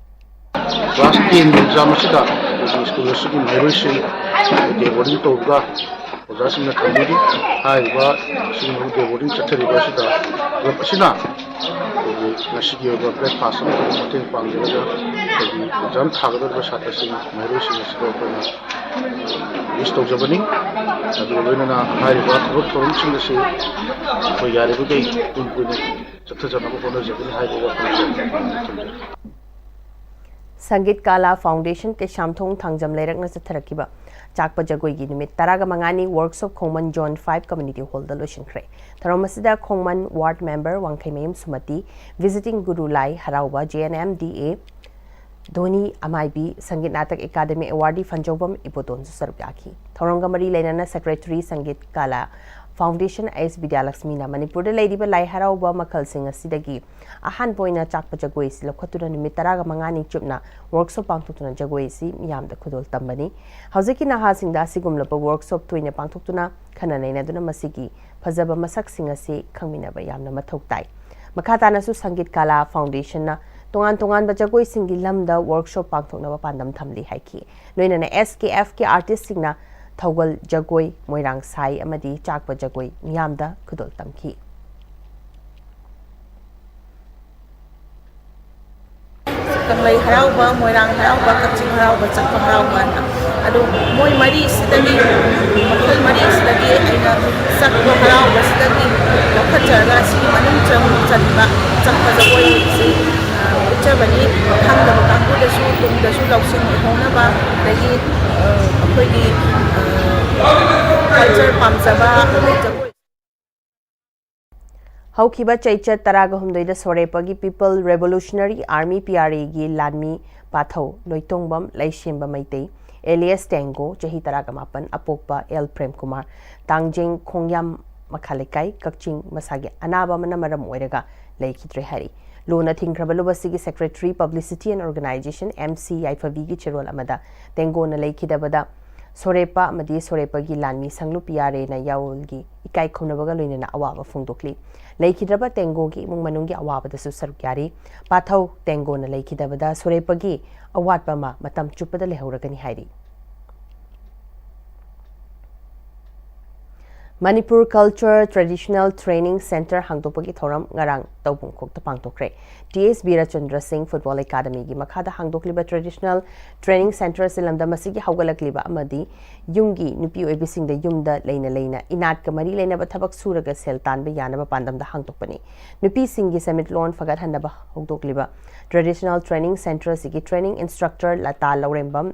Class ten ꯒꯤ exam ꯑꯁꯤꯗ ꯑꯩꯈꯣꯏꯒꯤ ꯁ꯭ꯀꯨꯜ ꯑꯁꯤꯒꯤ ꯃꯍꯩꯔꯣꯏꯁꯤꯡ day boarding ꯇꯧꯔꯒ ꯑꯣꯖꯥꯁꯤꯡꯅ ꯊꯝꯕꯤꯔꯤ꯫ ꯍꯥꯏꯔꯤꯕ ꯑꯁꯤꯒꯨꯝꯂꯕ day boarding ꯆꯠꯊꯔꯤꯕ ꯑꯁꯤꯗ ꯀ꯭ꯂꯕ ꯑꯁꯤꯅ ꯑꯩꯈꯣꯏꯒꯤ ꯉꯁꯤꯒꯤ ꯑꯣꯏꯕ breakfast ꯑꯃꯈꯛ ꯃꯇꯦꯡ ꯄꯥꯡꯖꯔꯒ ꯑꯩꯈꯣꯏꯒꯤ exam ꯊꯥꯒꯗꯧꯔꯤꯕ ꯁꯥꯇ꯭ꯔꯁꯤꯡ ꯃꯍꯩꯔꯣꯏꯁꯤꯡ ꯑꯁꯤꯗ ꯑꯩꯈꯣꯏꯅ wish ꯇꯧꯖꯕꯅꯤ꯫ ꯑꯗꯨꯒ ꯂꯣꯏꯅꯅ ꯍꯥꯏꯔꯤꯕ ꯊꯕꯛ ꯊꯧꯔꯝꯁꯤꯡ ꯑꯁꯤ ꯑꯩꯈꯣꯏ ꯌꯥꯔꯤꯕꯈꯩ ꯇꯨꯡ ꯀꯣꯏꯅ ꯆꯠꯊꯖꯅꯕ ꯍꯣꯠꯅꯖꯒꯅꯤ ꯍꯥꯏꯕ ꯋꯥꯐꯝꯁꯤ ꯊꯝꯖꯔꯤ꯫ ꯁꯪꯒꯤꯠ ꯀꯥꯂꯥ ꯐꯥꯎꯟꯗꯦꯁꯟ ꯀꯩꯁꯥꯝꯊꯣꯡ ꯊꯥꯡꯖꯝ ꯂꯩꯔꯛꯅ ꯆꯠꯊꯔꯛꯈꯤꯕ ꯆꯥꯛꯄ ꯖꯒꯣꯏꯒꯤ ꯅꯨꯃꯤꯠ ꯇꯔꯥꯒ ꯃꯉꯥꯅꯤ workshop ꯈꯣꯡꯃꯟ Zone five community hall ꯗ ꯂꯣꯏꯁꯤꯟꯈ꯭ꯔꯦ꯫ ꯊꯧꯔꯝ ꯑꯁꯤꯗ ꯈꯣꯡꯃꯟ ward member ꯋꯥꯡꯈꯩꯃꯌꯨꯝ ꯁꯨꯃꯇꯤ, visiting ꯒꯨꯔꯨ ꯂꯥꯏ ꯍꯔꯥꯎꯕ, J N M D A Dhoni ꯑꯃꯥꯏꯕꯤ, ꯁꯪꯒꯤꯠ ꯅꯥꯇꯛ ꯑꯦꯀꯥꯗꯃꯤ awardee ꯐꯟꯖꯧꯕꯝ ꯏꯕꯣꯇꯣꯟꯁꯨ ꯁꯔꯨꯛ ꯌꯥꯈꯤ꯫ ꯊꯧꯔꯝꯒ ꯃꯔꯤ ꯂꯩꯅꯅ secretary Sangeet Kala foundation S ꯕꯤꯗ꯭ꯌꯥꯂꯛꯁꯃꯤꯅ ꯃꯅꯤꯄꯨꯔꯗ ꯂꯩꯔꯤꯕ ꯂꯥꯏ ꯍꯔꯥꯎꯕ ꯃꯈꯜꯁꯤꯡ ꯑꯁꯤꯗꯒꯤ ꯑꯍꯥꯟꯕ ꯑꯣꯏꯅ ꯆꯥꯛꯄ ꯖꯒꯣꯏ ꯑꯁꯤ ꯂꯧꯈꯠꯇꯨꯅ ꯅꯨꯃꯤꯠ ꯇꯔꯥꯒ ꯃꯉꯥꯅꯤ ꯆꯨꯞꯅ workshop ꯄꯥꯡꯊꯣꯛꯇꯨꯅ ꯖꯒꯣꯏ ꯑꯁꯤ ꯃꯤꯌꯥꯝꯗ ꯈꯨꯗꯣꯜ ꯇꯝꯕꯅꯤ꯫ ꯍꯧꯖꯤꯛꯀꯤ ꯅꯍꯥꯁꯤꯡꯗ ꯑꯁꯤꯒꯨꯝꯂꯕ workshop ꯇꯣꯏꯅ ꯄꯥꯡꯊꯣꯛꯇꯨꯅ ꯈꯟꯅ ꯅꯩꯅꯗꯨꯅ ꯃꯁꯤꯒꯤ ꯐꯖꯕ ꯃꯁꯛꯁꯤꯡ ꯑꯁꯤ ꯈꯪꯃꯤꯟꯅꯕ ꯌꯥꯝꯅ ꯃꯊꯧ ꯇꯥꯏ꯫ ꯃꯈꯥ ꯇꯥꯅꯁꯨ ꯁꯪꯒꯤꯠ ꯀꯥꯂꯥ ꯐꯥꯎꯟꯗꯦꯁꯟꯅ ꯇꯣꯉꯥꯟ ꯇꯣꯉꯥꯟꯕ ꯖꯒꯣꯏꯁꯤꯡꯒꯤ ꯂꯝꯗ workshop ꯄꯥꯡꯊꯣꯛꯅꯕ ꯄꯥꯟꯗꯝ ꯊꯝꯂꯤ ꯍꯥꯏꯈꯤ꯫ ꯂꯣꯏꯅꯅ S K F ꯀꯤ artist ꯁꯤꯡꯅ ꯊꯧꯒꯜ ꯖꯒꯣꯏ, ꯃꯣꯏꯔꯥꯡ ꯁꯥꯏ ꯑꯃꯗꯤ ꯆꯥꯛꯄ ꯖꯒꯣꯏ ꯃꯤꯌꯥꯝꯗ ꯈꯨꯗꯣꯜ ꯇꯝꯈꯤ꯫ ꯀꯪꯂꯩ ꯍꯔꯥꯎꯕ, ꯃꯣꯏꯔꯥꯡ ꯍꯔꯥꯎꯕ, ꯀꯛꯆꯤꯡ ꯍꯔꯥꯎꯕ, ꯆꯥꯛꯄ ꯍꯔꯥꯎꯕ ꯍꯥꯏꯅ ꯑꯗꯣ ꯃꯣꯏ ꯃꯔꯤꯁꯤꯗꯒꯤ, ꯃꯈꯜ ꯃꯔꯤꯁꯤꯗꯒꯤ ꯑꯩꯅ ꯆꯠꯄ ꯍꯔꯥꯎꯕꯁꯤꯗꯒꯤ ꯂꯧꯈꯠꯆꯔꯒ ꯑꯁꯤꯒꯤ ꯃꯅꯨꯡ ꯆꯪ-, ꯆꯟꯕ ꯆꯠꯄ ꯖꯒꯣꯏꯁꯤ, ꯑ, ꯎꯠꯆꯕꯅꯤ꯫ ꯈꯪꯗꯕ ꯀꯥꯡꯕꯨꯗꯁꯨ ꯇꯨꯡꯗꯁꯨ ꯂꯧꯁꯤꯡ ꯑꯣꯏꯍꯧꯅꯕ, ꯑꯗꯒꯤ, ꯑ, ꯑꯩꯈꯣꯏꯒꯤ, ꯑ, ꯀꯜꯆꯔ ꯄꯥꯝꯖꯕ, ꯑꯗꯩ ꯖꯒꯣꯏ ꯍꯧꯈꯤꯕ ꯆꯩꯆꯠ ꯇꯔꯥꯒ ꯍꯨꯝꯗꯣꯏꯗ ꯁꯣꯔꯦꯄꯒꯤ People Revolutionary Army, P R ꯑꯦꯒꯤ ꯂꯥꯟꯃꯤ ꯄꯥꯊꯧ ꯂꯣꯏꯇꯣꯡꯕꯝ ꯂꯩꯁꯦꯝꯕ ꯃꯩꯇꯩ, alias ꯇꯦꯡꯒꯣ, ꯆꯍꯤ ꯇꯔꯥꯒ ꯃꯥꯄꯟ, ꯑꯄꯣꯛꯄ ꯑꯦꯜ ꯄ꯭ꯔꯦꯝꯀꯨꯃꯥꯔ, ꯇꯥꯡꯖꯦꯡ ꯈꯣꯡꯌꯥꯝ ꯃꯈꯥ ꯂꯩꯀꯥꯏ, ꯀꯛꯆꯤꯡ, ꯃꯁꯥꯒꯤ ꯑꯅꯥꯕ ꯑꯃꯅ ꯃꯔꯝ ꯑꯣꯏꯔꯒ ꯂꯩꯈꯤꯗ꯭ꯔꯦ ꯍꯥꯏꯔꯤ꯫ ꯂꯨꯅ ꯊꯤꯡꯈ꯭ꯔꯕ ꯂꯨꯞ ꯑꯁꯤꯒꯤ Secretary, Publicity and Organization, M C ꯌꯥꯏꯐꯕꯤꯒꯤ ꯆꯦꯔꯣꯜ ꯑꯃꯗ ꯇꯦꯡꯒꯣꯅ ꯂꯩꯈꯤꯗꯕꯗ ꯁꯣꯔꯦꯄ ꯑꯃꯗꯤ ꯁꯣꯔꯦꯄꯒꯤ ꯂꯥꯟꯃꯤ ꯁꯪꯂꯨꯞ, ꯄꯤ ꯑꯥꯔ ꯑꯦꯅ ꯌꯥꯑꯣꯜꯒꯤ ꯏꯀꯥꯏ ꯈꯨꯝꯅꯕꯒ ꯂꯣꯏꯅꯅ ꯑꯋꯥꯕ ꯐꯣꯡꯗꯣꯛꯂꯤ꯫ ꯂꯩꯈꯤꯗ꯭ꯔꯕ ꯇꯦꯡꯒꯣꯒꯤ ꯏꯃꯨꯡ ꯃꯅꯨꯡꯒꯤ ꯑꯋꯥꯕꯗꯁꯨ ꯁꯔꯨꯛ ꯌꯥꯔꯤ꯫ ꯄꯥꯊꯧ ꯇꯦꯡꯒꯣꯅ ꯂꯩꯈꯤꯗꯕꯗ ꯁꯣꯔꯦꯄꯒꯤ ꯑꯋꯥꯠꯄ ꯑꯃ ꯃꯇꯝ ꯆꯨꯞꯄꯗ ꯂꯩꯍꯧꯔꯒꯅꯤ ꯍꯥꯏꯔꯤ꯫ Manipur Culture Traditional Training Centre ꯍꯥꯡꯗꯣꯛꯄꯒꯤ ꯊꯧꯔꯝ ꯉꯔꯥꯡ ꯇꯧꯕꯨꯡꯈꯣꯛꯇ ꯄꯥꯡꯊꯣꯛꯈ꯭ꯔꯦ꯫ ꯇꯤ ꯑꯦꯁ ꯕꯤꯔꯆꯟꯗ꯭ꯔ ꯁꯤꯡ ꯐꯨꯠꯕꯣꯜ ꯑꯦꯀꯥꯗꯃꯤꯒꯤ ꯃꯈꯥꯗ ꯍꯥꯡꯗꯣꯛꯂꯤꯕ Traditional Training Centre ꯑꯁꯤ ꯂꯝꯗꯝ ꯑꯁꯤꯒꯤ ꯍꯧꯒꯠꯂꯛꯂꯤꯕ ꯑꯃꯗꯤ ꯌꯨꯝꯒꯤ ꯅꯨꯄꯤ ꯑꯣꯏꯕꯤꯁꯤꯡꯗ ꯌꯨꯝꯗ ꯂꯩꯅ ꯂꯩꯅ ꯏꯅꯥꯠꯀ ꯃꯔꯤ ꯂꯩꯅꯕ ꯊꯕꯛ ꯁꯨꯔꯒ ꯁꯦꯜ ꯇꯥꯟꯕ ꯌꯥꯅꯕ ꯄꯥꯟꯗꯝꯗ ꯍꯥꯡꯗꯣꯛꯄꯅꯤ꯫ ꯅꯨꯄꯤꯁꯤꯡꯒꯤ ꯁꯦꯟꯃꯤꯠꯂꯣꯟ ꯐꯒꯠꯍꯟꯅꯕ ꯍꯧꯗꯣꯛꯂꯤꯕ Traditional Training Centre ꯑꯁꯤꯒꯤ training instructor ꯂꯇꯥ ꯂꯧꯔꯦꯝꯕꯝ,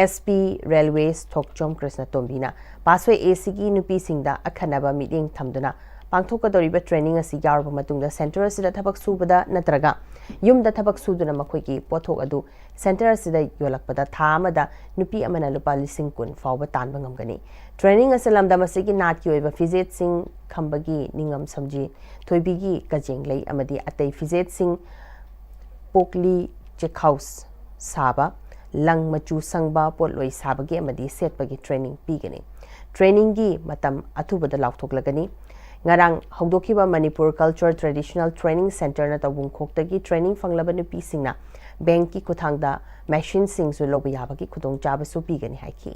ꯑꯦꯁ ꯄꯤ Railways ꯊꯣꯛꯆꯣꯝ ꯀ꯭ꯔꯤꯁꯅꯇꯣꯝꯕꯤꯅ ꯄꯥꯁꯣꯏ ꯑꯦ ꯁꯤꯒꯤ ꯅꯨꯄꯤꯁꯤꯡꯗ ꯑꯈꯟꯅꯕ ꯃꯤꯠꯌꯦꯡ ꯊꯝꯗꯨꯅ ꯄꯥꯡꯊꯣꯛꯀꯗꯧꯔꯤꯕ training ꯑꯁꯤ ꯌꯥꯎꯔꯕ ꯃꯇꯨꯡꯗ centre ꯑꯁꯤꯗ ꯊꯕꯛ ꯁꯨꯕꯗ ꯅꯠꯇ꯭ꯔꯒ ꯌꯨꯝꯗ ꯊꯕꯛ ꯁꯨꯗꯨꯅ ꯃꯈꯣꯏꯒꯤ ꯄꯣꯠꯊꯣꯛ ꯑꯗꯨ centre ꯑꯁꯤꯗ ꯌꯣꯜꯂꯛꯄꯗ ꯊꯥ ꯑꯃꯗ ꯅꯨꯄꯤ ꯑꯃꯅ ꯂꯨꯄꯥ ꯂꯤꯁꯤꯡ ꯀꯨꯟ ꯐꯥꯎꯕ ꯇꯥꯟꯕ ꯉꯝꯒꯅꯤ꯫ Training ꯑꯁꯤ ꯂꯝꯗꯝ ꯑꯁꯤꯒꯤ ꯅꯥꯠꯀꯤ ꯑꯣꯏꯕ ꯐꯤꯖꯦꯠꯁꯤꯡ ꯈꯝꯕꯒꯤ ꯅꯤꯡꯉꯝ ꯁꯝꯖꯤ, ꯊꯣꯏꯕꯤꯒꯤ ꯀꯖꯦꯡꯂꯩ ꯑꯃꯗꯤ ꯑꯇꯩ ꯐꯤꯖꯦꯠꯁꯤꯡ, ꯄꯣꯛꯂꯤ ꯆꯦꯈꯥꯎ ꯁꯥꯕ, ꯂꯪ ꯃꯆꯨ ꯁꯪꯕ ꯄꯣꯠꯂꯣꯏ ꯁꯥꯕꯒꯤ ꯑꯃꯗꯤ ꯁꯦꯠꯄꯒꯤ training ꯄꯤꯒꯅꯤ꯫ Trainingꯒꯤ ꯃꯇꯝ ꯑꯊꯨꯕꯗ ꯂꯥꯎꯊꯣꯛꯂꯒꯅꯤ꯫ ꯉꯔꯥꯡ ꯍꯧꯗꯣꯛꯈꯤꯕ Manipur Culture Traditional Training Centreꯅ ꯇꯧꯕꯨꯡꯈꯣꯛꯇꯒꯤ training ꯐꯪꯂꯕ ꯅꯨꯄꯤꯁꯤꯡꯅ bankꯀꯤ ꯈꯨꯠꯊꯥꯡꯗ machineꯁꯤꯡꯁꯨ ꯂꯧꯕ ꯌꯥꯕꯒꯤ ꯈꯨꯗꯣꯡꯆꯥꯕꯁꯨ ꯄꯤꯒꯅꯤ ꯍꯥꯏꯈꯤ꯫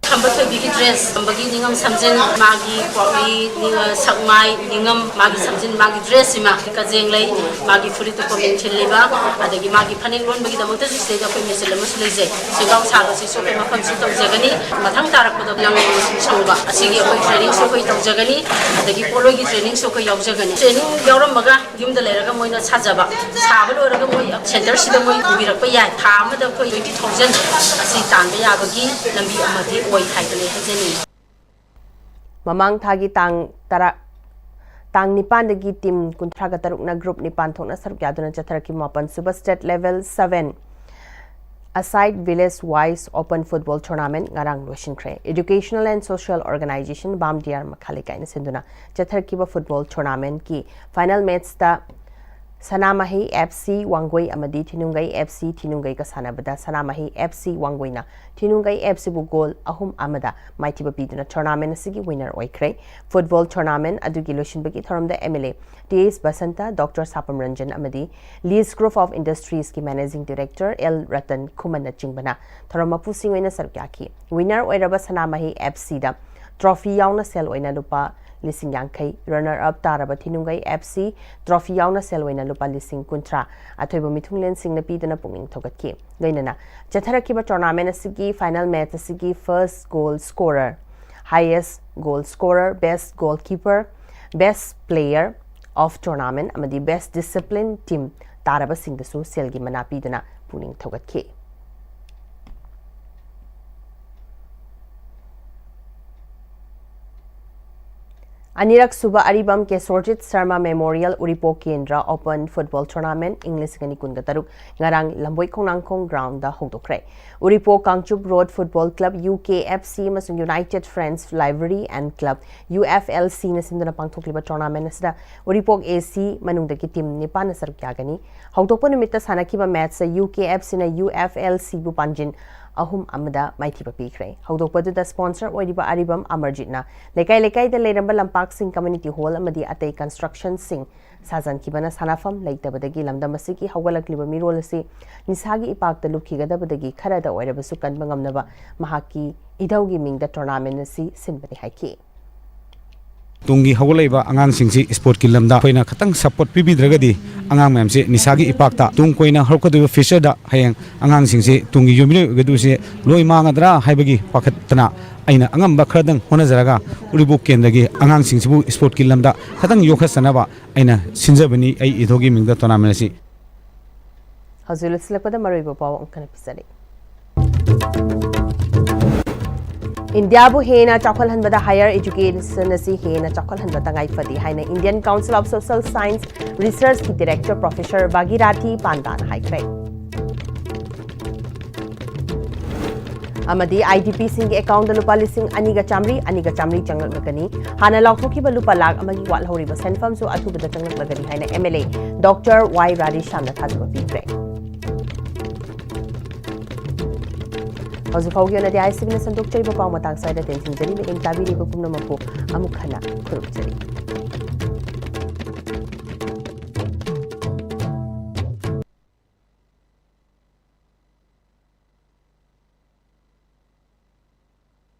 ꯈꯝꯕ ꯅꯨꯄꯤꯒꯤ ꯗ꯭ꯔꯦꯁ ꯇꯝꯕꯒꯤ ꯅꯤꯉꯝ ꯁꯝꯖꯤꯟ, ꯃꯥꯒꯤ ꯀ꯭ꯋꯥꯛꯂꯤ, ꯅꯤꯉ-, ꯁꯛꯃꯥꯏ, ꯅꯤꯉꯝ, ꯃꯥꯒꯤ ꯁꯝꯖꯤꯟ, ꯃꯥꯒꯤ ꯗ꯭ꯔꯦꯁꯁꯤꯃ, ꯀꯖꯦꯡ ꯂꯩ, ꯃꯥꯒꯤ ꯐꯨꯔꯤꯠꯇ ꯀꯣꯃꯦꯟ ꯊꯤꯜꯂꯤꯕ, ꯑꯗꯒꯤ ꯃꯥꯒꯤ ꯐꯅꯦꯛ ꯂꯣꯟꯕꯒꯤꯗꯃꯛꯇꯁꯨ ꯁꯤꯗꯩꯗ ꯑꯩꯈꯣꯏ ꯃꯦꯆꯤꯟ ꯑꯃꯁꯨ ꯂꯩꯖꯩ꯫ ꯁꯦꯟꯖꯥꯎ ꯁꯥꯕꯁꯤꯁꯨ ꯑꯩꯈꯣꯏ ꯃꯐꯝꯁꯨ ꯇꯧꯖꯒꯅꯤ꯫ ꯃꯊꯪ ꯇꯥꯔꯛꯄꯗ ꯂꯪ ꯁꯪꯕ ꯑꯁꯤꯒꯤ ꯑꯩꯈꯣꯏ ꯇ꯭ꯔꯦꯅꯤꯡꯁꯨ ꯑꯩꯈꯣꯏ ꯇꯧꯖꯒꯅꯤ, ꯑꯗꯒꯤ ꯄꯣꯠꯂꯣꯏꯒꯤ ꯇ꯭ꯔꯦꯅꯤꯡꯁꯨ ꯑꯩꯈꯣꯏ ꯌꯥꯎꯖꯒꯅꯤ꯫ ꯇ꯭ꯔꯦꯅꯤꯡ ꯌꯥꯎꯔꯝꯃꯒ ꯌꯨꯝꯗ ꯂꯩꯔꯒ ꯃꯣꯏꯅ ꯁꯥꯖꯕ, ꯁꯥꯕ ꯂꯣꯏꯔꯒ ꯃꯣꯏ ꯁꯦꯟꯇꯔꯁꯤꯗ ꯃꯣꯏ ꯄꯨꯕꯤꯔꯛꯄ ꯌꯥꯏ꯫ ꯊꯥ ꯑꯃꯗ ꯑꯩꯈꯣꯏ twenty thousand ꯑꯁꯤ ꯇꯥꯟꯕ ꯌꯥꯕꯒꯤ ꯂꯝꯕꯤ ꯑꯃꯗꯤ ꯑꯣꯏ ꯍꯥꯏꯗꯅ ꯍꯥꯏꯖꯅꯤꯡꯏ꯫ ꯃꯃꯥꯡ ꯊꯥꯒꯤ ꯇꯥꯡ ꯇꯔꯥ, ꯇꯥꯡ ꯅꯤꯄꯥꯟꯗꯒꯤ ꯇꯤꯝ ꯀꯨꯟꯊ꯭ꯔꯥꯒ ꯇꯔꯨꯛꯅ ꯒ꯭ꯔꯨꯞ ꯅꯤꯄꯥꯟ ꯊꯣꯛꯅ ꯁꯔꯨꯛ ꯌꯥꯗꯨꯅ ꯆꯠꯊꯔꯛꯈꯤꯕ ꯃꯥꯄꯟ ꯁꯨꯕ state level seven a side village wise open football tournament ꯉꯔꯥꯡ ꯂꯣꯏꯁꯤꯟꯈ꯭ꯔꯦ꯫ Educational and Social Organization ꯕꯥꯝꯗꯤꯌꯥꯔ ꯃꯈꯥ ꯂꯩꯀꯥꯏꯅ ꯁꯤꯟꯗꯨꯅ ꯆꯠꯊꯔꯛꯈꯤꯕ ꯐꯨꯠꯕꯣꯜ ꯇꯣꯔꯅꯥꯃꯦꯟꯠꯀꯤ ꯐꯥꯏꯅꯦꯜ ꯃꯦꯠꯆꯇ ꯁꯅꯥꯃꯍꯤ F C ꯋꯥꯡꯒꯣꯏ ꯑꯃꯗꯤ ꯊꯤꯅꯨꯡꯒꯩ F C ꯊꯤꯅꯨꯡꯒꯩꯒ ꯁꯥꯟꯅꯕꯗ ꯁꯅꯥꯃꯍꯤ F C ꯋꯥꯡꯒꯣꯏꯅ ꯊꯤꯅꯨꯡꯒꯩ F Cꯕꯨ ꯒꯣꯜ ꯑꯍꯨꯝ ꯑꯃꯗ ꯃꯥꯏꯊꯤꯕ ꯄꯤꯗꯨꯅ ꯇꯣꯔꯅꯥꯃꯦꯟꯠ ꯑꯁꯤꯒꯤ ꯋꯤꯟꯅꯔ ꯑꯣꯏꯈ꯭ꯔꯦ꯫ ꯐꯨꯠꯕꯣꯜ ꯇꯣꯔꯅꯥꯃꯦꯟꯠ ꯑꯗꯨꯒꯤ ꯂꯣꯏꯁꯤꯟꯕꯒꯤ ꯊꯧꯔꯝꯗ M L A T S Basanta, doctor Sapam Ranjan ꯑꯃꯗꯤ Lease Group of Industriesꯀꯤ ꯃꯦꯅꯦꯖꯤꯡ ꯗꯤꯔꯦꯛꯇꯔ ꯑꯦꯜ ꯔꯇꯟ ꯈꯨꯃꯟꯅꯆꯤꯡꯕꯅ ꯊꯧꯔꯝ ꯃꯄꯨꯁꯤꯡ ꯑꯣꯏꯅ ꯁꯔꯨꯛ ꯌꯥꯈꯤ꯫ ꯋꯤꯟꯅꯔ ꯑꯣꯏꯔꯕ ꯁꯅꯥꯃꯍꯤ F Cꯗ ꯇ꯭ꯔꯣꯐꯤ ꯌꯥꯎꯅ ꯁꯦꯜ ꯑꯣꯏꯅ ꯂꯨꯄꯥ ꯂꯤꯁꯤꯡ ꯌꯥꯡꯈꯩ, ꯔꯟꯅꯔ ꯑꯞ ꯇꯥꯔꯕ ꯊꯤꯅꯨꯡꯒꯩ F C ꯇ꯭ꯔꯣꯐꯤ ꯌꯥꯎꯅ ꯁꯦꯜ ꯑꯣꯏꯅ ꯂꯨꯄꯥ ꯂꯤꯁꯤꯡ ꯀꯨꯟꯊ꯭ꯔꯥ ꯑꯊꯣꯏꯕ ꯃꯤꯊꯨꯡꯂꯦꯟꯁꯤꯡꯅ ꯄꯤꯗꯨꯅ ꯄꯨꯛꯅꯤꯡ ꯊꯧꯒꯠꯈꯤ꯫ ꯂꯣꯏꯅꯅ ꯆꯠꯊꯔꯛꯈꯤꯕ ꯇꯣꯔꯅꯥꯃꯦꯟꯠ ꯑꯁꯤꯒꯤ ꯐꯥꯏꯅꯦꯜ ꯃꯦꯆ ꯑꯁꯤꯒꯤ first goal scorer, highest goal scorer, best goalkeeper, best player of tournament ꯑꯃꯗꯤ ꯕꯦꯁ ꯗꯤꯁꯤꯄ꯭ꯂꯤꯟ ꯇꯤꯝ ꯇꯥꯔꯕꯁꯤꯡꯗꯁꯨ ꯁꯦꯜꯒꯤ ꯃꯅꯥ ꯄꯤꯗꯨꯅ ꯄꯨꯛꯅꯤꯡ ꯊꯧꯒꯠꯈꯤ꯫ ꯑꯅꯤꯔꯛ ꯁꯨꯕ ꯑꯔꯤꯕꯝ ꯀꯦꯁꯣꯔꯖꯤꯠ ꯁꯔꯃ ꯃꯦꯃꯣꯔꯤꯌꯦꯜ ꯎꯔꯤꯄꯣꯛ ꯀꯦꯟꯗ꯭ꯔ ꯑꯣꯄꯟ ꯐꯨꯠꯕꯣꯜ ꯇꯣꯔꯅꯥꯃꯦꯟꯠ ꯏꯪ ꯂꯤꯁꯤꯡ ꯑꯅꯤ ꯀꯨꯟꯒ ꯇꯔꯨꯛ ꯉꯔꯥꯡ ꯂꯝꯕꯣꯏ ꯈꯣꯡꯅꯥꯡꯈꯣꯡ ꯒ꯭ꯔꯥꯎꯟꯗ ꯍꯧꯗꯣꯛꯈ꯭ꯔꯦ꯫ Uripok Kangchup road football club, U K F C ꯑꯃꯁꯨꯡ United Friends Library and Club, U F L C ꯅ ꯁꯤꯟꯗꯨꯅ ꯄꯥꯡꯊꯣꯛꯂꯤꯕ ꯇꯣꯔꯅꯥꯃꯦꯟꯠ ꯑꯁꯤꯗ ꯎꯔꯤꯄꯣꯛ A C ꯃꯅꯨꯡꯗꯒꯤ ꯇꯤꯝ ꯅꯤꯄꯥꯟꯅ ꯁꯔꯨꯛ ꯌꯥꯒꯅꯤ꯫ ꯍꯧꯗꯣꯛꯄ ꯅꯨꯃꯤꯠꯇ ꯁꯥꯟꯅꯈꯤꯕ ꯃꯦꯆꯇ U K F C ꯅ U F L C ꯕꯨ ꯄꯥꯟꯖꯤꯟ ꯑꯍꯨꯝ ꯑꯃꯗ ꯃꯥꯏꯊꯤꯕ ꯄꯤꯈ꯭ꯔꯦ꯫ ꯍꯧꯗꯣꯛꯄꯗꯨꯗ sponsor ꯑꯣꯏꯔꯤꯕ ꯑꯔꯤꯕꯝ ꯑꯃꯔꯖꯤꯠꯅ ꯂꯩꯀꯥꯏ ꯂꯩꯀꯥꯏꯗ ꯂꯩꯔꯝꯕ ꯂꯝꯄꯥꯛꯁꯤꯡ, community hall ꯑꯃꯗꯤ ꯑꯇꯩ constructionꯁꯤꯡ ꯁꯥꯖꯟꯈꯤꯕꯅ ꯁꯥꯟꯅꯐꯝ ꯂꯩꯇꯕꯗꯒꯤ ꯂꯝꯗꯝ ꯑꯁꯤꯒꯤ ꯍꯧꯒꯠꯂꯛꯂꯤꯕ ꯃꯤꯔꯣꯜ ꯑꯁꯤ ꯅꯤꯁꯥꯒꯤ ꯏꯄꯥꯛꯇ ꯂꯨꯞꯈꯤꯒꯗꯕꯗꯒꯤ ꯈꯔꯗ ꯑꯣꯏꯔꯕꯁꯨ ꯀꯟꯕ ꯉꯝꯅꯕ ꯃꯍꯥꯛꯀꯤ ꯏꯙꯧꯒꯤ ꯃꯤꯡꯗ tournament ꯑꯁꯤ ꯁꯤꯟꯕꯅꯤ ꯍꯥꯏꯈꯤ꯫ ꯇꯨꯡꯒꯤ ꯍꯧꯒꯠꯂꯛꯏꯕ ꯑꯉꯥꯡꯁꯤꯡꯁꯤ sportꯀꯤ ꯂꯝꯗ ꯑꯩꯈꯣꯏꯅ ꯈꯤꯇꯪ support ꯄꯤꯕꯤꯗ꯭ꯔꯒꯗꯤ ꯑꯉꯥꯡ ꯃꯌꯥꯝꯁꯤ ꯅꯤꯁꯥꯒꯤ ꯏꯄꯥꯛꯇ ꯇꯨꯡ ꯀꯣꯏꯅ ꯍꯧꯔꯛꯀꯗꯧꯔꯤꯕ futureꯗ ꯍꯌꯦꯡ ꯑꯉꯥꯡꯁꯤꯡꯁꯤ ꯇꯨꯡꯒꯤ ꯌꯨꯝꯕꯤꯔꯦꯟ ꯑꯣꯏꯒꯗꯧꯔꯤꯁꯦ ꯂꯣꯏ ꯃꯥꯡꯒꯗ꯭ꯔꯥ ꯍꯥꯏꯕꯒꯤ ꯄꯥꯈꯠꯇꯅ ꯑꯩꯅ ꯑꯉꯝꯕ ꯈꯔꯗꯪ ꯍꯣꯠꯅꯖꯔꯒ ꯎꯔꯤꯄꯣꯛ ꯀꯦꯟꯗ꯭ꯔꯒꯤ ꯑꯉꯥꯡꯁꯤꯡꯁꯤꯕꯨ sportꯀꯤ ꯂꯝꯗ ꯈꯤꯇꯪ ꯌꯣꯛꯈꯠꯆꯅꯕ ꯑꯩꯅ ꯁꯤꯟꯖꯕꯅꯤ꯫ ꯑꯩ ꯏꯙꯧꯒꯤ ꯃꯤꯡꯗ tournament ꯑꯁꯤ ꯍꯧꯖꯤꯛ ꯂꯣꯏꯁꯤꯜꯂꯛꯄꯗ ꯃꯔꯨꯑꯣꯏꯕ ꯄꯥꯎ ꯑꯃꯨꯛ ꯍꯟꯅ ꯄꯤꯖꯔꯤ꯫ ꯏꯟꯗꯤꯌꯥꯕꯨ ꯍꯦꯟꯅ ꯆꯥꯎꯈꯠꯍꯟꯕꯗ higher education ꯑꯁꯤ ꯍꯦꯟꯅ ꯆꯥꯎꯈꯠꯍꯟꯕ ꯇꯉꯥꯏ ꯐꯗꯦ ꯍꯥꯏꯅ Indian Council of Social Science Researchꯀꯤ director Professor ꯚꯥꯒꯤꯔꯥꯊꯤ ꯄꯥꯟꯗꯥꯅ ꯍꯥꯏꯈ꯭ꯔꯦ꯫ ꯑꯃꯗꯤ IDPꯁꯤꯡꯒꯤ accountꯗ ꯂꯨꯄꯥ ꯂꯤꯁꯤꯡ ꯑꯅꯤꯒ ꯆꯥꯃꯔꯤ, ꯑꯅꯤꯒ ꯆꯥꯃꯔꯤ ꯆꯪꯂꯛꯂꯒꯅꯤ꯫ ꯍꯥꯟꯅ ꯂꯥꯎꯊꯣꯛꯈꯤꯕ ꯂꯨꯄꯥ ꯂꯥꯈ ꯑꯃꯒꯤ ꯋꯥꯠꯍꯧꯔꯤꯕ ꯁꯦꯟꯐꯝꯁꯨ ꯑꯊꯨꯕꯗ ꯆꯪꯂꯛꯂꯒꯅꯤ ꯍꯥꯏꯅ MLA Doctor Y ꯔꯥꯙꯦꯁ꯭ꯌꯥꯝꯅ ꯊꯥꯖꯕ ꯄꯤꯈ꯭ꯔꯦ꯫ ꯍꯧꯖꯤꯛ ꯐꯥꯎꯒꯤ ꯑꯣꯏꯅꯗꯤ ICBꯅ ꯁꯟꯗꯣꯛꯆꯔꯤꯕ ꯄꯥꯎ ꯃꯇꯥꯡ ꯁ꯭ꯋꯥꯏꯗ ꯇꯦꯟꯁꯤꯟꯖꯔꯤ꯫ ꯃꯤꯠꯌꯦꯡ ꯇꯥꯕꯤꯔꯤꯕ ꯄꯨꯝꯅꯃꯛꯄꯨ ꯑꯃꯨꯛ ꯍꯟꯅ ꯈꯨꯔꯨꯝꯖꯔꯤ꯫